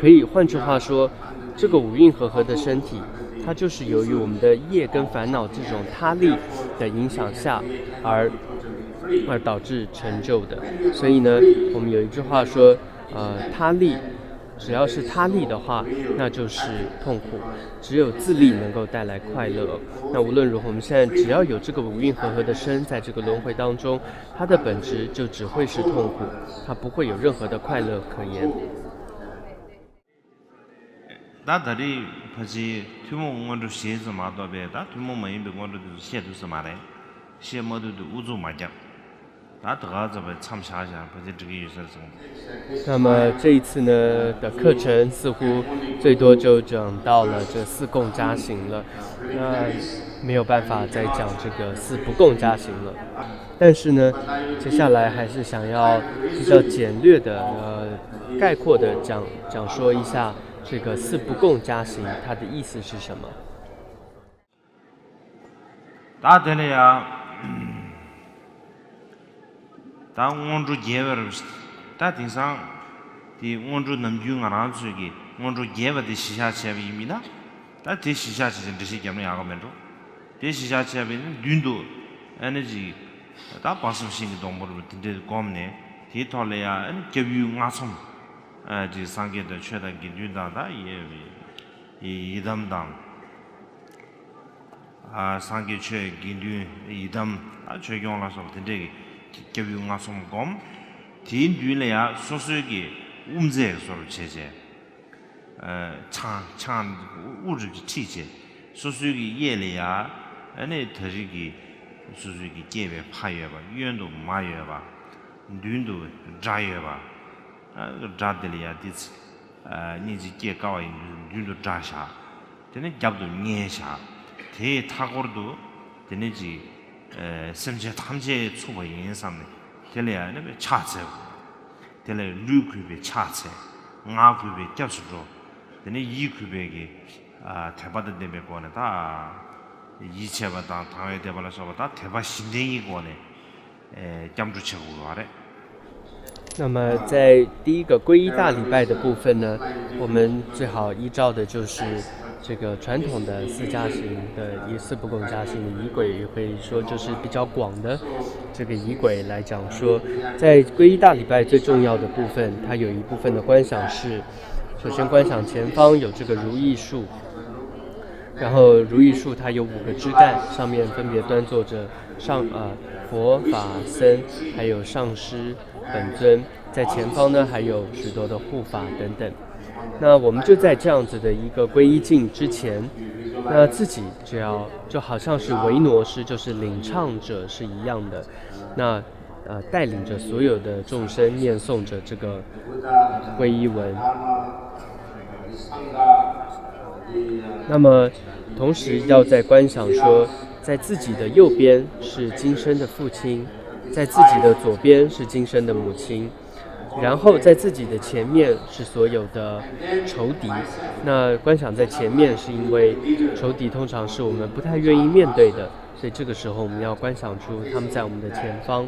可以换句话说，这个五蕴和合的身体，它就是由于我们的业跟烦恼这种他力的影响下而而导致成就的。所以呢，我们有一句话说，呃，他力，只要是他力的话，那就是痛苦。只有自力能够带来快乐。那无论如何，我们现在只要有这个五蕴和合的身，在这个轮回当中，它的本质就只会是痛苦，它不会有任何的快乐可言。 ད་ད་རེས་ཕལ་ཆེར་ཐུན་མོང་སྔོན་འགྲོ་ཞེས་ཙམ་མ་གཏོགས་པའི་ད་ཐུན་མོང་མ་ཡིན་པའི་སྔོན་འགྲོ་དེ་ཚོ་བཤད་ཐུབ་ས་མ་རེད། བཤད་མ་ཐུབ་དུས་ཨུ་ཚུགས་མ་རྒྱབ། ད་ད་ག་ཚོད་པའི་མཚམས་བཞག་བཞག་ཕལ་ཆེར་འགྲིག་གི་ཡོད་ས་རེད་བསམ་གི། 那么这一次呢的课程似乎最多就讲到了这四供加行了，那没有办法再讲这个四不供加行了。但是呢，接下来还是想要比较简略的，呃，概括的讲讲说一下这个四不供加行它的意思是什么。 ད་དེ་ལ་ཡ། ད་སྔོན་འགྲོ་རྒྱས་པར། ད་དེང་སང་དེ་སྔོན་འགྲོ་ནམ་རྒྱུན་ང་རང་ཚོས་ཀྱི་སྔོན་འགྲོ་རྒྱས་པ་དེ་གཞི་བཞག་བྱས་པ་ཡིན་མིན་ན། ད་དེ་གཞི་བཞག་བྱས་ཏེ་འགྲེལ་བཤད་རྒྱབ་ན་ཡག་གི་མེད་འགྲོ། དེ་གཞི་བཞག་བྱས་པ་ཡིན་ན་མདུན་དུ་ཨ་ནི་ཅིག་ད་དཔག་བསམ་ཤིང་གི་སྡོང་པོ་རུ་དེ་འདྲས་བསྒོམས་ནས་དེའི་ཐོག་ལ་ཡ་ཨ་ནི་སྐྱབས་ཡུལ་ལྔ་ཚོམ། ཨ་ཅིག་སངས་རྒྱས་དང་ཆོས་དང་དགེ་འདུན་དང་ད་ཡི་ཡི་དམ་དང་། ཨ་སངས་རྒྱས་ཆོས་དགེ་འདུན་ཡི་དམ། ཨ་ཆོས་སྐྱོང་ལ་སོགས་པ་དེ་འདྲས་ཀྱི་སྐྱབས་ཡུལ་ལྔ་ཚོམ་བསྒོམ། དེའི་མདུན་ལ་ཡང་སོ་སོའི་གི་དབུ་མཛད་བཟོ་འདྲ་བྱས་བྱས། ཨ་ཆང་ཆང་དབུ་རུ་ཁྲིད་བྱས། སོ་སོའི་གི་གཡས་ལ་ཡང་ཨ་ནི་ད་རེས་ཀྱི་སོ་སོའི་གི་སྐྱེས་པའི་ཕ་ཡོད་པ། གཡོན་དུ་མ་ཡོད་པ། མདུན་དུ་དགྲ་ཡོད་པ། ཨ་དགྲ་དེ་ལ་ཡང་དེ་ཚེ་ཨ་སྙིང་རྗེ་སྐྱེ་དཀའ་བ་ཡིན་དུས་མདུན་དུ་དགྲ་བཞག། དེ་ནས་རྒྱབ་ཏུ་གཉེན་བཞག། དེའི་མཐའ་སྐོར་དུ་དེ་ནས་ཅིག་ཨ་སེམས་ཅན་ཐམས་ཅད་ཚུགས་པ་ཡིན་བསམ་ནས་དེ་ལ་ཡང་ནི་ཕྱག་འཚལ། དེ་ལས་ལུས་གུས་པས་ཕྱག་འཚལ། ངག་གུས་པས་སྐྱབས་སུ་འགྲོ། དེ་ནས་ཡིད་གུས་པས་ཀྱི་ཨ་དད་པ་དང་ལྡན་པའི་སྒོ་ནས་ད་ཡིད་ཆེས་པ་དང་དང་བའི་དད་པ་ལ་སོགས་པ་ད་དད་པ་བཞི་ལྡན་གྱི་སྒོ་ནས་ཨེ་སྐྱབས་འགྲོ་བྱེད་དགོས་པ་རེད། 那么在第一个皈依大礼拜的部分呢，我们最好依照的就是这个传统的四加行的仪四不共加行的仪轨，也可以说就是比较广的这个仪轨来讲说，在皈依大礼拜最重要的部分，它有一部分的观想是，首先观想前方有这个如意树，然后如意树它有五个枝干，上面分别端坐着上呃佛法僧，还有上师本尊，在前方呢还有许多的护法等等。那我们就在这样子的一个皈依境之前，那自己只要就好像是维挪师，就是领唱者是一样的，那呃带领着所有的众生念诵着这个皈依文。那么同时要在观想说，在自己的右边是今生的父亲，在自己的左边是今生的母亲，然后在自己的前面是所有的仇敌。那观想在前面，是因为仇敌通常是我们不太愿意面对的，所以这个时候我们要观想出他们在我们的前方。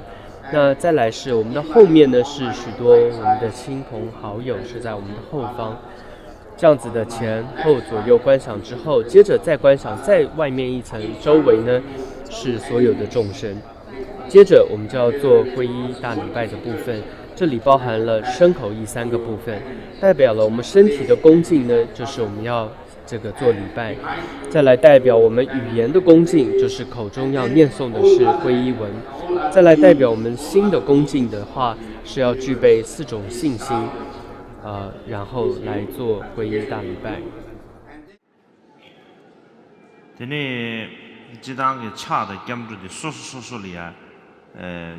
那再来是我们的后面呢，是许多我们的亲朋好友是在我们的后方。这样子的前后左右观想之后，接着再观想在外面一层，周围呢是所有的众生。接着我们就要做皈依大礼拜的部分，这里包含了身口意三个部分，代表了我们身体的恭敬呢，就是我们要这个做礼拜。再来代表我们语言的恭敬，就是口中要念诵的是皈依文。再来代表我们心的恭敬的话，是要具备四种信心，呃，然后来做皈依大礼拜。 དེ་ནས་སྤྱི་བཏང་གི་ཕྱག་དང་སྐྱབས་འགྲོ་དེ་སོ་སོ་སོ་སོ་ལ་ཡ་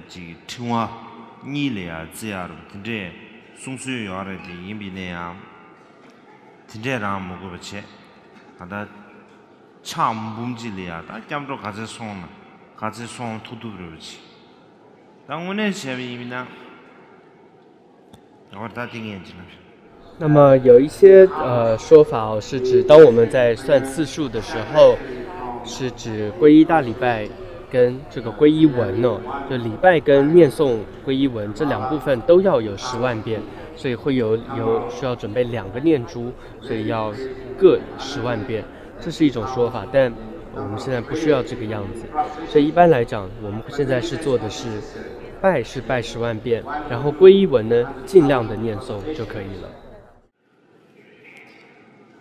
ཅིག་ཕྲེང་བ་གཉིས་ལ་ཡ་བརྩི་ཡ་རུ་དེ་འདྲས་གསུང་སྲོལ་ཡོད་རེད། དེ་ཡིན་པ་ཡིན་ན་ཡང་དེ་འདྲས་རང་མི་དགོས་པ་བྱས། ད་ལྟ་ཕྱག་འབུམ་གཅིག་ལ་ཡ་ད་སྐྱབས་འགྲོ་ག་ཚད་སོང་ན་ག་ཚད་སོང་ཐུབ་ཐུབ་རེད་པ་བྱས། ད་དངོས་གནས་བྱས་པ་ཡིན་ན། 那么有一些呃说法哦，是指当我们在算次数的时候，是指皈依大礼拜跟这个皈依文呢，就礼拜跟念诵皈依文这两部分都要有十万遍，所以会有有需要准备两个念珠，所以要各十万遍。这是一种说法，但我们现在不需要这个样子，所以一般来讲，我们现在是做的是拜是拜十万遍，然后皈依文呢，尽量的念诵就可以了。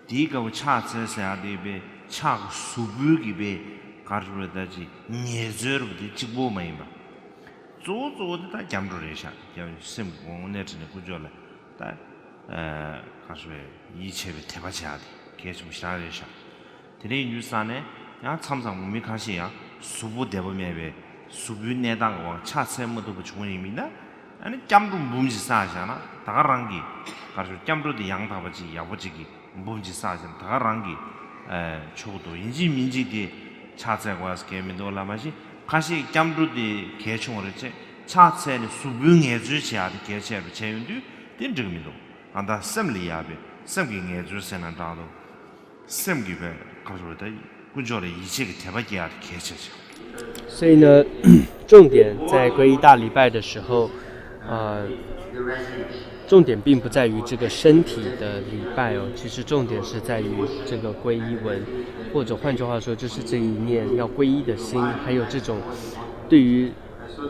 དེའི་སྐབས་ཕྱག་འཚལ་ཟེར་ཡག་དེ་བས་ཕྱག་གི་གཟུགས་པོའི་གི་བས་གར་རུ་ད་ཅི་ངལ་རྩོལ་རུ་དེ་གཅིག་པོ་མ་ཡིན་པ། གཙོ་བོ་གཙོ་བོ་དེ་ད་སྐྱབས་འགྲོ་རེད་ཤག་སྐྱབས་སེམས་དངོས་གནས་དྲིན་ལས་དཀོན་མཆོག་ལ་ད་གར་རུ་ཡིད་ཆེས་པའི་དད་པ་བྱ་ཡག་དེ་གལ་ཆེན་པོ་ཞེ་དྲག་རེད་ཤག་དེ་འདྲ་ཡིན་དུས་ས་ནས་ཡང་མཚམས་མཚམས་མི་ཁ་ཤས་ཡང་གཟུགས་པོ་བདེ་པོ་མེད་པའི་གཟུགས་པོའི་གནས་སྟངས་ཀྱི་དབང་ཕྱག་འཚལ་མ་ཐུབ་པ་བྱུང་བ་ཡིན་མིན་ན། ཨ་ནི་སྐྱབས་འགྲོ་འབུམ་གྱིས་བསགས་བཞག་ན་ད་ག་རང་གི་གར་ཞུ་སྐྱབས་འགྲོ་དེ་ཡང་དག་པ་ཅིག་ཡག་པོ་ཅིག་གི་འབུམ་གྱིས་བསགས་བཞག་ན་ད་ག་རང་གི་ཆོག་ཏུ་ཡིན་གཅིག་མིན་གཅིག་དེ་ཕྱག་འཚལ་དགོས་ཀྱི་མི་འདུག་ལ་མ་གཞི་ཁ་ཤས་སྐྱབས་འགྲོ་དེ་གལ་ཆུང་བ་རེད་ཅེས་ཕྱག་འཚལ་ནས་གཟུགས་པོའི་ངལ་རྩོལ་བྱེད་ཡག་དེ་གལ་ཆེ་བར་བྱས་ཡོང་དུས་དེ་འགྲིག་གི་མི་འདུག་ཨ་ད་སེམས་ལ་ཡག་པའི་སེམས་ཀྱི་ངལ་རྩོལ་ཟེར་ན་འདྲ་འདུག་སེམས་ཀྱི་བས་ཁ་ཕྱོགས་ད་དཀོན་མཆོག་ལ་ཡིད་ཆེས་ཀྱི་དད་པ་སྐྱེ་ཡག་གལ་ཆེ་ཆེ། 所以呢，重点在皈依大礼拜的时候，呃，重点并不在于这个身体的礼拜哦，其实重点是在于这个皈依文，或者换句话说，就是这一念要皈依的心，还有这种对于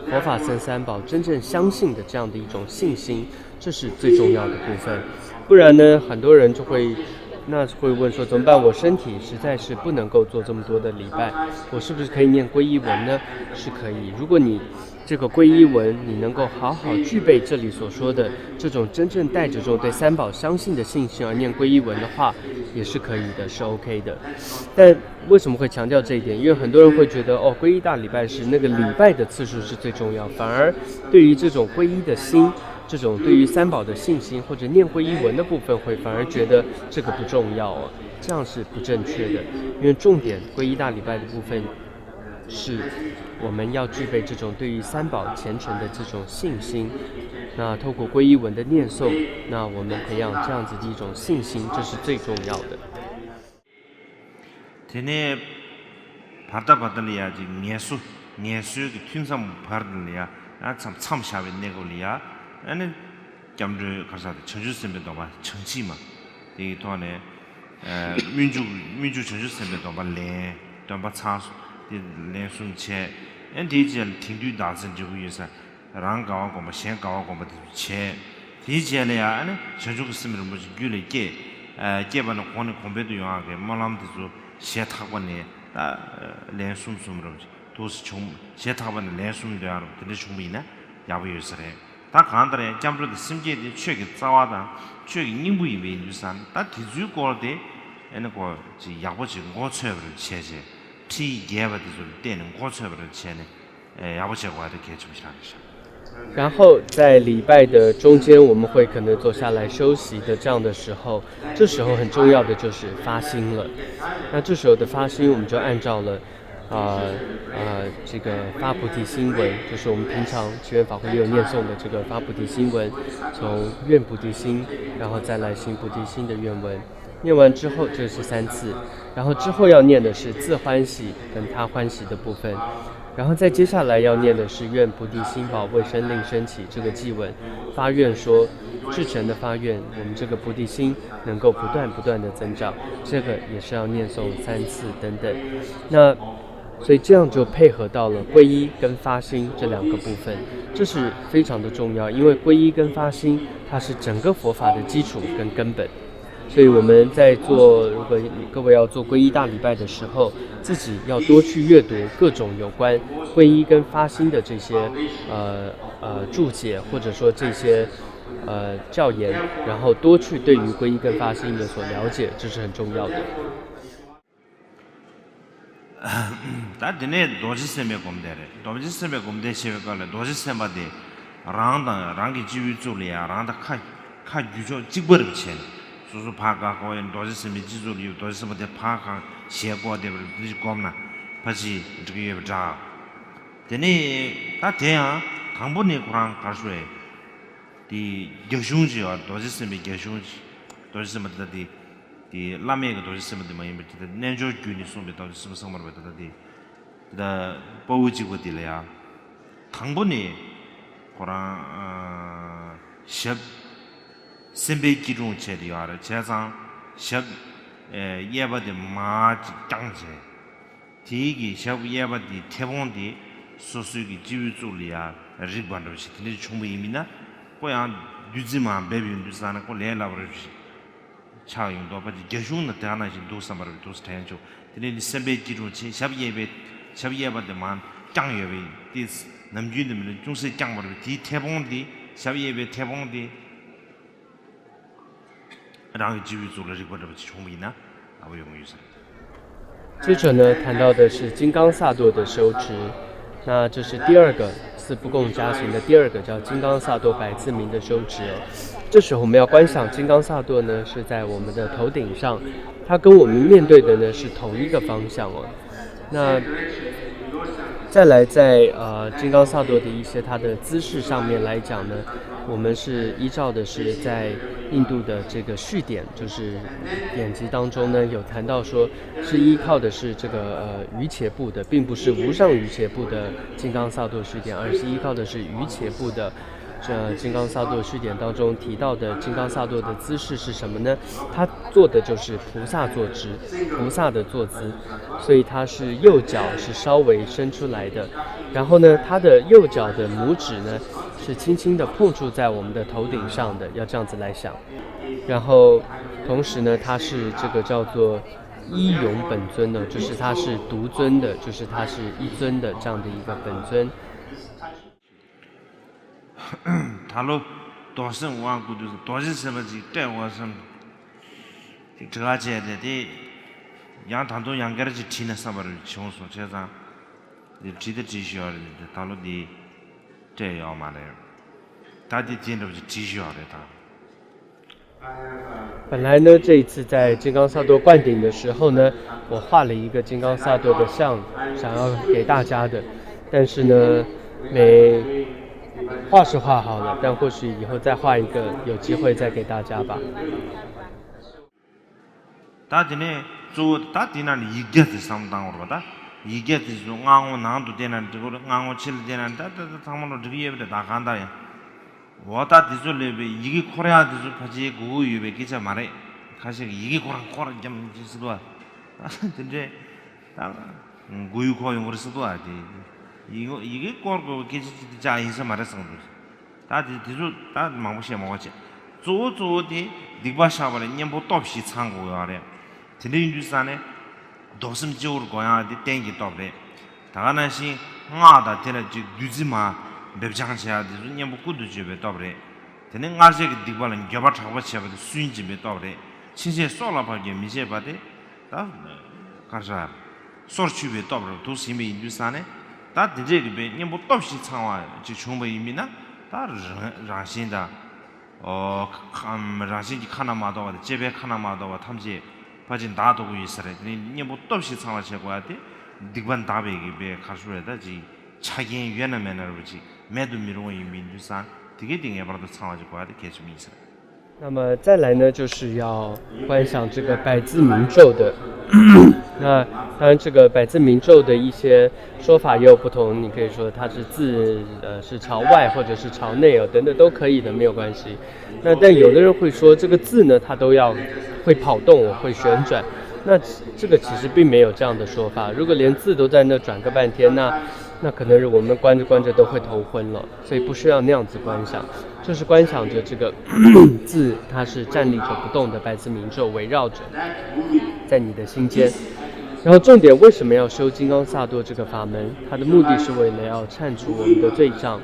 佛法僧三宝真正相信的这样的一种信心，这是最重要的部分。不然呢，很多人就会那会问说，怎么办？我身体实在是不能够做这么多的礼拜，我是不是可以念皈依文呢？是可以。如果你这个皈依文，你能够好好具备这里所说的这种真正带着这种对三宝相信的信心而念皈依文的话，也是可以的，是 OK 的。但为什么会强调这一点？因为很多人会觉得，哦，皈依大礼拜是那个礼拜的次数是最重要，反而对于这种皈依的心，这种对于三宝的信心或者念皈依文的部分，会反而觉得这个不重要哦，这样是不正确的。因为重点，皈依大礼拜的部分是我们要具备这种对于三宝虔诚的这种信心。那透过皈依文的念诵，那我们培养这样子的一种信心，这是最重要的。 དེ་ནས་བར་ད་བར་ད་ལ་ཡ་ཅིག་ངལ་གསོ་ངལ་གསོའི་གི་ཐུན་མཚམས་བར་ད་ལ་ཡ་མཚམས་མཚམས་བཞག་པའི་གནས་སྐབས་ལ་ཡ་ཨ་ནི་སྐྱབས་འགྲོའི་གར་ས་དེ་བྱང་ཆུབ་སེམས་དཔའི་སྡོམ་པ་བྱང་ཆུབ་མ་དེ་གི་ཐོག་ནས་ སྨོན་འཇུག་སྨོན་འཇུག་བྱང་ཆུབ་སེམས་དཔའི་སྡོམ་པ་ལེན། སྡོམ་པ་ཚར་སོང་། དེ་ལན་གསུམ་བྱས། ཨ་ནི་དེའི་རྗེས་ལ་དེང་དུས་བདག་འཛིན་འབྲས་བུ་ཡོད་ས། རང་དགའ་བ་སྒོམ་པ། གཞན་དགའ་བ་སྒོམ་པ་དེ་ཚོ་བྱས། དེའི་རྗེས་ལ་ཡང་ཨ་ནི་བྱང་ཆུབ་ཀྱི་སེམས་རིན་པོ་ཆེ་རྒྱུད་ལ་སྐྱེས། ཨ་སྐྱེས་པ་ནས་གོང་ནས་གོང་འཕེལ་དུ་ཡོང་ཡག་གི་སྨོན་ལམ་དེ་ཚོ་ཞལ་ཐག་པ་ནས་ད་ལན་གསུམ་གསུམ་རིན་པོ་ཆེ་འདུག་སེ་བྱུང་། ཞལ་ཐག་པ་ནས་ལན་གསུམ་འདོན་ཡག་རེད། དེ་འདྲ་བྱུང་བ་ཡིན་ན་ཡག་པོ་ཡོད་ས་རེད། ད་གང་ལྟར་ཡང་སྐྱབས་འགྲོ་དེ་སེམས་བསྐྱེད་དེ་ཆོས་ཀྱི་རྩ་བ་དང་ཆོས་ཀྱི་སྙིང་པོ་ཡིན་པའི་ཡིན་དུས་ཙང་ད་དེ་ཚོའི་སྐོར་དེ་ཨ་ནི་ཀོ་ཅིག་ཡག་པོ་ཅིག་མགོ་ཚོས་པར་བྱས་བྱས། ཁྲིད་ཡིག་རྒྱས་པ་དེ་ཚོ་ལ་བལྟས་ནས་མགོ་ཚོས་པར་བྱས་ནས་ཡག་པོ་བྱེད་དགོས་པ་དེ་གལ་ཆེན་པོ་ཞིག་རང་རེད་ཤག། 然后在礼拜的中间，我们会可能坐下来休息的这样的时候，这时候很重要的就是发心了。那这时候的发心，我们就按照了啊啊这个发菩提心文，就是我们平常祈愿法会也有念诵的这个发菩提心文，从愿菩提心，然后再来行菩提心的愿文。念完之后，这是三次，然后之后要念的是自欢喜跟他欢喜的部分，然后再接下来要念的是愿菩提心宝贵身令升起这个偈文，发愿说，至诚的发愿，我们这个菩提心能够不断不断的增长，这个也是要念诵三次等等。那所以这样就配合到了皈依跟发心这两个部分，这是非常的重要，因为皈依跟发心它是整个佛法的基础跟根本。所以我们在做，如果各位要做皈依大礼拜的时候，自己要多去阅读各种有关皈依跟发心的这些呃呃注解，或者说这些呃教言，然后多去对于皈依跟发心有所了解，这是很重要的。 ད་དེ་ནས་རྡོ་རྗེ་སེམས་དཔའི་སྒོམ་བཟླས་རེད། རྡོ་རྗེ་སེམས་དཔའི་སྒོམ་བཟླས་བྱེད་པའི་སྐབས་ལ་རྡོ་རྗེ་སེམས་དཔའ་དེ་རང་དང་རང་གི་སྤྱི་བོའི་གཙུག་ལ་ཡ་རང་དང་ཁ་ཁ་རྒྱུ་ཕྱོགས་གཅིག་པ་རེད་བྱས་ནས་སོ་སོ་ཕར་དགའ་དགའ་བོ་ཡིན་རྡོ་རྗེ་སེམས་དཔའི་སྤྱི་གཙུག་ལ་ཡོད་རྡོ་རྗེ་སེམས་དཔའ་དེ་ཕར་ཁ་ཞལ་བཀོད་བསྡད་པ་རེད། དེ་ཅིག་སྒོམ་ན་ཕ་ཅིག་འགྲིག་གི་ཡོད་པ་འདྲ། དེ་ནས་ད་དེ་ཡང་དང་པོ་ནས་ཁོ་རང་གར་ཤོར་ཡས། དེ་རྒྱ་གཞུང་ཅིག་ཡོད་རྡོ་རྗེ་སེམས་དཔའི་རྒྱ་གཞུང་ཅིག་རྡོ་རྗེ་སེམས་དཔའ་དེ་ད་དེ། དེ་བླ་མེད་ཀྱི་རྡོ་རྗེ་སེམས་དཔའ་དེ་མ་ཡིན་པར་དེ་ལྟར་རྣལ་འབྱོར་རྒྱུད་ནས་གསུངས་པའི་རྡོ་རྗེ་སེམས་དཔའ་ཚང་མ་རེད་པ། ད་ལྟ་དེ་དེ་ལྟར་དཔའ་བོ་གཅིག་པ་དེ་ལ་ཡང་དང་པོ་ནས་ཁོ་རང་ཨ་ཞབས་སེམས་དཔའི་སྐྱིལ་ཀྲུང་བྱས་ཏེ་ཡོད་རེད། བྱས་ཙང་ཞབས་ཨེ་གཡས་པ་དེ་མར་ཅིག་བརྐྱངས་བྱས། དེའི་གི་ཞབས་གཡས་པ་དེའི་མཐེ་བོང་དེ་སོ་སོའི་གི་སྤྱི་བོའི་གཙུག་ལ་ཡར་རིག་པ་འདྲ་བ་ཞིག་དེ་འདྲ་བྱུང་བ་ཡིན་མིན་ན་ཁོ་ཡང་བདུད་རྩི་མར་འབེབས་ཡོང་དུས་ཙང་ན་ཁོ་ལས་སླ་པོ་རེད་ཞིག་ཆགས་ཡོང་དོགས་པ་དེ་རྒྱ་གཞུང་ན་དེ་ག་ནང་བཞིན་འདུག་བསམ་པ་རེད་འདུག་སེ་དྲན་བྱུང་། དེ་ནས་ནི་སེམས་དཔའི་སྐྱིལ་ཀྲུང་བྱས་ཞབས་གཡས་པའི་ཞབས་གཡས་པ་དེ་མར་བརྐྱངས་ཡོད་པ་ཡིན། དེ་ནམ་རྒྱུན་དེ་མི་ལ་ཅུང་ཟད་བརྐྱངས་པ་རེད། དེའི་མཐེ་བོང་དེ་ཞབས་གཡས་པའི་མཐེ་བོང་དེ་རང་གི་སྤྱི་བོའི་གཙུག་ལ་རིག་པ་འདྲ་བ་ཅིག་བྱུང་བ་ཡིན་ན་ཨ་བ་ཡོང་གི་ཡོད་ས་རེད། 接着呢，谈到的是金刚萨埵的修持，那这是第二个四不共加行的第二个，叫金刚萨埵百字明的修持哦。这时候我们要观想金刚萨埵呢，是在我们的头顶上，它跟我们面对的呢是同一个方向哦。那再来在呃金刚萨埵的一些它的姿势上面来讲呢，我们是依照的是在印度的这个续典，就是典籍当中呢有谈到说，是依靠的是这个呃瑜伽部的，并不是无上瑜伽部的金刚萨埵续典，而是依靠的是瑜伽部的这金刚萨埵续典当中提到的金刚萨埵的姿势是什么呢？它做的就是菩萨坐姿，菩萨的坐姿，所以它是右脚是稍微伸出来的，然后呢，它的右脚的拇指呢是轻轻的碰触在我们的头顶上的，要这样子来想。然后同时呢，它是这个叫做一勇本尊呢，就是它是独尊的，就是它是一尊的这样的一个本尊。 ད་ལོ་རྡོར་སེམས་དབང་བསྐུར་དུས་སུ་རྡོ་རྗེ་སེམས་དཔའ་ཅིག་སྤྲད་འོང་བསམ། དེ་དྲི་བ་བྱས་ཏེ་དེ་ཡང་ད་དུང་ཡང་བསྐྱར་ཅིག་བྲིས་ན་བསམ་པ་རེ་བྱུང་སོང་། བྱས་ཙང་དེ་བྲིས་ད་བྲིས་ཤོག་རེད། དེ་ད་ལོ་དེ་སྤྲད་ཡོད་མ་རེད། ད་དེ་དེ་འདྲ་བ་ཅིག་བྲིས་ཤོག་རེད་ད། 本来呢，这一次在金刚萨埵灌顶的时候呢，我画了一个金刚萨埵的像，想要给大家的，但是呢，没，画是画好了，但或许以后再画一个，有机会再给大家吧。 ད་དེ་ནས་གཙོ་བོ་ད་དེ་ན་ནི་ཡིག་བརྒྱ་དེ་བསམ་བཏང་བར་བ་ད་ཡིག་བརྒྱ་དེ་ཚོ་སྔ་ངོ་ནང་དུ་བལྟས་ན་འགྲིག་གི་རེད། སྔ་ངོ་ཕྱི་ལ་བལྟས་ན་ད་ད་ད་ཚང་མ་ལོ་འགྲིག་གི་ཡོད་པ་རེད། ད་གང་ལྟར་ཡང་འོ་ད་དེ་ཚོ་ལས་པའི་ཡི་གེ་འཁོར་ཡག་དེ་ཚོ་ཕལ་ཆེར་དགོས་ཀྱི་ཡོད་པའི་སྐད་ཆ་མ་རེད། ཁ་ཤས་ཀྱིས་ཡི་གེ་ཁོ་རང་སྐོར་རྒྱབ་ཀྱི་ཟེར་འདུག་བ། ད་དེ་འདྲའི་ད་མགོ་ཡུ་འཁོར་ཡོང་གི་རེད་ཟེར་འདུག་བ། དེ་ཡི་གེ་ཡི་གེ་སྐོར་དགོས་པའི་སྐད་ཆ་ཅིག་དེ་ཅག་ཡིན་ས་མ་རེད་བསམ་འདུག་ད་དེ་དེ་ཚོ་ད་མང་པོ་བཤད་མ་དགོས་བྱས། གཙོ་བོ་གཙོ་བོ་དེ་སྡིག་པ་བཤགས་པ་ལ་གཉེན་པོ་སྟོབས་བཞི་ཚང་དགོས་ཡོད་རེད། དེ་འདྲ་ཡིན་དུས་ཙང་ནས་རྡོར་སེམས་སྤྱི་བོར་སྒོམ་ཡག་དེ་རྟེན་གྱི་སྟོབས་རེད། ད་ག་ནང་བཞིན་སྔགས་དང་དེ་ལ་ཅིག་བདུད་རྩི་མ་འབེབས་སྦྱང་བྱེད་ཡག་དེ་ཚོ་གཉེན་པོ་ཀུན་ཏུ་སྤྱོད་པའི་སྟོབས་རེད། དེ་ནས་སྔར་བྱས་ཀྱི་སྡིག་པ་ལ་འགྱོད་པ་དྲག་པོ་བྱེད་པ་དེ་སུན་འབྱིན་པའི་སྟོབས་རེད། ཕྱིན་ཆད་སྲོག་ལ་བབ་ཀྱང་མི་བྱེད་པ་དེ་ད་གར་ཤ་སོར་ཆུད་པའི་སྟོབས་རེད་འདུག་ཟིན་པ་ཡིན་དུས་ཙང་ནས། ད་དེ་འདྲས་ཀྱི་པའི་གཉེན་པོ་སྟོབས་བཞི་ཚང་བ་ཅིག་བྱུང་བ་ཡིན་མིན་ན་ད་རང་རང་བཞིན་དང་། ཨོ། ཁམ་རང་བཞིན་གྱི་ཁ་ན་མ་ཐོ་བ་དང་བཅས་པའི་ཁ་ན་མ་ཐོ་བ་ཐམས་ཅད་ཕལ་ཆེར་འདག་ཐུབ་ཀྱི་ཡོད་ས་རེད། དེ་ནས་གཉེན་པོ་སྟོབས་བཞི་ཚང་བ་བྱེད་དགོས་ཡ་དེ་སྡིག་པ་འདག་པའི་གི་པའི་གར་ཤོར་བའི་ད་ཅིག་ཆ་རྐྱེན་ཡོད་ན་མེད་ན་རུ་ཅིག་མེད་དུ་མི་རུང་བ་ཡིན་པ་ཡིན་དུས་ཙང་དེ་གའི་དེ་ངེས་པར་དུ་ཚང་བ་ཅིག་དགོས་ཡ་དེ་གལ་ཆེན་པོ་ཡིན་ས་རེད། 那么再来呢，就是要观想这个百字明咒的。那当然，这个百字明咒的一些说法也有不同，你可以说它是字呃是朝外或者是朝内哦，等等都可以的，没有关系。那但有的人会说这个字呢，它都要会跑动，会旋转。那这个其实并没有这样的说法。如果连字都在那转个半天，那那可能是我们观着观着都会头昏了。所以不需要那样子观想，就是观想着这个字它是站立着不动的百字明咒围绕着在你的心间。然后重点为什么要修金刚萨埵这个法门？它的目的是为了要忏除我们的罪障，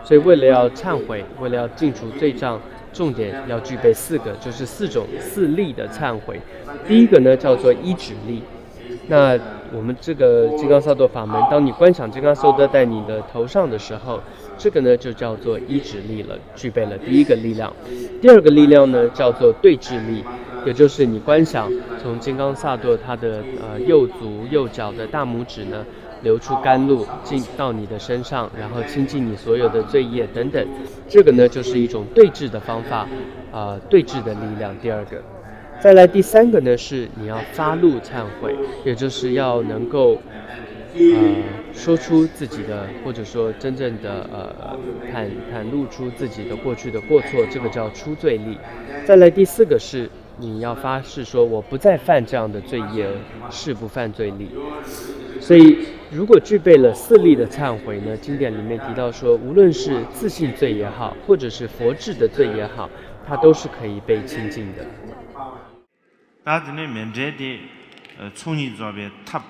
所以为了要忏悔，为了要尽除罪障，重点要具备四个，就是四种四力的忏悔。第一个呢叫做依止力，那我们这个金刚萨埵法门，当你观想金刚萨埵在你的头上的时候，这个呢就叫做依止力了，具备了第一个力量。第二个力量呢叫做对治力，也就是你观想从金刚萨埵它的呃右足右脚的大拇指呢流出甘露进到你的身上，然后清净你所有的罪业等等。这个呢就是一种对治的方法，呃，对治的力量。第二个。再来第三个呢，是你要发露忏悔，也就是要能够，呃，说出自己的，或者说真正的，呃，袒袒露出自己的过去的过错，这个叫出罪力。再来第四个是你要发誓说我不再犯这样的罪业，誓不犯罪力。所以，如果具备了四力的忏悔呢，经典里面提到说，无论是自性罪也好，或者是佛制的罪也好，它都是可以被清净的。 ད་དེ་ནས་མཎྜལ་དེ་ཚོགས་གཉིས་རྫོགས་པའི་ཐབས་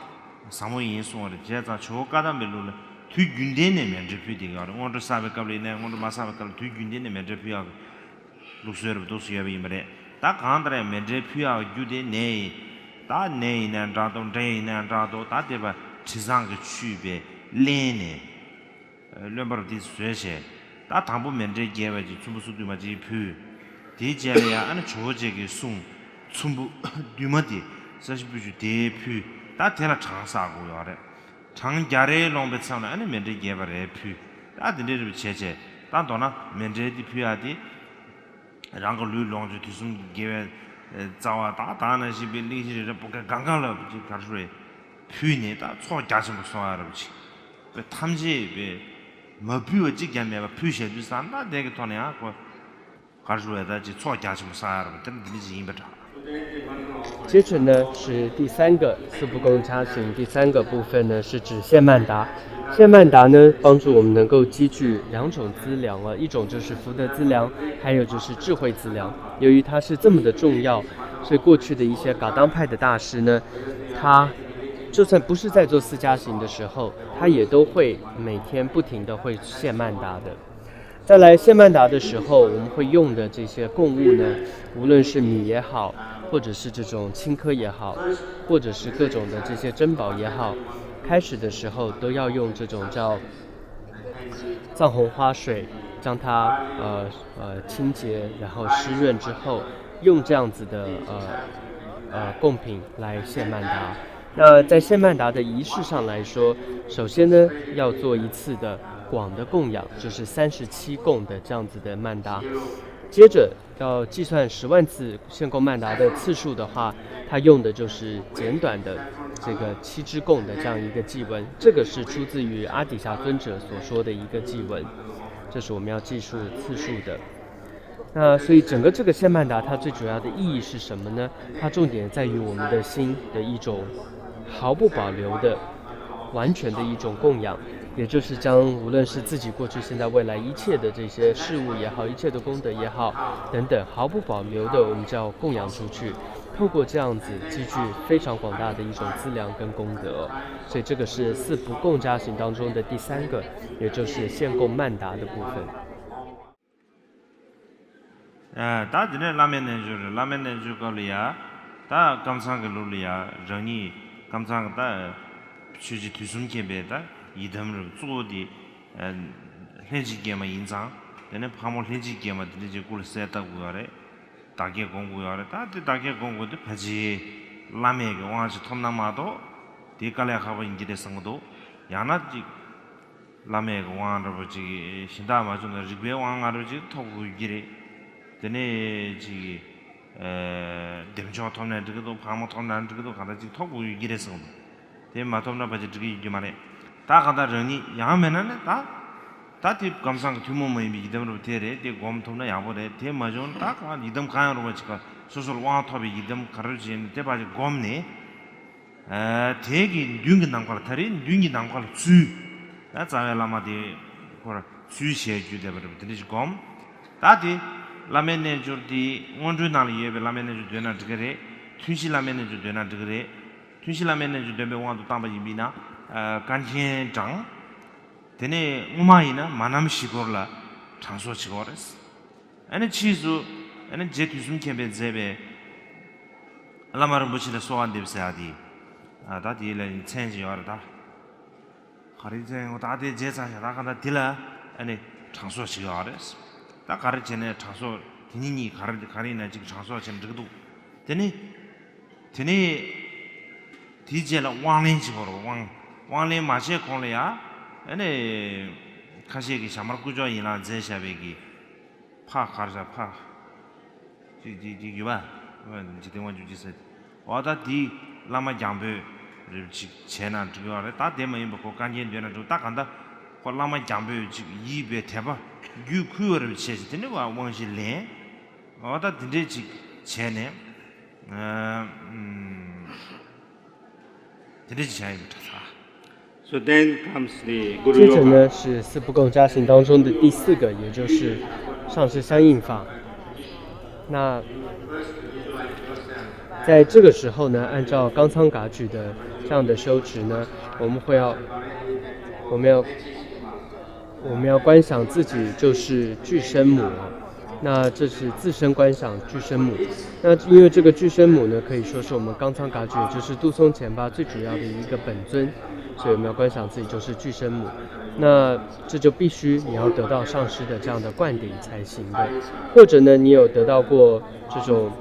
ཟབ་མོ་ཡིན་གསུངས་པ་རེད། བྱས་ཙང་ཇོ་བོ་བཀའ་གདམས་པའི་ལུགས་ལ་དུས་རྒྱུན་ལྡན་ནས་མཎྜལ་ཕུལ་བསྡད་ཀྱི་ཡོད་རེད། སྔོན་འགྲོ་བསགས་པའི་སྐབས་ལ་ཡིན་ནའི་སྔོན་འགྲོ་མ་བསགས་པའི་སྐབས་ལ་དུས་རྒྱུན་ལྡན་ནས་མཎྜལ་ཕུལ་ཡག་གི་ལུགས་སྲོལ་རེད་འདུག་སེ་ཡོད་པ་ཡིན་པ་རེད། ད་གང་ལྟར་ཡང་མཎྜལ་ཕུལ་ཡག་རྒྱུ་དེ་ནས་ཡིན། ད་ནས་ཡིན་ནའི་འདྲ་འདུག་འབྲས་ཡིན་ནའི་འདྲ་འདུག་ད་དེ་བ་དྲི་བཟང་གི་ཆུས་པའི་བརླན་ནས། རློན་པ་རུ་དེ་བཟོས་བྱས། ད་དང་པོ་མཎྜལ་རྒྱས་པ་ཅིག་ཚོམ་བུ་སོ་བདུན་མ་ཅིག་ཕུལ། དེའི་རྗེས་ལ་ཡང་ཨ་ནི་ཇོ་བོ་རྗེ་གི་གསུང་ཚོམ་བུ་བདུན་མ་དེ་ས་ཞིང་སྤོས་ཆུ་དེ་ཕུལ། ད་དེ་ལ་གྲངས་བསགས་དགོས་ཡོད་རེད། གྲངས་བརྒྱ་རེ་ལོངས་པའི་མཚམས་ལ་ཨ་ནི་མཎྜལ་རྒྱས་པ་རེ་ཕུལ། ད་དེ་འདྲའི་རིགས་བྱས་བྱས་ད་མདོར་ན་མཎྜལ་དེ་ཕུལ་ཡག་དེ། རང་གི་ལུས་ལོངས་སྤྱོད་དུས་གསུམ་དགེ་བའི་རྩ་བ་དག་དག་ན་བཞིན་པའི་གླིང་བཞི་རི་རབ་བུ་ག་གང་གང་ལ་ཅིག་གར་ཧྲུ་རེ་ཕུལ་ནས་ད་ཚོགས་རྒྱ་ཆེན་པོ་སོང་ཡ་རབ་ཅིག་པའི་ཐམས་ཅད་པའི་མ་ཕུལ་བ་གཅིག་ཀྱང་མེད་པ་ཕུལ་བཞག་དུས་ཙང་ད་དེ་གི་ཐོག་ནས་ཡང་ཁོ་གར་ཧྲུ་རེ་ད་ཅིག་ཚོགས་རྒྱ་ཆེན་པོ་སོང་ཡ་རབ་དེ་འདི་འདྲ་ཅིག་ཡིན་པ་འདྲ། 接着呢是第三个四不共叉行，第三个部分呢是指谢曼达。谢曼达呢帮助我们能够积聚两种资粮啊，一种就是福德资粮，还有就是智慧资粮。由于它是这么的重要，所以过去的一些噶当派的大师呢，他就算不是在做四加行的时候，他也都会每天不停的会谢曼达的。 在来谢曼达的时候，我们会用的这些供物呢，无论是米也好，或者是这种青稞也好，或者是各种的这些珍宝也好，开始的时候都要用这种叫藏红花水，将它呃呃清洁，然后湿润之后，用这样子的呃呃供品来谢曼达。那在谢曼达的仪式上来说，首先呢要做一次的广的供养，就是三十七供的这样子的曼达。接着要计算十万次献供曼达的次数的话，它用的就是简短的这个七支供的这样一个祭文，这个是出自于阿底峡尊者所说的一个祭文，这是我们要计数次数的。那所以整个这个谢曼达它最主要的意义是什么呢？它重点在于我们的心的一种毫不保留的、完全的一种供养，也就是将无论是自己、过去、现在、未来一切的这些事物也好，一切的功德也好，等等，毫不保留的我们就要供养出去。透过这样子积聚非常广大的一种资粮跟功德，所以这个是四不共加行当中的第三个，也就是献供曼达的部分。ད་དེ་ནས་བླ་མའི་རྣལ་འབྱོར་རེད། བླ་མའི་རྣལ་འབྱོར་སྐབས་ལ་ཡ། ད་ཀམ་ཚང་གི་ལུགས་ལ་ཡ་རང་ཉིད་ཀམ་ཚང་གི་ད་ཆོས་རྗེ་དུས་གསུམ་མཁྱེན་པའི་ད་ཡི་དམ་རེད། གཙོ་བོ་དེ་ལྷན་ཅིག་སྐྱེས་མ་ཡིན་ཙང་། དེ་ནས་ཕག་མོ་ལྷན་ཅིག་སྐྱེས་མ་དེ་འདྲ་ཅིག་སྐུ་ལ་གསལ་བཏབ་དགོས་ཡོད་རེད། བདག་བསྐྱེད་སྒོམ་དགོས་ཡོད་རེད། ད་དེ་བདག་བསྐྱེད་སྒོམ་དགོས་དེ་ཕལ་ཆེར་བླ་མའི་གི་དབང་ཅིག་ཐོབ་ན་མ་གཏོགས་དེ་དཀའ་ལས་ཁག་པོ་ཡིན་གྱི་རེད་བསམ་གྱི་འདུག། ཡང་ན་ཅིག་བླ་མའི་གི་དབང་འདྲ་པོ་ཅིག་གཞན་དག་མ་བྱུང་ན་རིག་པའི་དབང་ལྔ་འདྲ་པོ་ཅིག་ཐོབ་དགོས་ཀྱི་རེད། དེ་ནས་ཅིག་བདེ་མཆོག་ཐོབ་ན་འགྲིག་གི་འདུག། ཕག་མོ་ཐོབ་ན་འགྲིག་གི་འདུག། གང་ལྟར་ཅིག་ཐོབ་དགོས་ཀྱི་རེད་བསམ་གྱི་འདུག། དེ་མ་ཐོབ་ན་ཕལ་ཆེར་འགྲིག་གི་ཡོད་ཀྱི་མ་རེད། ད་གང་ལྟར་རང་ཉིད་ཡང་མེད་ན་ནི་ད། ད་དེ་ཀམ་ཚང་གི་ཐུན་མོང་མ་ཡིན་པའི་ཡི་དམ་རུ་དེ་རེད། དེ་སྒོམ་ཐུབ་ན་ཡག་པོ་རེད། དེ་མ་བྱུང་ན་ད་གང་ཡི་དམ་གང་ཡང་རུང་བ་ཅིག་ག་སོ་སོར་དབང་ཐོབ་པའི་ཡི་དམ་ག་རེ་བྱས་ནས་དེ་ཕར་ཅིག་སྒོམ་ནས། དེ་གི་མདུན་གྱི་ནམ་མཁའ་ལ། ད་རེས་མདུན་གྱི་ནམ་མཁའ་ལ་ཚུར། ད་རྩ་བའི་བླ་མ་དེ་ཁོ་ར་ཚུར་ཞལ་བརྒྱུད་བསྡད་པ་རེད། དེ་འདྲ་ཞིག་སྒོམ། ད་དེ་བླ་མའི་རྣལ་འབྱོར་དེ་སྔོན་འགྲོའི་ནང་ལ་ཡོད་པའི་བླ་མའི་རྣལ་འབྱོར་འདོན་ན་འགྲིག་གི་རེད། ཐུན་བཞིའི་བླ་མའི་རྣལ་འབྱོར་འདོན་ན་འགྲིག་གི་རེད། ཐུན་བཞིའི་བླ་མའི་རྣལ་འབྱོར་འདོན་པའི་དབང་དུ་བཏང་པ་ཡིན་པས་ན། བཀའ་འགྱེད་དྲངས། དེ་ནས་སྔོན་མ་ཡིན་ན་མ་ནམ་བཞི་སྐོར་ལ་དྲང་སྲོང་བྱེད་དགོས་རེད། ཨ་ནི་ཕྱིས་སུ་ཨ་ནི་རྗེ་དུས་གསུམ་མཁྱེན་པས་མཛད་པའི་བླ་མ་རིན་པོ་ཆེ་ལ་གསོལ་བ་འདེབས་ཟེར་ཡ་དེ། ད་དེ་ལ་མཚན་ཅིག་ཡོད་རེད་ད། ག་རེ་མཚན་ཡོད་ད་དེ་རྗེས་ཚར་ཤག། ད་ག་ད་དེ་ལ་ཨ་ནི་དྲང་སྲོང་ཞིག་ཡོད་རེད། ད་ག་རེ་བྱས་ནས་དྲང་སྲོང་དེ་གཉིས་གཉིས་ག་རེ་ག་རེ་ཡིན་ན་ཅིག་དྲང་སྲོང་བྱས་ན་འགྲིག་གི་འདུག། དེ་ནི། དེ་ནས། དེའི་རྗེས་ལ་དབང་ལེན་བྱེད་དགོས་རེད། དབང་། དབང་ལེན་མ་བྱས་གོང་ལ་ཡ། ཨ་ནི། ཁ་ཤས་ཀྱིས་ཞྭ་དམར་སྐུ་ཕྱོགས་ཡན་ལག་མཛད་བཞག་པའི་གི། ཕག་གར་བཞག་ཕག་ཅིག་ཅིག་ཅིག་ཡོད་པ། འཇིག་རྟེན་དབང་ཕྱུག་ཅིག་ཟེར། འོ་ད་དེ་བླ་མ་རྒྱང་འབོད་རེ་ཅིག་བྱས་ན་འགྲིག་ཡོད་རེད། ད་དེ་མ་ཡིན་པ་ཁོ་བཀའ་འགྱེད་འདོན་ན་འགྲིག། ད་གང་ལྟར་ཁོ་བླ་མ་རྒྱང་འབོད་ཅིག་ཡིད་པའི་དད་པ་རྒྱུད་ཁུར་བ་རེ་བྱས་ཤིག། དེ་ནས་དབང་ཞིག་ལེན། འོ་ད་དེ་འདྲས་ཅིག་བྱས་ནས། དེ་འདྲ་ཅིག་བྱ་ཡིན་པ་འདྲ་ས། So then comes the 接着 Guru 呢 Yoga. 是四不共加行当中的第四个，也就是上师相应法。那在这个时候呢，按照刚刚嘎举的这样的修持呢，我们会要，我们要，我们要观想自己就是具身母。那这是自身观想具身母。那因为这个具身母呢，可以说是我们刚刚嘎举，也就是杜松前八最主要的一个本尊，所以我们要观想自己就是具身母。那这就必须你要得到上师的这样的灌顶才行的，或者呢，你有得到过这种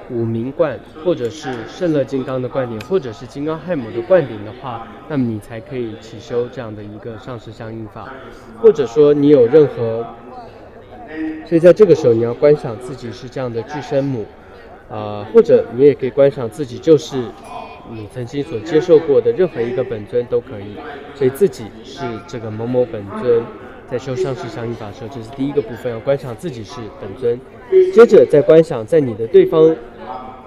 五明灌，或者是圣乐金刚的灌顶，或者是金刚汉母的灌顶的话，那么你才可以起修这样的一个上师相应法。或者说你有任何，所以在这个时候你要观想自己是这样的具身母，呃，或者你也可以观想自己就是你曾经所接受过的任何一个本尊都可以，所以自己是这个某某本尊。在修上师相应法的时候，这是第一个部分，要观想自己是本尊。接着再观想在你的对方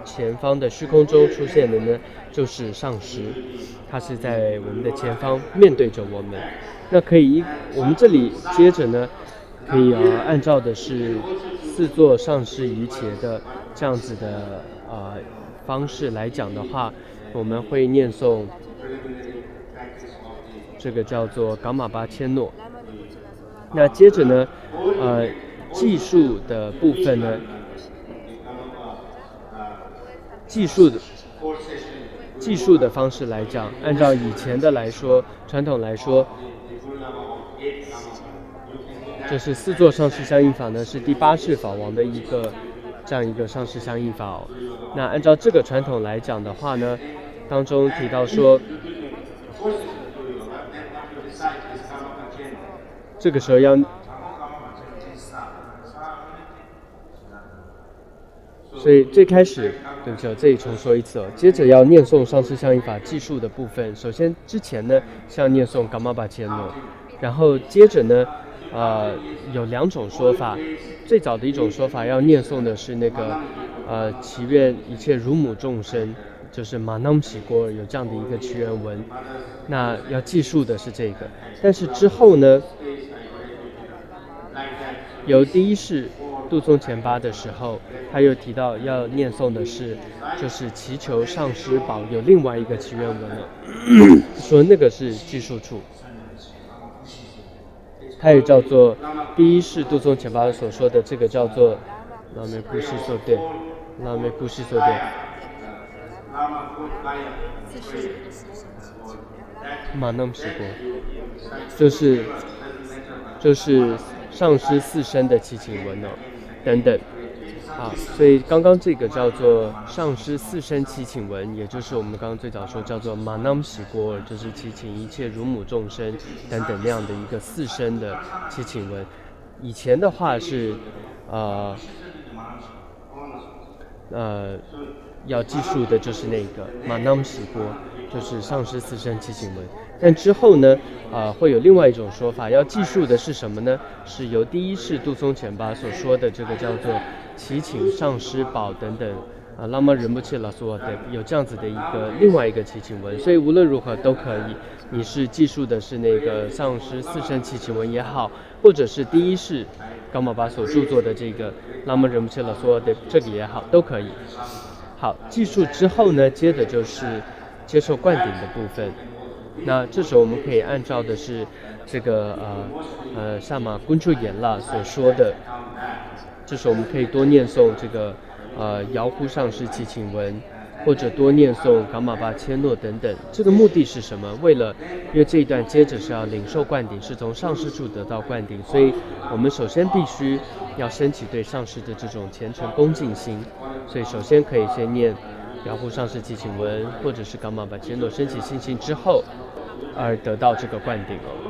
前方的虚空中出现的呢，就是上师，他是在我们的前方面对着我们。那可以一，我们这里接着呢，可以呃按照的是四座上师瑜伽的这样子的呃方式来讲的话，我们会念诵这个叫做 Gammabba Chenno。那接着呢，呃，计数的部分呢，计数的计数的方式来讲，按照以前的来说，传统来说，就是四座上师相应法呢是第八世法王的一个这样一个上师相应法哦。那按照这个传统来讲的话呢，当中提到说，这个时候要所以最开始，对不起，我这里重说一次哦。接着要念诵上师相应法计数的部分。首先之前呢，是要念诵 Gammabba Chenno，然后接着呢，呃，有两种说法。最早的一种说法要念诵的是那个，呃，祈愿一切乳母众生，就是 Manam Shikor，有这样的一个祈愿文。那要记述的是这个。但是之后呢，由第一世度宗乾巴的时候，他又提到要念诵的是，就是祈求上师保佑另外一个祈愿文了，说那个是记述处。它也叫做第一世度宗乾巴所说的这个叫做 Lame Kushi Sote，Lame Kushi Sote。马南西国，就是就是上师四生的祈请文哦，等等。好，所以刚刚这个叫做上师四生祈请文，也就是我们刚刚最早说叫做 Manam Shikor，就是祈请一切乳母众生等等那样的一个四生的祈请文。以前的话是，呃，呃，要记述的就是那个 Manam Shikor，就是上师四生祈请文。但之后呢，呃，会有另外一种说法，要记述的是什么呢？是由第一世度宗乾巴所说的这个叫做祈请上师保等等。啊，拉玛仁波切拉苏瓦德有这样子的一个另外一个祈请文，所以无论如何都可以。你是记述的是那个上师四生祈请文也好，或者是第一世噶玛巴所著作的这个拉玛仁波切拉苏瓦德这个也好，都可以。好，记述之后呢，接着就是接受灌顶的部分。那这时候我们可以按照的是这个呃呃萨玛昆丘眼拉所说的，这时候我们可以多念诵这个呃瑶湖上师祈请文，或者多念诵噶玛巴切诺等等。这个目的是什么？为了因为这一段接着是要领受灌顶，是从上师处得到灌顶，所以我们首先必须要升起对上师的这种虔诚恭敬心。所以首先可以先念瑶湖上师祈请文，或者是噶玛巴切诺，升起信心之后，而得到这个灌顶哦。